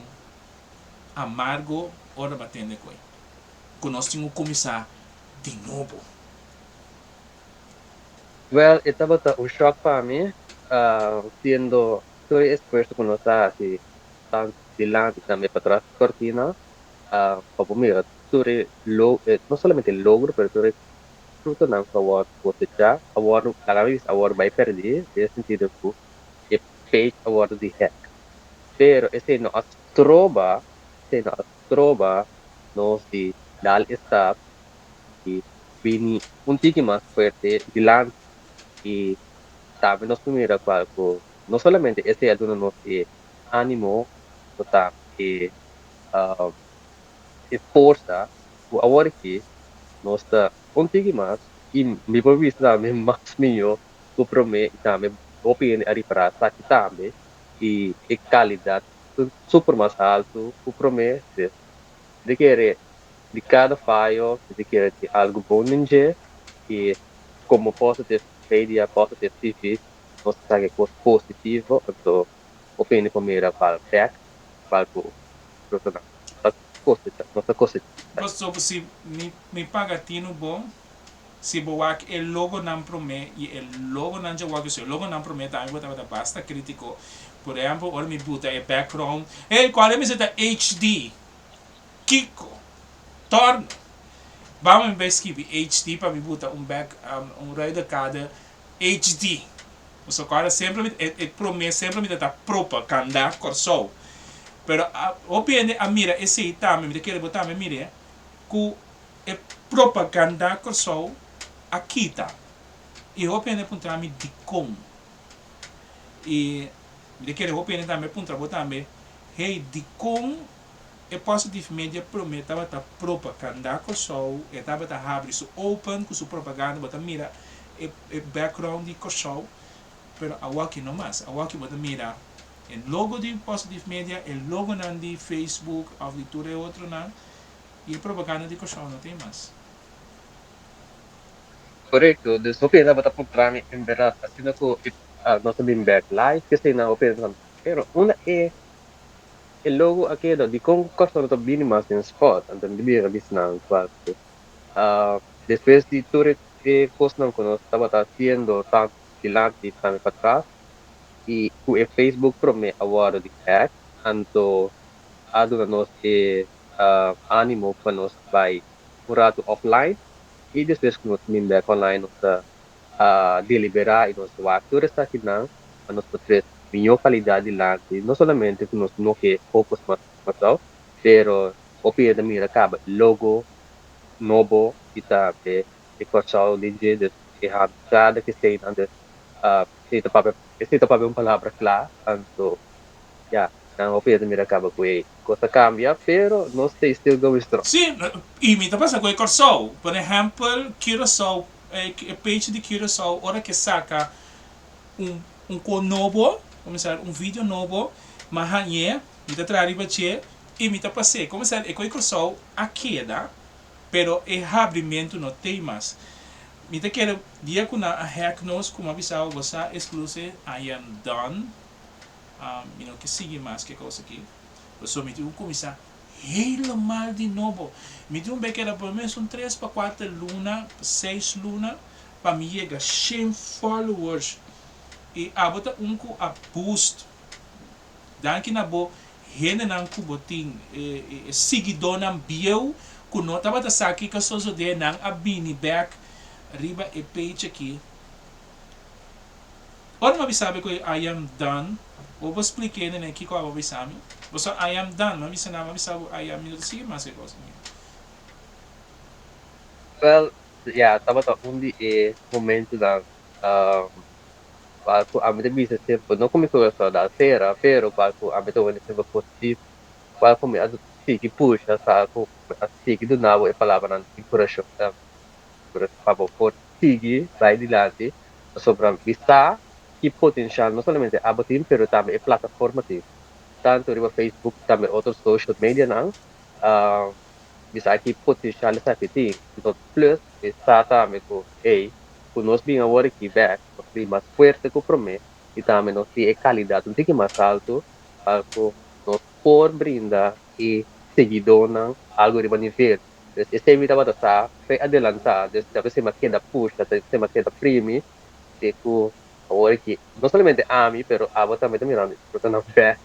amargo ora bo a tende ku e ku nos tin ku kuminsá di nobo? Wèl, e tabata un shòk pa mi, siendo tur e esfuerso ku nos a hasi tantu dilanti tambe patras di kortina, pa bo mira tur e lo, no solamente logro, pero tur e Frutonan ku a wòrdu kosechá a wòrdu, laga mi bisa, a wòrdu bai pèrdí den e sentido ku e page a wòrdu di hack. Pero esei no a stroba, esei no a stroba nos di dal e stap di bini un tiki mas fuerte dilanti i tambe nos por mira kual ku no solamente esei a duna nos e ánimo, pero tambe e e forsa ku awor aki nos ta un tiki mas i mi por bisa tambe mas mihó ku promé i tambe hopi hende a ripará esaki tambe i e kalidat ta super mas haltu ku promé. Dus mi ta kere di kada fayo mi ta kere tin algu bon den dje i komo Positive Media, Positive TV nos ta saka e kos positivo anto hopi hende por mira bal bèk bal ku Personal. Ta cosecha, no ta cosecha. Pasobra si mi mi paga tinu bon, si bo wak e logonan prome y e logonan dje wak e logonan prome tambe bo tabata basta critico. Por ehempel ora mi buta e background, hey cual e mester ta HD? Kico? Torno. Bamo mi bay skibi HD pa mi buta un back un ruiderkade HD. So kòrda semper mi e promé semper mi ta ta propaganda Kòrsou. Pero hopi hende a mira esei tambe, mi ta kere bo tambe mir'é, ku e propaganda Kòrsou a kita. I hopi hende a puntra mi dikon. I mi ta kere hopi hende tambe a puntra bo tambe, hey dikon e Positive Media promé tabata propaganda Kòrsou, e tabata habri su open ku su propaganda, bo ta mira e e background di Kòrsou, pero awaki no mas. Awaki bo ta mira e logo di Positive Media, e logonan di Facebook òf di tur e otronan, i e propaganda di Kòrsou no tin mas. Korekto, dus hopi hende tabata puntra mi en bèrdat asina ku nos a bin bèk live keseinan hopi hende ta pero unda e e logo a keda dikon Kòrsou no ta bini mas den spòt anto mi ta bira bisa nan kual ku despues di tur e kosnan ku nos tabata hasiendo tantu dilanti tambe patras i ku e Facebook promé a wòrdu di hack anto a duna nos e animo pa nos bai un ratu offline i despues ku nos bin bek online nos ta deliberá i nos wak tur esakinan pa nos por tres mihó kalidat dilanti no solamente ku nos no ke focus mas Kòrsou pero hopi hende ta mira kaba e logo nobo i tambe e Kòrsou den dje dus e hamsada ke eseinan dus esei ta papia esei ta papia un palabra kla anto ya nan hopi hende ta mira kaba ku e kos a kambia pero nos ta still going strong. Sí, i mi ta pasa ku e Kòrsou. Por ehèmpel, Curaçao, e page di Curaçao ora ke saka un un ko nobo, kuminsá un video nobo, m'a hañ'é, mi ta traha riba dje i mi ta pas'é. Kuminsá e ko'i Kòrsou a keda, pero e habrimentu no t'ei mas. Mi ta kere dia ku nan a hack nos, ku m'a bisa bo, bo sa exclusive, I am done. Mi no ke sigui mas ke kos aki. Pasobra mi tin ku kuminsá helemaal di nobo. Mi tin un bek keda por lo menos un tres pa kuater luna, seis luna, pa mi yega shen followers. I abo ta un ku a boost. Danki na bo hendenan ku bo tin, e siguidónan bieu ku no tabata sa kiko a sosodé, nan a bini bek riba e page aki. Ora mi a bisa bo ku I am done, bo por spliké nene kiko abo a bisa mi? Bo sa I am done, mi a bisa nan, mi a bisa bo I am, mi no ta sigui mas e kos aki. Well, ya, tabata un di e momentunan cual cu ami ta bisa semper, no cu mi curason a altera, pero cual cu ami ta wende semper positivo, cual cu mi a sigui pusha, sa cu mi a sigui duna bo e palabranan di curason, pa bo por sigui bai dilanti pasobra mi sa ki potencial no solamente abo tin pero tambe e plataforma tin tanto riba Facebook tambe otro social medianan mi sa ki potencial esaki tin enton plus mi sa tambe cu ey cu nos bin awor aki bek nos bin mas fuerte cu prome y tambe nos tin e calidad un tiki mas alto pa cu nos por brinda e seguidornan algo riba nivel. Dus esei mi tabata sa fe adelantá, dus ta esei mi a keda pusha, ta esei mi a keda primi te ku awor aki no solamente ami pero abo tambe ta mirando e frutonan bèk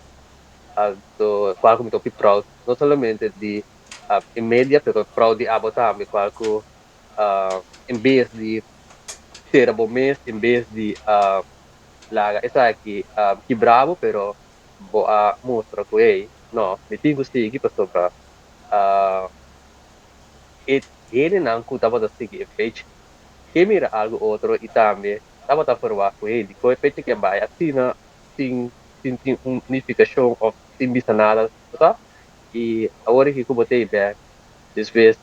anto kual ku mi ta hopi proud no solamente di e media pero proud di abo tambe kual ku en bes di sera bo mes en bes di laga esaki kibra bo pero bo a mustra ku ey no mi tin ku sigui pasobra E hendenan ku tabata sigui e fecha ke mira algu otro i tambe tabata ferwagt ku hey dikon e fecha ke bai asina sin sin tin un nifikashon òf sin bisa nada bo sa. I awor aki ku bo ta ei bèk despues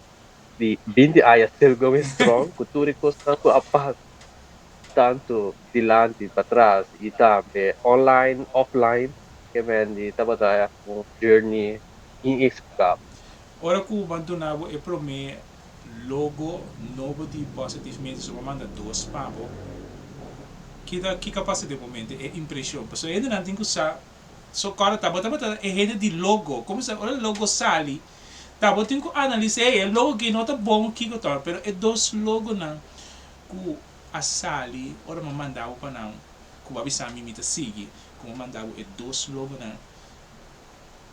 di binti aña still going strong ku tur e kosnan ku a pasa tantu dilanti patras i tambe online offline ke men di tabata un journey inexplicabel. Ora cu bo a duna bo e prome logo nobo di Positive Media so bo a manda dos pa bo, ki ta kico a pasa den bo mente, e impresion? Pasobra e hendenan tin cu sa, so corda ta bo tabata e hende di logo, como sa ora logo sali ta bo tin cu analisa hey e logo aki no ta bon kico ta, pero e dos logonan cu a sali ora bo a manda bo pa nan cu bo a bisa mi mi ta sigui, cu bo a manda bo e dos logonan.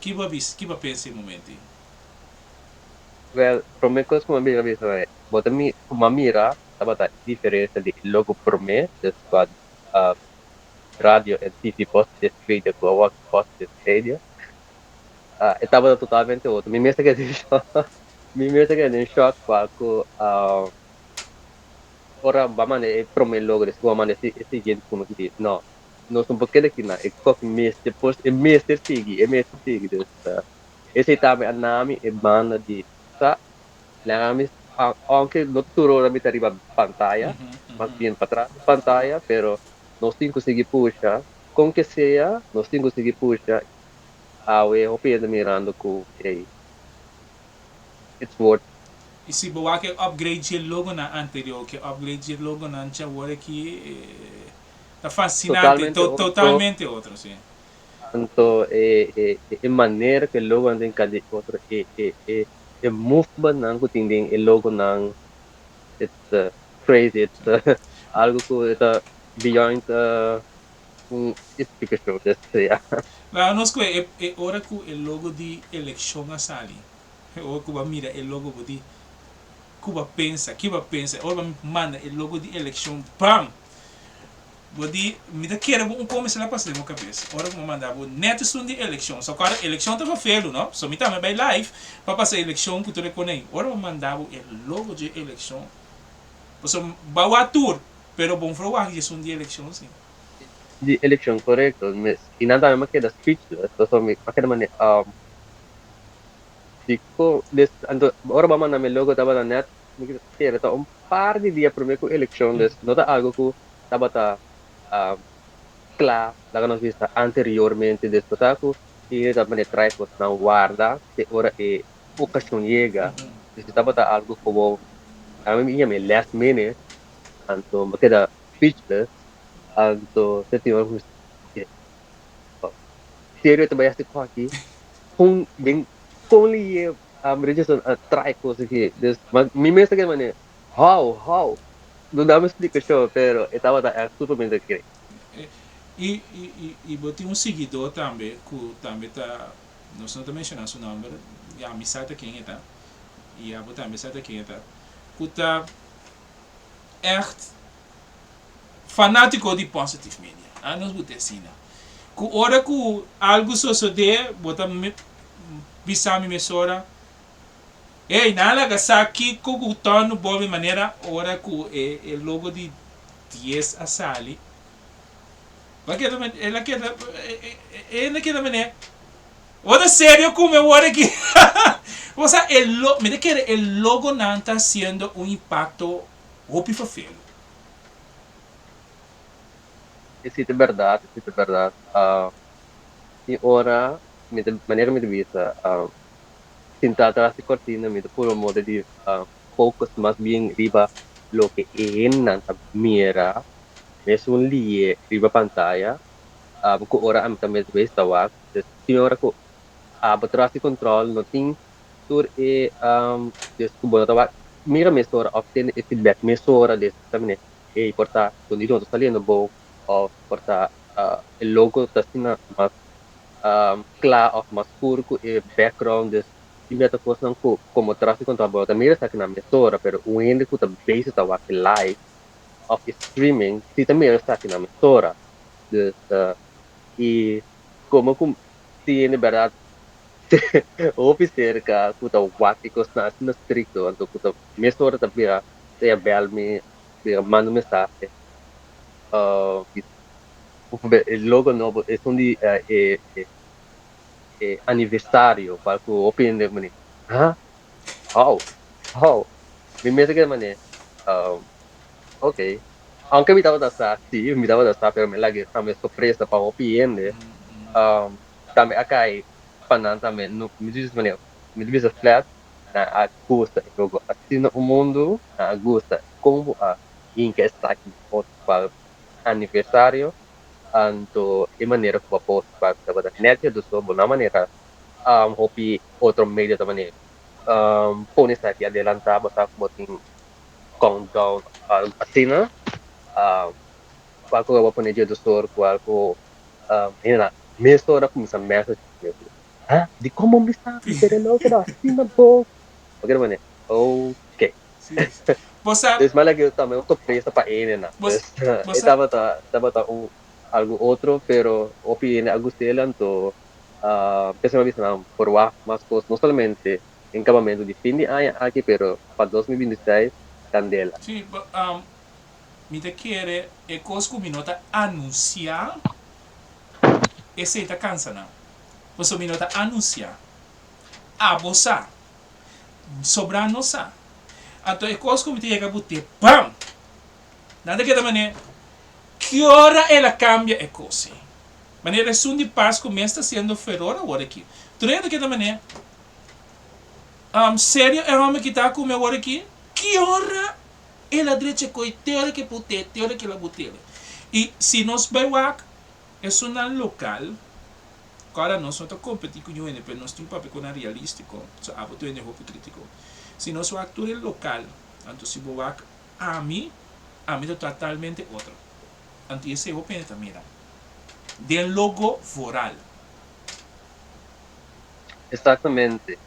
Ki bo a bisa, ki bo a pensa e momento ei? Wel, prome kos ku mi a bira bisa e bo ta mi ku mi a mira tabata e diferensia di e logo prome, des kua Radio en TV Positive Media ku awor Positive Radio. E tabata totalmente otro. Mi mes a keda den shock. Mi mes a keda den shock pa ku ora bo a manda e prome logo despues bo a manda e siguiente ku mi di no, nos no por keda aki nan. E kos mester por e mester sigui, e mester sigui. Dus esei tambe a nami e banda di sa laga mi aunke no tur ora mi ta riba pantaya, mas bien patras di pantaya, pero nos tin ku sigui pusha, kon ke sea nos tin ku sigui pusha. Awe hopi hende mirando ku ey it's worth. I si bo wak e upgrade dje logonan anterior ku e upgrade dje logonan dje awor aki ta fascinante, Totalmente otro. totalmente otro, si. Anto e e manera ku e logonan tin kadi otro e e e e movementnan ku tin den e logonan it's crazy, it's algo ku ta beyond un splikashon des ya. Laga nos ku e e ora ku e logo di elekshon a sali, e ora ku bo a mira e logo bo di ku bo a pensa, ki bo a pensa, e ora bo a manda e logo di elekshon bam! Bo di mi ta kere bo un kon mester a pasa den bo kabes ora ku bo manda bo net esun di elekshon. So kòrda elekshon ta vervelu no, so mi tambe bai live pa pasa elekshon ku tur e konei. Ora bo manda bo e logo dje elekshon, pasobra bo a wak tur pero bon verwagt dje esun di elekshon si. Di elekshon korekto mes i nan tambe a keda speechless pasobra mi a keda manera dikon des anto ora bo a manda mi logo tabata net mi kere ta un par di dia prome ku elekshon des no ta algo ku tabata kla laga nos bisa anteriormente des por ta ku e hende ta manera trae kosnan warda te ora e okashon yega des tabata algo komo ami mi yama e last minute anto mi a keda speechless anto te tin ora ku mi serio ta bai hasi kos aki kon den kon liye Richardson a trae kos aki dus mi mes ta keda manera how how no dame splikashon pero e tabata echt supermente great. I i bo tin un siguidó tambe ku tambe ta nos no ta menshoná su nòmber ya mi sa ta ken e ta i abo tambe sa ta ken e ta ku ta echt fanátiko di Positive Media. A nos bo ta asina. Ku ora ku algu sosodé, bo ta bisa mi mesora, Ey, nan a laga sa kiko ku tònu bo mi manera ora ku e e logo di dies a sali. Bo a keda, el a keda, e a keda manera, Bo ta serio ku mi awor aki? Bo sa e lo, mi ta kere e logonan ta hasiendo un impakto hopi ferfelu. Esei ta bèrdat, esei ta bèrdat. Tin ora mi ta, manera mi ta bisa, sintá tras di kortina mi ta purba moda di focus mas bien riba loke e hendenan ta mira mesun lie riba pantaya ku ora ami ta mes bes ta wak. Dus tin ora ku abo tras di control no tin tur e dus ku bo no ta wak mira mesora of tene e feedback mesora des ta mene ey por ta sonido no ta saliendo bo of por ta e logo ta asina mas kla of mas scur ku e background dus tin bia ta kosnan ku komo tras di control bo no ta mira esakinan mesora pero un hende ku ta bezig ta wak e live of e streaming si ta mira esakinan mesora dus i komo ku tin bèrdat hopi serka ku ta wak e kosnan asina strikto anto ku ta mesora ta bira sea bèl mi bira manda un mensahe e logo nobo esun di e e aniversario kual ku hopi hende mane ha how how mi mes a keda mane okay aunke mi tabata sa si mi tabata sa pero mi a laga tambe sorpresa pa hopi hende tambe a kai pa nan tambe no mi ta bisa manera mi ta bisa flat nan a gusta e logo asina un mundu nan a gusta kon bo a hinka esaki foto pa aniversario anto e manera ku bo a post pa tabata net ya dus bo na manera hopi otro medio ta manera pone esaki adelanta bo sa ku bo tin countdown algo asina cual cu bo pone dje dosor cual cu hende mesora cuminsa message ha dicon bo bisa mi pero no keda asina bo bo keda pone ok Bo sa dus mala cu tambe un sorpresa pa hende nan bo dus bo e sa tabata tabata un. Algo otro, pero hopi hende a gust'el, anto p'esei mi a bisa nan por wak mas kos, no solamente den kabamentu di fin di aña aki, pero pa 2026 kandela. Sí, mi ta kere e kos ku mi no ta anunsiá, esei ta kansa nan. Pasobra mi no ta anunsiá. Abo sa. Sobrá no sa. Anto e kos ku mi ta yega but'é, bam! Nan ta keda manera, Ki ora el a kambia e kos ei? Manera esun di Pasku mes ta hasiendo feror awor aki. Tur hende ta keda manera, Serio e hòmber ki ta kume awor aki? Ki ora el a drecha e koi te ora ke put'é, te ora ke el a but'é? I si nos bai wak esunnan lokal, kòrda nos no ta kompetí ku niun hende, pero nos tin papia ku nan realístiko, so abo tur hende hopi krítiko. Si nos wak tur e lokal, anto si bo wak Ami, ami ta totalmente otro. Anto esei hopi hende ta mira den logo vooral. Exactamente.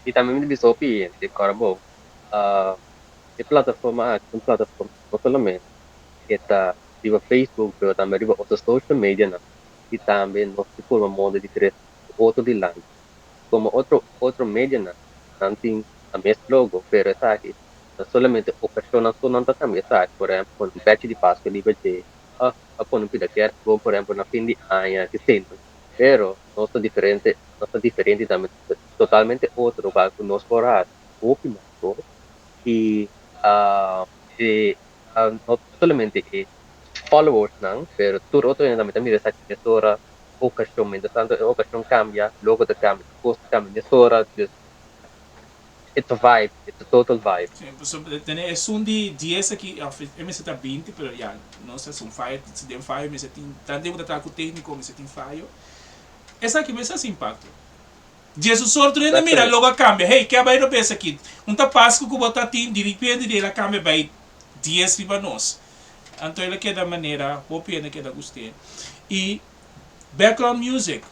Y tambe mi ta bisa hopi hende, kòrda bo, e plataforma aki ta un plataforma no solamente e ta riba Facebook pero tambe riba otro social medianan y tambe nos ta forma moda di trese otro dilanti. Como otro otro medianan nan tin nan mes logo pero esaki No solamente okashonnan so nan ta kambia esaki, por ehèmpel pone un pèchi di Paskua riba dje òf a pone un pida kèrsboom por ehèmpel na fin di aña keseinan. Pero nos ta diferente, nos ta diferente tambe totalmente otro lokual ku nos por hasi hopi mas kos i e no solamente e followersnan pero tur otro hende tambe ta mira esaki mesora okashon mientrastanto e okashon kambia logo ta kambia kos ta kambia mesora dus It's a vibe, it's a total vibe. Sí, pasobra tene esun di dies aki, of e mester ta 20, pero ya, nos a un fayo, si den fayo mester tin, tantu tempu ta traha ku tékniko mester tin fayo. Esaki mester hasi impakto. Jesus sorto hende mira Exactamente. logo a kambia, hey, ke a bai robes aki? Un ta Pasku ku bo ta tin, diripiente di el a kambia bai dies riba nos. Anto el a keda manera hopi hende keda gust'é. I background music.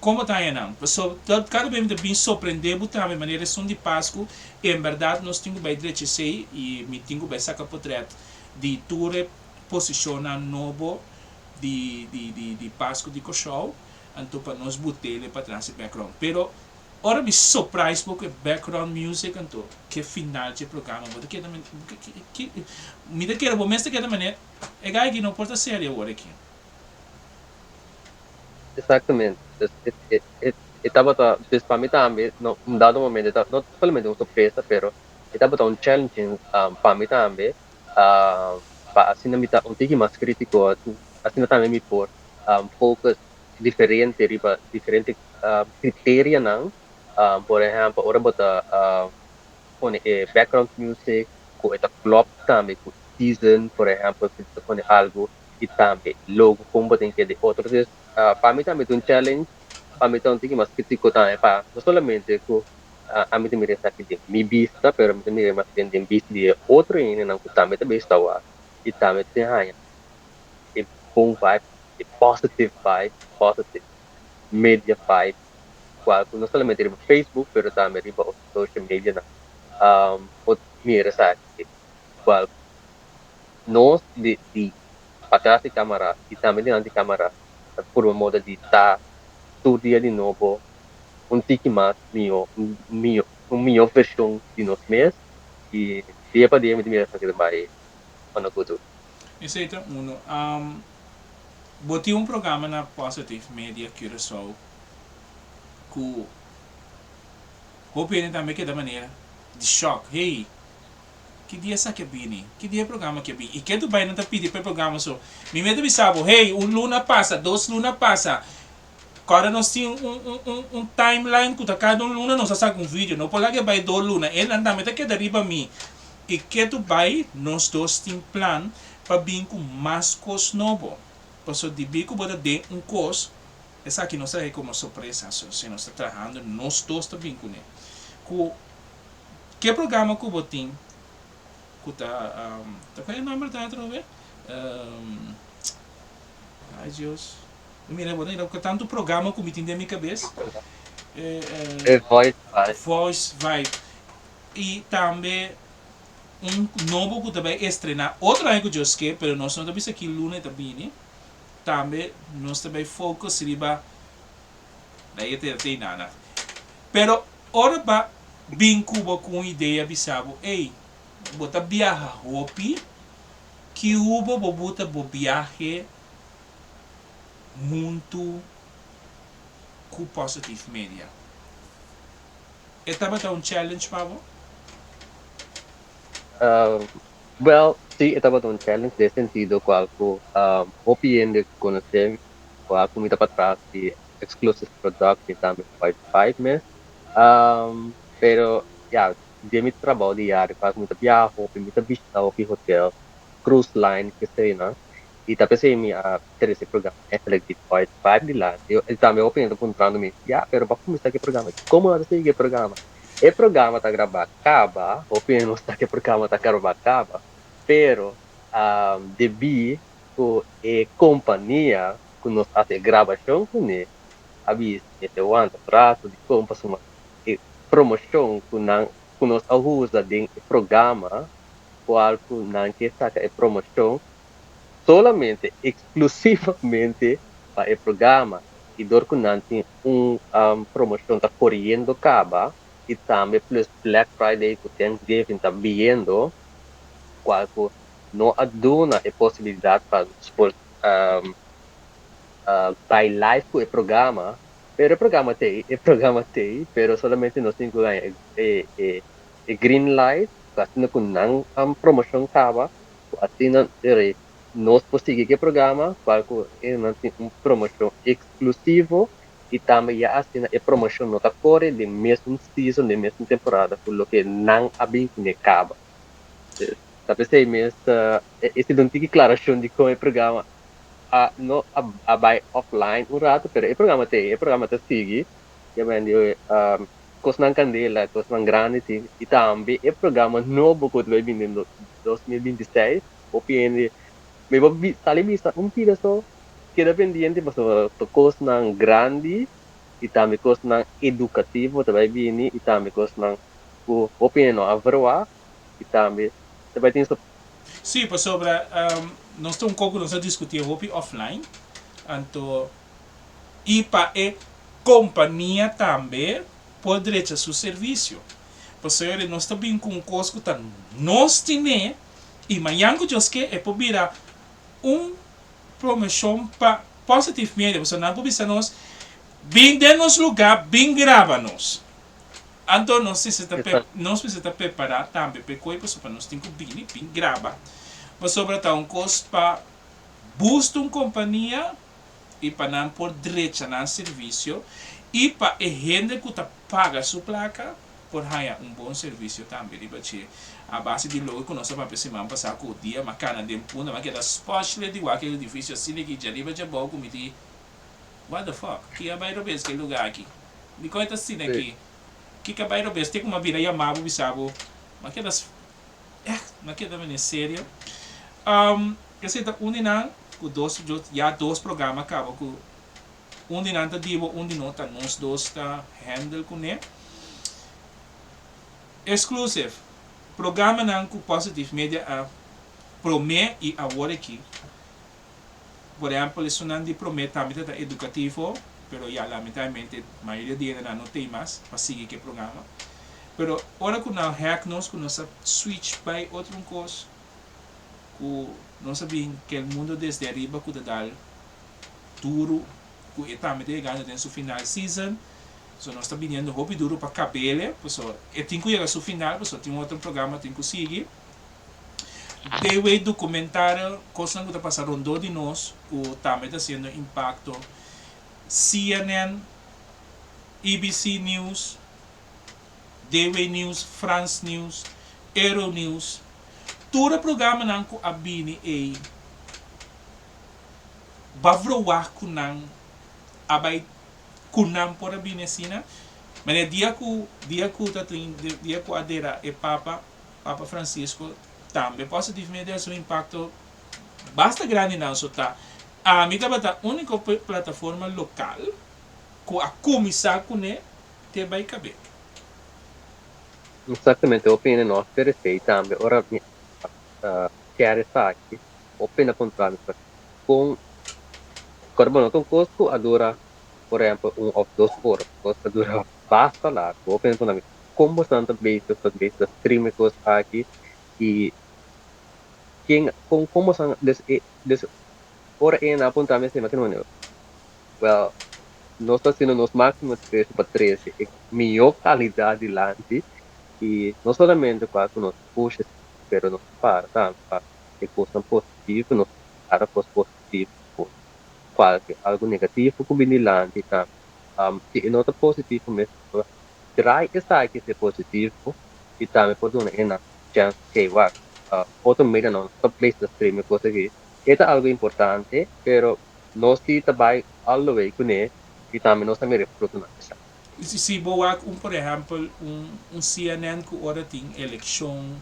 Kon bo ta haña nan? Pasobra kada bes mi ta bin sorprendé bo tambe manera esun di Pasku, en bèrdat nos tin ku bai drecha esei i mi tin ku bai saka potrèt di tur e posishonnan nobo di di di di Pasku di Kòrsou, anto pa nos but'el e patras e background. Pero ora mi surprise bo ku e background music anto ke final dje programa bo ta keda ki mi ta kere bo mes ta keda manera e guy aki no por ta serio awor aki. Exactamente. Dus e tabata, dus pa mi tambe, no, un dado momento, e no solamente un sorpresa, pero e tabata un challenging pa mi tambe, pa asina mi ta un tiki mas critico, asina tambe mi por focus diferente riba diferente criterianan, por ehempel, ora bo ta pone e background music cu e ta klopt tambe cu season, por ehempel, si bo ta pone algo y tambe logo con bo tin ke di otro. Dus pa mi tambe ta un challenge, pa mi ta un tiki mas critico tambe pa no solamente cu ami ta mira esaki den mi bista pero mi ta mira mas bien den bista di e otro hendenan cu tambe ta bay sta wak y tambe ta haña e bon vibe, e positive vibe, positive media vibe cual cu no solamente riba Facebook pero tambe riba otro social medianan por mira esaki cual Nos di di patras di camara y tambe dilanti di camara ta purba moda di ta tur dia di nobo un tiki mas miho, un miho un miho version di nos mes y dia pa dia mi ta mira esaki ta bay on a good route. Esey ta uno. Bo tin un programa na Positive Media Curaçao cu hopi hende tambe keda manera di shock, hey! Ki dia esaki a bini? Ki dia e programa aki a bini? I ke tu bai nan ta pidi pa e programa so? Mi mester bisa bo, hey, un luna pasa, dos luna pasa. Kòrda nos tin un un un un timeline ku ta kada un luna nos a saka un video. No por laga e bai dos luna. E nan tambe ta keda riba mi. I ke tu bai nos dos tin plan pa bin ku mas kos nobo. Pasobra dibí ku bo ta den un kos, esaki nos ta hei komo sorpresa. So si nos ta trahando nos dos ta bin kuné. Ku Ke programa ku bo tin ku ta ta kua e nomber ta atrobe? Ai Dios. Mira bo ta ku tantu programa ku mi tin den mi kabes. E Voice Vibe. Voice Vibe. I tambe un nobo ku ta bai estrena otro aña ku Dios ke, pero nos no ta bisa ki luna e ta bini. Tambe nos ta bay focus riba na e te nana. Pero ora ba bin ku bo ku un idea bisa bo, "Ey, bo ta biaha hopi, ki hubo bo buta bo biahe huntu ku Positive Media?" E tabata un challenge pa bo? Well, si, e tabata un challenge den sentido cual cu hopi hende conoce cual cu mi ta patras di Exclusive Production y tambe White Five mes. Pero ya, den mi trabou diario cual cu mi ta biaha hopi, mi ta bishita hopi hotel, cruise line, keseynan. Y ta pesey mi a trece e programa eigenlijk di White Five dilanti. Y tambe hopi hende ta puntrando mi, ya, pero bo a cuminsa cu e programa, como bo ta sigui cu e programa? E programa ta graba caba, hopi hende no sa cu e programa ta graba caba, pero debí cu e compania cu nos haci e grabacion cune a bisa mester wanta rato dicon pasobra e promocion cu nan cu nos a usa den e programa cual cu nan ke saca e promocion solamente exclusivamente pa e programa y dor cu nan tin un promocion ta coriendo caba y tambe plus Black Friday cu Thanksgiving ta biendo cual cu no a duna e posibilidad pa nos por bay live cu e programa, pero e programa t'ey, e programa t'ey, pero solamente nos tin cu gaña e green light cu asina cu nan promocion caba, cu asina nos por sigui cu e programa, cual cu nan tin un promocion exclusivo y tambe ya asina e promocion no ta core den mesun season, den mesun temporada cu loke nan a bin cune caba. Ta pesey mes e sido un tiki aclaracion di con e programa a no a bay offline un rato, pero e programa t'ey, e programa ta sigui, ya men di cosnan candela, cosnan grandi tin, y tambe e programa nobo cu lo bin den 2026, hopi hende mi por sali bisa un pida so, keda pendiente pasobra ta cosnan grandi y tambe cosnan educativo ta bay bini y tambe cosnan cu hopi hende no a verwacht y tambe ta bay tin. Sí, pasobra nos ta un koko nos a diskutí hopi offline, anto i pa e kompania tambe por drecha su servisio. Pasobra nos ta bin ku un kos ku ta nos tine i mañan ku Dios ke e por bira un promoshon pa Positive Media, pasobra nan por bisa nos, Bin den nos lugá, bin graba nos. Anto nos mester ta pe nos mester ta prepará tambe p'e koe pasobra nos tin ku bini bin graba pasobra ta un kos pa boost un kompania i pa nan por drecha nan servisio i pa e hende ku ta paga su plaka por haña un bon servisio tambe riba dje. A base di loke ku nos a papia siman pasá ku dia m'a kana den Punda m'a keda spòshle di wak e edifisio asina ki djariba djabou ku mi di What the fuck? Ki a bai robes ke lugar aki? Dikon e ta asina aki? Kiko a bai robes? Te ku m'a bira yama bo bisa bo, m'a keda echt, m'a keda mene serio. Esei ta un di nan ku dos, ya dos programa kaba ku un di nan ta di bo, un di no ta nos dos ta handle kuné. Exclusive, programanan ku Positive Media a promé i awor aki. Por ehempel esunnan di prome tambe ta ta edukativo, pero ya lamentablemente mayoria di hendenan no tei mas pa sigui ku e programa. Pero ora ku nan hack nos ku nos a switch bai otro un kos ku nos a bin ke el mundo desde ariba ku ta dal duru ku e tambe ta yegando den su final season, so nos ta biniendo hopi duru pa kabele pasobra e tin ku yega su final pasobra tin otro programa tin ku sigui. Dewey documentario cosnan cu ta pasa rondó di nos cu tambe ta haciendo impacto. CNN, ABC News, Dewey News, France News, Euro News, tur e programanan cu a bini ey ba verwacht cu nan a bay cu nan por a bini asina. Manera dia cu dia cu ta tin dia cu a dera e papa. Papa Francisco tambe Positive Media su impacto basta grandi nan so ta ami tabata unico plataforma local cu a cuminsa cune te bay cabe. Exactamente hopi hende no a spera esey tambe ora mi a share esaki hopi hende a puntra mi con. Korbo no ta un kos ku a dura, por ehèmpel, 1 òf 2 ora, kos a dura basta largu. Hopi hende puntra mi, kon boso ta bezig, ta bezig ta stream e kos aki i ken, kon boso, dus ora e a puntra mi asina, mi a well, nos ta hasiendo nos máksimo esfuerso pa trese e mihó kalidat dilanti i no solamente pa ku nos push, pero nos para tambe pa e kosnan positivo, nos para kos positivo, kualke algu negativo ku bin dilanti tambe. Si e no ta positivo mes, draai esaki ser positivo i tambe por duna e chance, hey, wak, otro media no ta place ta stream e kos aki. E ta algu importante, pero nos si ta bai all the way kuné i tambe nos ta mira e frutonan esaki. Si bo wak un, por ehèmpel, un CNN ku ora tin elekshon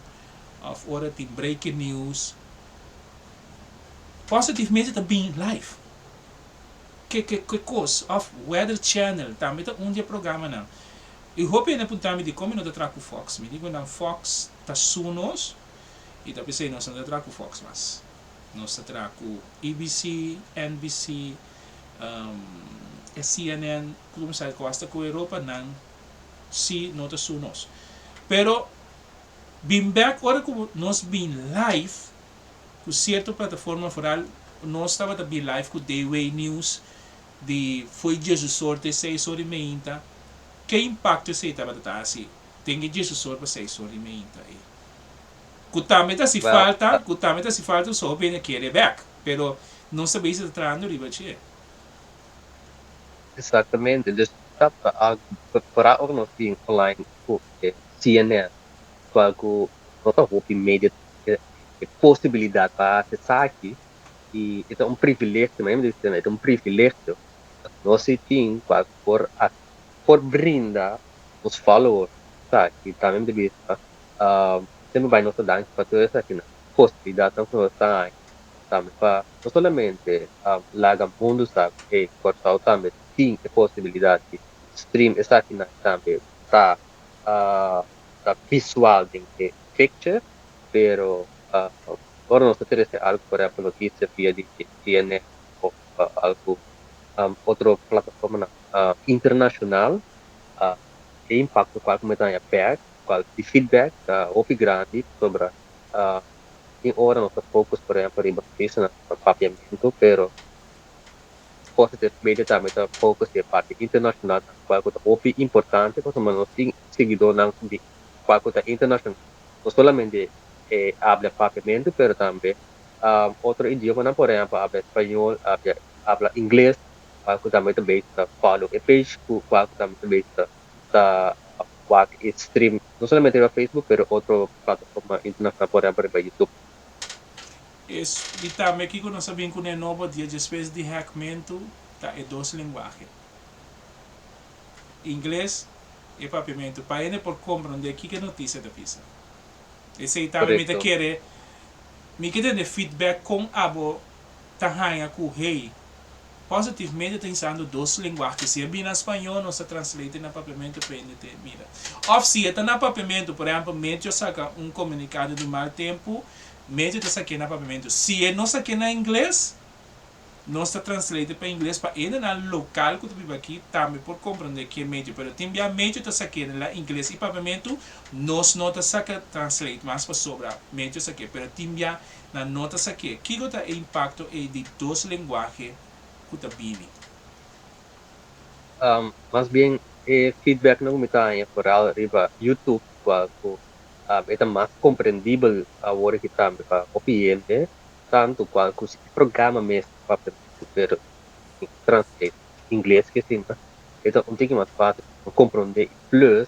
òf ora tin breaking news, positivamente ta bin live. Ke kos òf Weather Channel tambe ta un di e programanan. I hopi hende a puntra mi dikon mi no ta traha ku Fox. Mi di ku nan Fox ta su nos i ta p'esei nos no ta traha ku Fox mas. Nos ta traha ku ABC, NBC, e CNN, ku kuminsá ku asta ku Europa nan si no ta su nos. Pero bin bèk ora ku nos bin live ku sierto plataforma, foral nos tabata bin live ku Dayway News di fo'i 10 or te 6 or i meinta. Ke impakto esei tabata ta hasi den e 10 or pa 6 or i meinta ei? Ku tambe ta hasi Well, falta, ku tambe ta hasi falta, so hopi hende kere bèk, pero nos ta bezig ta trahando riba dje. Eksaktamente. Dus ta algu foral ora nos bin online ku CNN, kual ku no ta hopi media e posibilidat pa hasi esaki i ta un privilegio, mi ta bisa, ta un privilegio. Nos si tin kual por brinda nos followers esaki. Tambe mi ta bisa, semper bai nos ta danki pa tur esakinan posibilidatnan ku nos ta haña tambe pa no solamente laga mundu sa ku hey, Kòrsou tambe tin e posibilidat di stream esakinan, tambe ta visual den e picture, pero ora nos ta trese algu, por ehèmpel notisia via di CNN òf algu otro plataforma internashonal, e impakto kual ku mi ta haña bèk, kual di feedback ta hopi grandi, pasobra tin ora nos ta focus, por ehèmpel, riba notisianan pa papiamentu, pero Positive Media tambe ta focus e parti internashonal, kual ku ta hopi importante, pasobra nos tin siguidónan di kual ku ta internashonal, no solamente habla papiamentu, pero tambe otro idiomanan, por ehèmpel, habla spañol, habla ingles, kual ku tambe ta bezig ta follow e page, ku kual ku tambe ta bezig ta wak e stream, no solamente riba Facebook, pero otro plataforma internashonal, por ehèmpel riba YouTube. I tambe kiko nos a bin kuné nobo dia despues di hackmentu ta e dos lenguahe. Ingles i papiamentu. Pa hende por komprondé kiko notisia ta bisa. Esei tambe mi ta kere, mi ke tende feedback kon abo ta haña ku hey, Positive Media ta usando dos lenguahe. Si e bin na spañó, nos ta translate na papiamentu pa hende te mira. Òf si e ta na papiamentu, por ehèmpel, Meteo saka un komunikado di mal tempu, Meteo ta sak'é na papiamentu. Si e no sak'é na ingles, nos ta translate pa ingles pa hendenan lokal ku ta biba aki tambe por komprondé ke Meteo. Pero tin bia Meteo ta sak'é na ingles i papiamentu, nos no ta saka translate mas pasobra Meteo sak'é. Pero tin bia nan no ta sak'é. Kiko ta e impakto ei di dos lenguahe ku ta bini? Mas bien e feedbacknan ku mi ta haña foral riba YouTube, kual ku e ta mas komprendibel awor aki tambe pa hopi hende, tantu kual ku si e programa mes papiamentu pero translate ingles ke asina, e ta un tiki mas fásil pa komprondé. I plus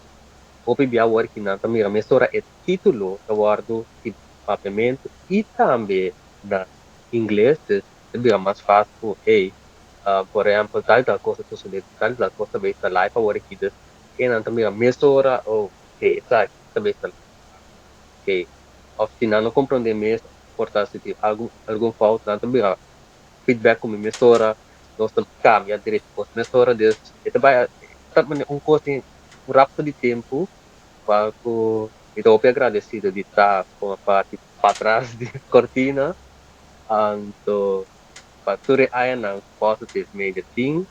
hopi bia awor aki nan ta mira mesora e título ta wòrdu di papiamentu i tambe na ingles, dus ta bira mas fásil ku hey, por ehèmpel, tal i tal kos a sosodé, tal i tal kos ta bay ta live awor aki, dus nan ta mira mesora, oh, hey, esaki ta bay ta live, okay. Òf si nan no komprondé mes, por ta si tin algun fout, nan ta bira feedback ku mi mesora, nos ta kambia derecho kos mesora, dus e ta bai ta un kos den un rapto di tempu kual ku mi ta hopi agradesido di ta forma parti patras di kortina, anto pa. Pa tur e añanan Positive Media tin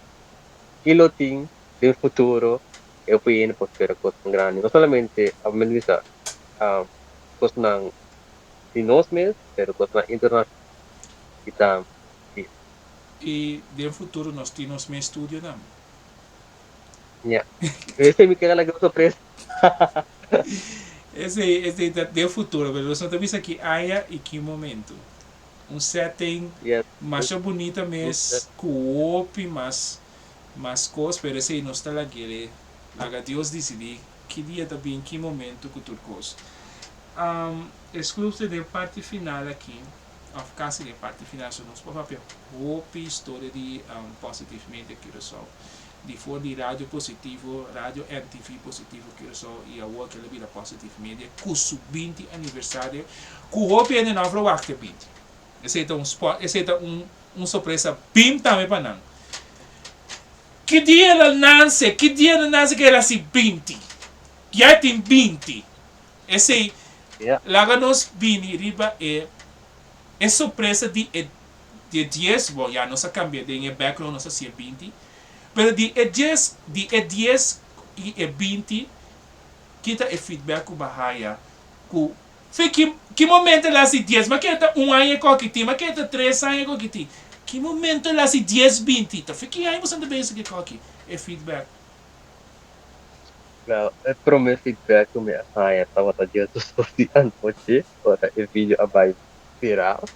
i lo tin den futuro, e hopi hende por spera kosnan grandi. No solamente, mi ta bisa, kosnan di nos mes, pero kosnan internashonal i tambe. I den futuro nos tin nos mes studionan. Ya. Esei mi keda laga un sorpresa. Esei, esei ta den futuro, pero nos no ta bisa ki aña i ki momento. Un setting masha bunita mes ku hopi mas mas kos, pero esei nos ta lag'e laga Dios disidí ki dia ta bin, ki momento ku tur kos. Excluse den parti final aki. Of kasi den parti final so nos por papia hopi historia di Positive Media Curaçao di for di Radio Positivo, Radio NTV Positivo Curaçao y awor kel a bira Positive Media cu su 20 aniversario cu hopi hende no a verwachta 20. Esey ta un spot, esey ta un un sorpresa bim tambe pa nan. Ki dia el a nance, ki dia el a nance cu el a haci 20? Ya e tin 20. Esei, laga nos bini riba e e sorpresa di e di e dies, bon ya nos a cambia den e background nos a haci e 20, pero di e dies di e dies y e 20 ki ta e feedback cu bo a haya cu fe ki ki momento el a haci dies, ma keda ta un aña e koki tin, ma keda ta tres aña e koki tin, ki momento el a haci dies 20, ta fe ki aña bo sa ta bezig e koki, e feedback. Well, e prome feedback ku mi a haña tabata dies di anochi ora e video a bai viral.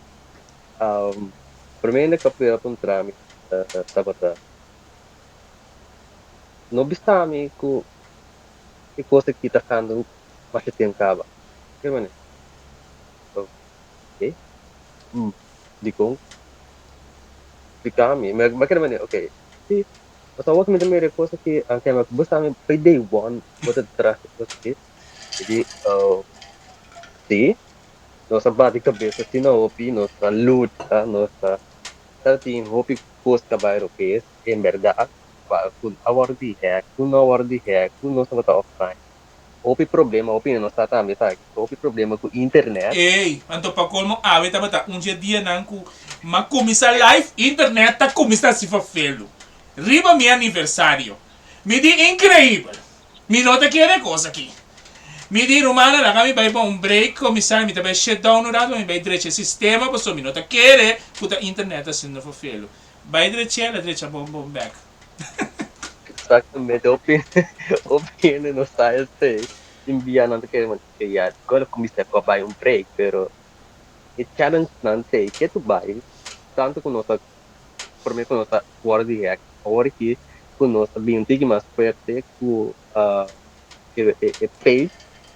Prome hende ku a prueba puntra mi tabata, No bisa mi ku e kos aki ta kando masha tempu kaba. Ke manera? Ok. Dikon? Splika mi. Mi a keda manera, ok, si. Pasobra awor ku mi ta mira e kos aki, anke mi bo sa mi p'e day one bo ta tras e kos aki. Mi di, oh, si. Nos a bati kabes asina hopi, nos a lucha, nos a tabatin hopi kos ta bai robes, en bèrdat, ku a wòrdu di hack, ku no a wòrdu di hack, ku nos tabata offline. Hopi problema, hopi hende no sa tambe esaki, hopi problema ku internet. Ey, anto pa colmo awe tabata un dje dianan cu m'a cuminsa live, internet ta cuminsa haci fafelu riba mi aniversario. Mi di increibel! Mi no ta kere e cos aki. Mi di, Rumannan, laga mi bay pa un break, comisario, mi ta bay shut down un rato pa mi bay drecha e sistema pasobra mi no ta kere cu ta internet ta haciendo fafelu. Bay drech'e, la drecha bon bon bek. Exactamente, hopi hopi hende no sa esei. Tin bia nan ta kere man ke ya escuela cuminsa cu a bay un break, pero e challenge nan t'ey ke tu bay tanto cu nos a prome cu nos a worde di hack awor aki cu nos a bin un tiki mas fuerte cu e page,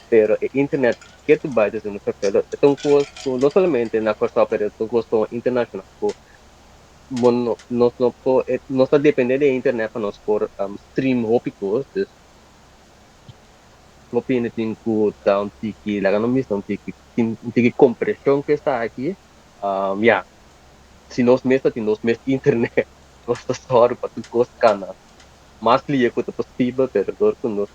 pero e internet ke tu bay ta haciendo fervelo. E ta un cos cu no solamente na Corsou pero e ta un cos internacional cu Bo no, nos no por, nos ta depende di e internet pa nos por stream hopi cos, dus hopi hende tin cu ta un tiki, laga nos bisa un tiki, tin un tiki compresion cu esaki, ya, si nos mes ta tin nos mes internet, nos ta sòru pa tur cos cana mas lia cu ta posibel, pero dor cu nos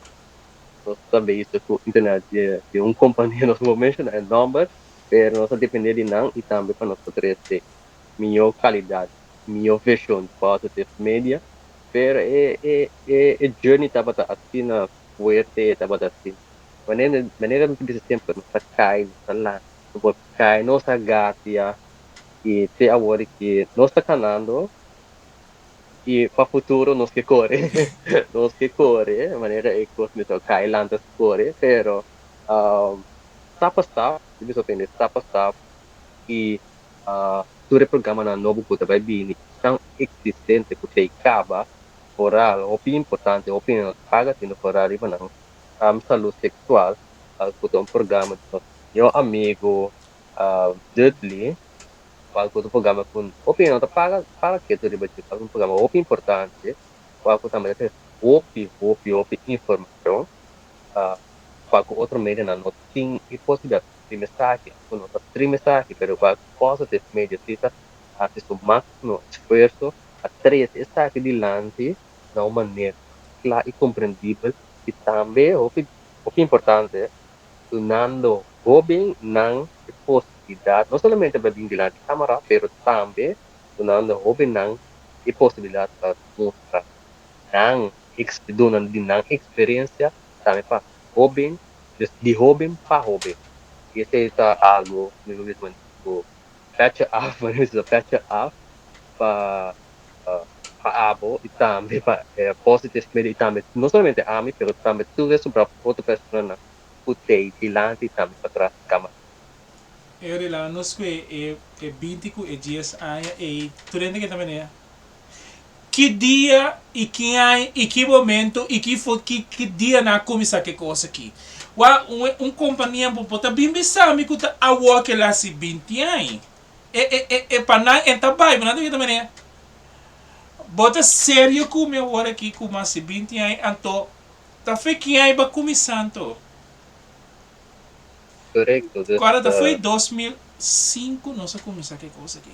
nos ta bezig cu internet di un compania, nos no por menciona e nomber, pero nos ta depende di nan y tambe pa nos por trece mihó kalidat, mihó vershon di Positive Media, pero e e e e journey tabata asina fuerte, e tabata asina, manera manera mi ta bisa semper nos ta kai, nos ta lanta, nos por kai, nos a gatia i te awor ki nos ta kanando i pa futuro nos ke kore, nos ke kore manera e kos mester kai lanta kore, pero stap pa stap, mi bisa tende stap pa stap i Tur e programanan nobo ku ta bai bini tan eksistente ku tei kaba foral hopi importante, hopi hende no ta paga tinu foral riba nan salú seksual ku ta un programa di nos mihó amigu Dudley kual ku ta un programa ku hopi hende no ta paga paga ketu riba dje, kual ta un programa hopi importante kual ku tambe ta trese hopi hopi hopi informashon kual ku otro medianan no tin e posibilidat. Di mensahe, ku no ta tri mensahe, pero ku a Positive Media si ta hasi su máksimo esfuerso pa trese esaki dilanti na un manera kla i komprendibel i tambe hopi hopi importante dunando hóbennan e posibilidat no solamente pa bin dilanti kámara pero tambe. Dunando hóbennan e posibilidat pa mustra nan duna di nan eksperensia tambe pa hóben, dus di hóben pa hóben. I esei ta algu mi por bisa ku petje af, mi bisa petje af pa pa abo i tambe pa Positive Media i tambe no solamente ami pero tambe tur e sobra otro personanan ku t'ei dilanti i tambe patras di kamara. E ora la nos ku e e binti ku e dies aña ei tur hende ke ta manera ki dia i ki aña i ki momento i ki fo ki ki dia nan a kuminsá ke kos aki. Wak un un kompania bo bo ta bin bisa mi ku ta awor ke el a hasi binti aña. E e e e pa nan e ta bai bo nan ta kita manera bo ta serio ku mi awor aki ku mi a hasi binti aña anto ta fe ki aña bo a kuminsá anto. Correcto, dus. Cuando ta foi 2005 nos a cuminsa ke cos aki.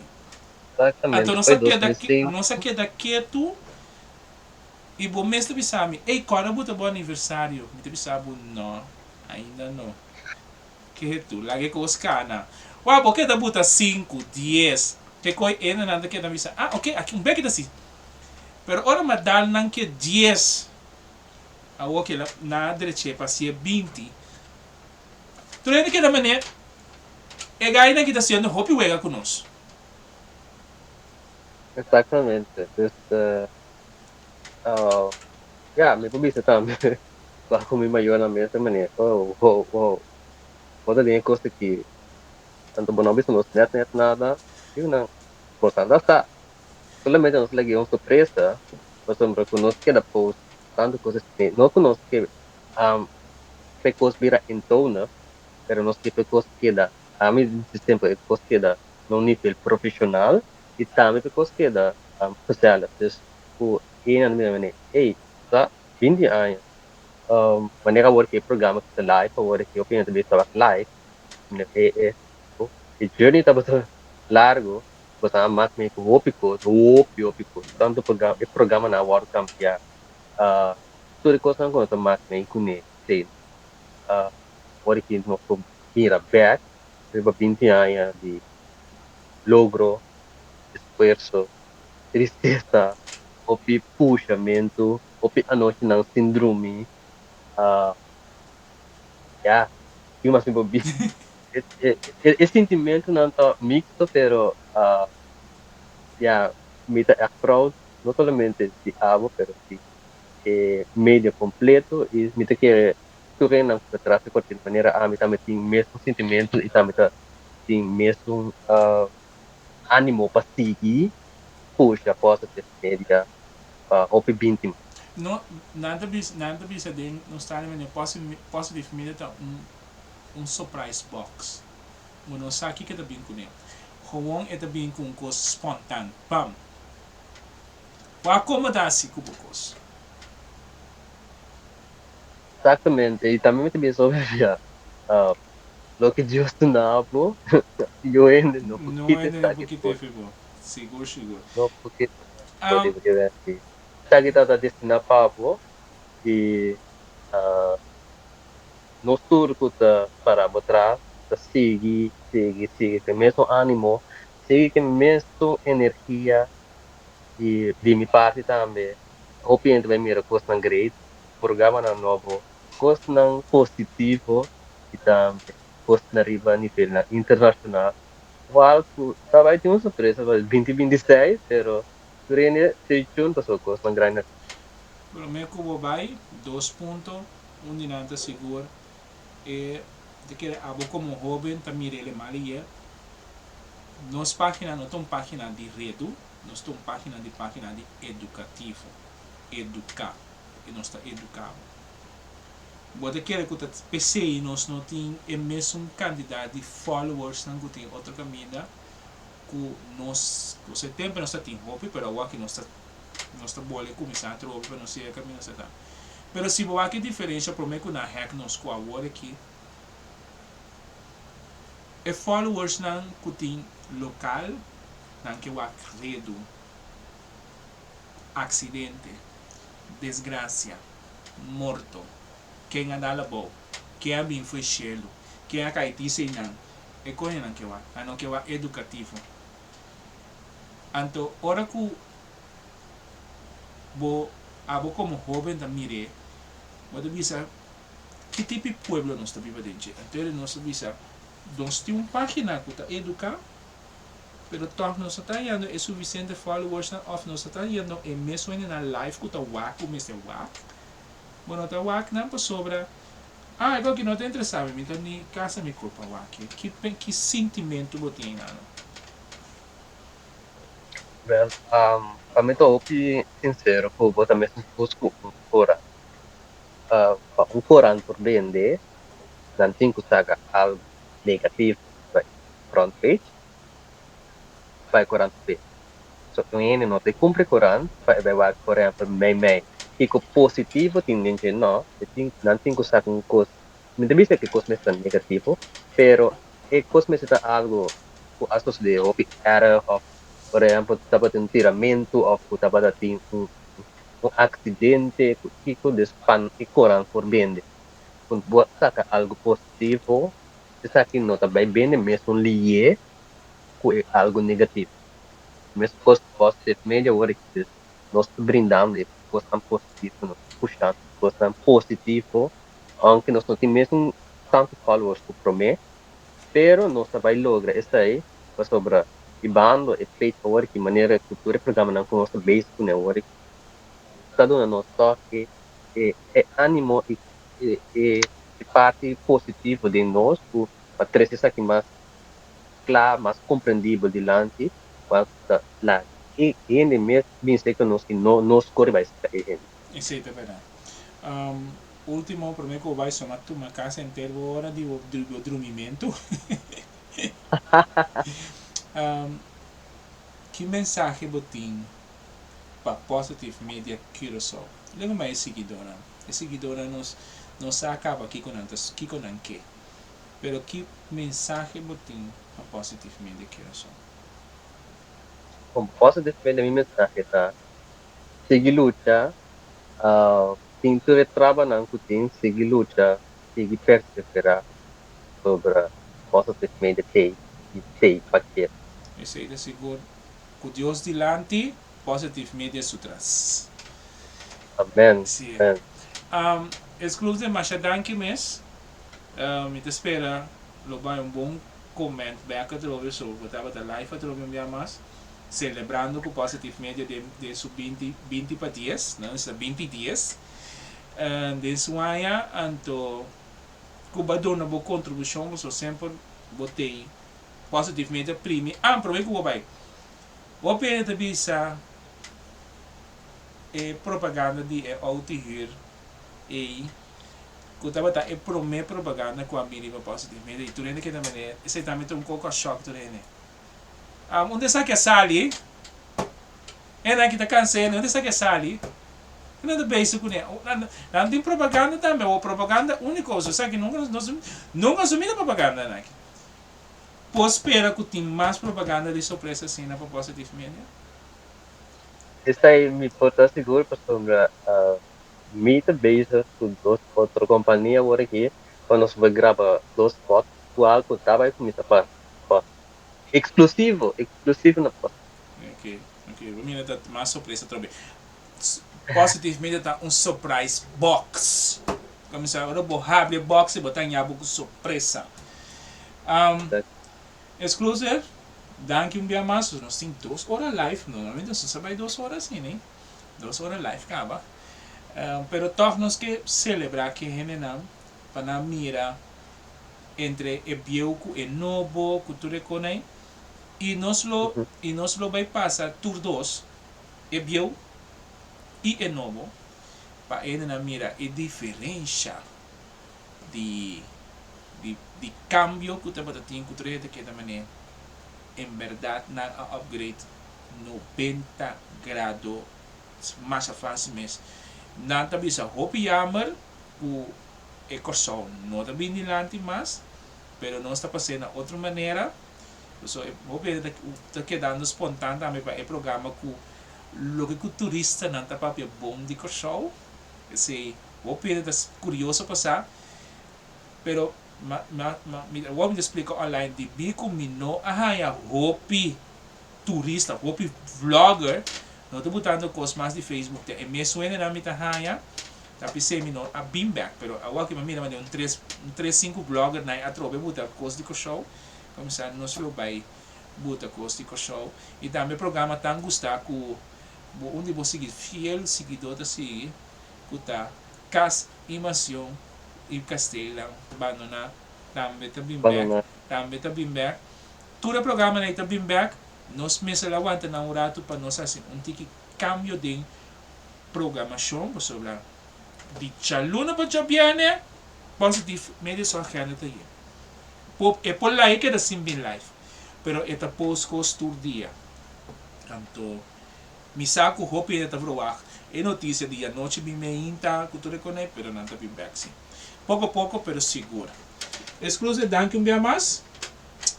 Exactamente, Anto nos foi a keda 2005. nos a keda ketu y bo mes ta bisa mi, ey cuando bo ta bo aniversario? Mi ta bisa bo no, ainda no. Ketu, laga e cos cana. Wou bo keda buta sinku, dies, ke coy ene nan ta keda bisa, ah ok, aki un beki ta si. Pero ora mi a dal nan ke dies, awor ke nan a dreche pa hacié 20. Tur hende keda manera e gainan ki ta haciendo hopi wega cu nos. Exactamente. Dus, ya, mi por bisa tambe bajo mi mayornan mes e manera, oh, wow, wow, bo ta den e cos aki, anto bo no bisa nos net net nada, digo nan, boso a sa, solamente nos lag'e un sorpresa, pasobra cu nos keda post tanto cos asina, no cu nos ke p'e kos bira entoner, pero nos ke p'e kos keda, ami di semper e kos keda na un nivel profesional y tambe p'e kos keda gezellig. Dus ku hende mira mene, ey, ta 20 aña, manera awor ku e programa ta live awor aki, hopi hende ta bisa tabata live, e e e journey tabata largo, bo a mak mi ku hopi kos, hopi hopi kos, tanto programa, e programanan a wòrdu kambia. Tur e kosnan ku no ta mak mei kuné te ora ki nos por mira bèk riba 20 aña di logro, esfuerso, tristesa, hopi pushamentu, hopi anochinan sin drumi, ya, kiko mas mi por bisa? E sintimentunan ta mixto pero ya, mi ta ègt proud no solamente di abo pero di e media completo y mi ta kere tur hendenan cu ta tras di cualkier manera ami tambe tin mesun sentimento y tambe ta tin mesun animo pa sigui pusha Positive Media pa hopi binti mas. No, nan ta bisa, nan ta bisa den nos tali manera Positive Media ta un un surprise box. Bo no sa kiko e ta bin cune. Gewoon e ta bin cu un cos spontan, bam! Bo a acomoda si cu bo cos. Exactamente, y tambe mi ta bisa hopi loke Dios duna bo, yo hende no por No kita hende no esaki por kita for efe bo, sigur sigur. No por kita for di bo, esaki ta destina pa bo y nos tur cu ta para bo tras ta sigui, sigui, sigui cu e mesun animo, sigui cu e mesun energia y di mi parti tambe hopi hende bai mira cosnan great, programanan nobo, cosnan positivo y tambe cosnan riba nivelnan internacional, cual cu ta bai tin un sorpresa pa 2026, pero tur hende stay tuned pasobra cosnan grandi na. Prome cu bo bai, dos punto, un di nan ta sigur e ta kere abo como hoben ta mira el e mal ayer. Nos pagina no ta un pagina di redu, nos ta un pagina di pagina di educativo, educa, y nos ta educa bo. Bo ta kere cu ta p'esey nos no tin e mesun cantidad di followersnan cu tin otro caminda cu nos, cu tempo nos ta tin hopi, pero awor nos ta nos ta bole cuminsa atrobe pa nos yega caminda nos ta ta. Pero si bo wak e diferencia prome cu nan hack nos cu awor aki, e followersnan cu tin local nan ke wak redu, accidente, desgracia, morto, ken a dal abou, ken a bin fo'i cielo, ken a cay dicey nan, e coño nan ke wak, nan no ke wak educativo. Anto ora ku bo abo komo hóben ta mir'é, bo ta bisa, Ki tipo di pueblo nos ta biba den dje? Anto nos ta bisa, Nos tin un página ku ta eduká, pero tòg nos no ta hañando e sufisiente followersnan òf nos no ta hañando e mesun hendenan live ku ta wak ku mester wak. Bo no ta wak nan pasobra, ah, e koki no ta interesá mi, mi ta ni kasa mi kur pa wak e. Ki ki sintimentu bo tin einan? Well, pa mi ta hopi sincero cu bo ta mesun cos cu un corant. Pa un corant por bende, nan tin cu saca algo negativo riba e front page pa e corant por bende. So, un hende no ta cumpra e corant pa e bay wak, por ehempel, mei mei kico positivo tin den dje. No, e tin, nan tin cu saca un cos. Mi ta bisa cu e cos mester ta negativo, pero e cos mester ta algo ku a sosodé hopi erg òf por ehèmpel tabatin un tiramentu òf ku tabata tin un un aksidente ku kiko dus pan e koran por bende. Ku bo a saka algu positivo esaki no ta bai bende mesun lié ku e algu negativo. Meskos positive media wor aki dus nos ta brindando e kosnan positivo nos ta pushando e kosnan positivo aunke nos no tin mesun tantu followers ku promé. Pero nos ta bai logra esei pasobra hibando e page awor ki manera ku tur e programanan ku nos ta bezig kuné awor ta duna nos tòg e e ánimo i e e parti positivo den nos ku pa trese esaki mas kla, mas komprendibel dilanti pa ta laga e hende mes bin serka nos i no nos kore bai serka e hende. Esei ta bèrdat. Ultimo prome ku bo bai soma tuma kas henter bo ora di bo drumimentu. Ki mensahe bo tin pa Positive Media Curaçao? Lego ma e siguidónan. E siguidónan nos no sa kaba kiko nan ta kiko nan ke. Pero ki mensahe bo tin pa Positive Media Curaçao? Bon, Positive Media mi mensahe ta sigui lucha. Tin tur e trabanan ku tin, sigui lucha, sigui perseverá sobra Positive Media tei i tei pa keda. Esei ta sigur. Ku Dios dilanti, Positive Media su tras. Amen, Sí. amen. Exclusive masha danki mes. Mi ta spera lo bai un bon comment bek atrobe so bo tabata live atrobe un bia mas. Celebrando cu Positive Media den den su binti binti pa dies, nan esta binti dies, den su aña, anto cu bo a duna bo contribucion pasobra semper bo tey Positive Media primi ah prome cu bo bay hopi hende ta bisa e propaganda di e auto huur ey cu tabata e prome propaganda cu a mira riba Positive Media y tur hende keda manera esey tambe ta un coco a shock tur hende. Unda esaki a sali? Hendenan ki ta cansa hende, unda esaki a sali? Nan ta bezig cune. Nan tin propaganda tambe, o propaganda unico, so esaki nunca nos nunca nos a mira propaganda nan aki. Por spera cu tin mas propaganda di sorpresa asina pa Positive Media? Esai mi por ta sigur pasobra mi ta bezig cu dos otro compania awor aki pa nos por graba dos spot cual cu ta bay cuminsa pa Exclusivo, exclusivo na Positive. Ok, ok. Bo mira ta mas sorpresa atrobe. Positive Media ta un surprise box. Cuminsa ora bo habri e box y bo ta haña bo cu sorpresa. Exclusive, danki un bia mas. Nos tin dos ora live. Normalmente nos no sa bay dos ora asina, eh. Dos ora live caba. Pero toch nos ke celebra ke hendenan pa nan mira entre e bieu ku e nobo, ku tur e konai, i nos lo i nos lo bai pasa tur dos, e bieu i e nobo, pa e hendenan mira e diferensha di di di kambio ku tabata tin ku tur e hende ta keda manera en bèrdat nan a upgrade nobenta grado masha fásil mes. Nan ta bisa hopi yamer ku e Kòrsou no ta bin dilanti mas, pero nos ta pas'é na otro manera. Pasobra e hopi hende ta kedando spontan tambe pa e programa ku loke ku turistanan ta papia bon di Kòrsou. Esei hopi hende ta kurioso pa sa, pero mi awor mi ta splika online debí ku mi no a haña hopi. turista, hopi vlogger no ta butando kos mas di Facebook te e mesun hendenan mi ta haña ta p'esei mi no a bin bek pero awor ki mi a mira manera un tres un tres sinku vlogger nan atrobe buta kos di Kòrsou kuminsá nos lo bai buta kos di Kòrsou i tambe programa tan gusta ku bo un di bo sigui fiel siguidó ta sigui ku ta Kas i Mansion i Kasteelnan Bandoná tambe ta bin bek tambe ta bin bek tur e programanan ei ta bin bek nos mester a wanta nan un ratu pa nos hasi un tiki kambio den programashon pasobra di djaluna pa djabièrnè Positive Media su agenda ta yen por e por laga keda sin bin live pero e ta post kos tur dia anto Mi sa ku hopi hende ta verwagt e notisia di anochi bin meinta ku tur e kone pero nan ta bin bek si. Poko poko pero sigur. Exclusive danki un bia mas.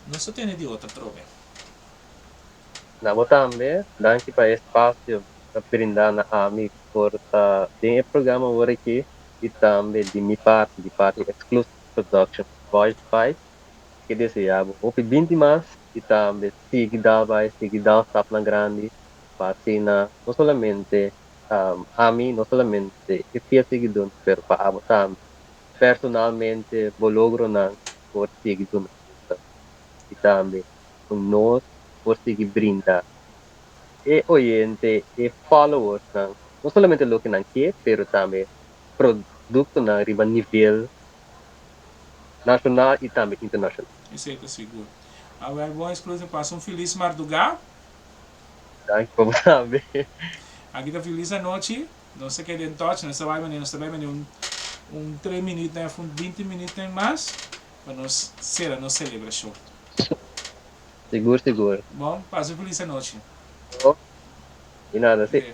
Nos ta tene di otro atrobe. Na bo tambe, danki pa e espasio ta brinda na ami por ta den e programa awor aki y tambe di mi parti, di parti Exclusive Productions Voice Bites, ke desea bo hopi binti mas y tambe sigui dal bai, sigui dal stapnan grandi pa asina no solamente ami, no solamente e fiel siguidónan, pero pa abo tambe personalmente bo logronan por sigui duna fruta y tambe cu nos por sigui brinda e oyente, e followersnan, no solamente loke nan ke, pero tambe productonan riba nivel nacional y tambe internacional. Esey ta sigur. Awel bon Exclusive pasa un feliz mardugá. Danki pa bo tambe. Aki ta feliz anochi. Nos ta keda in touch. Nos ta bai manera nos ta bai manera un un tres minuutnan of un binti minuutnan mas pa nos sera nos celebracion. Sigur sigur. Bon, pasa un feliz anochi. Di nada si.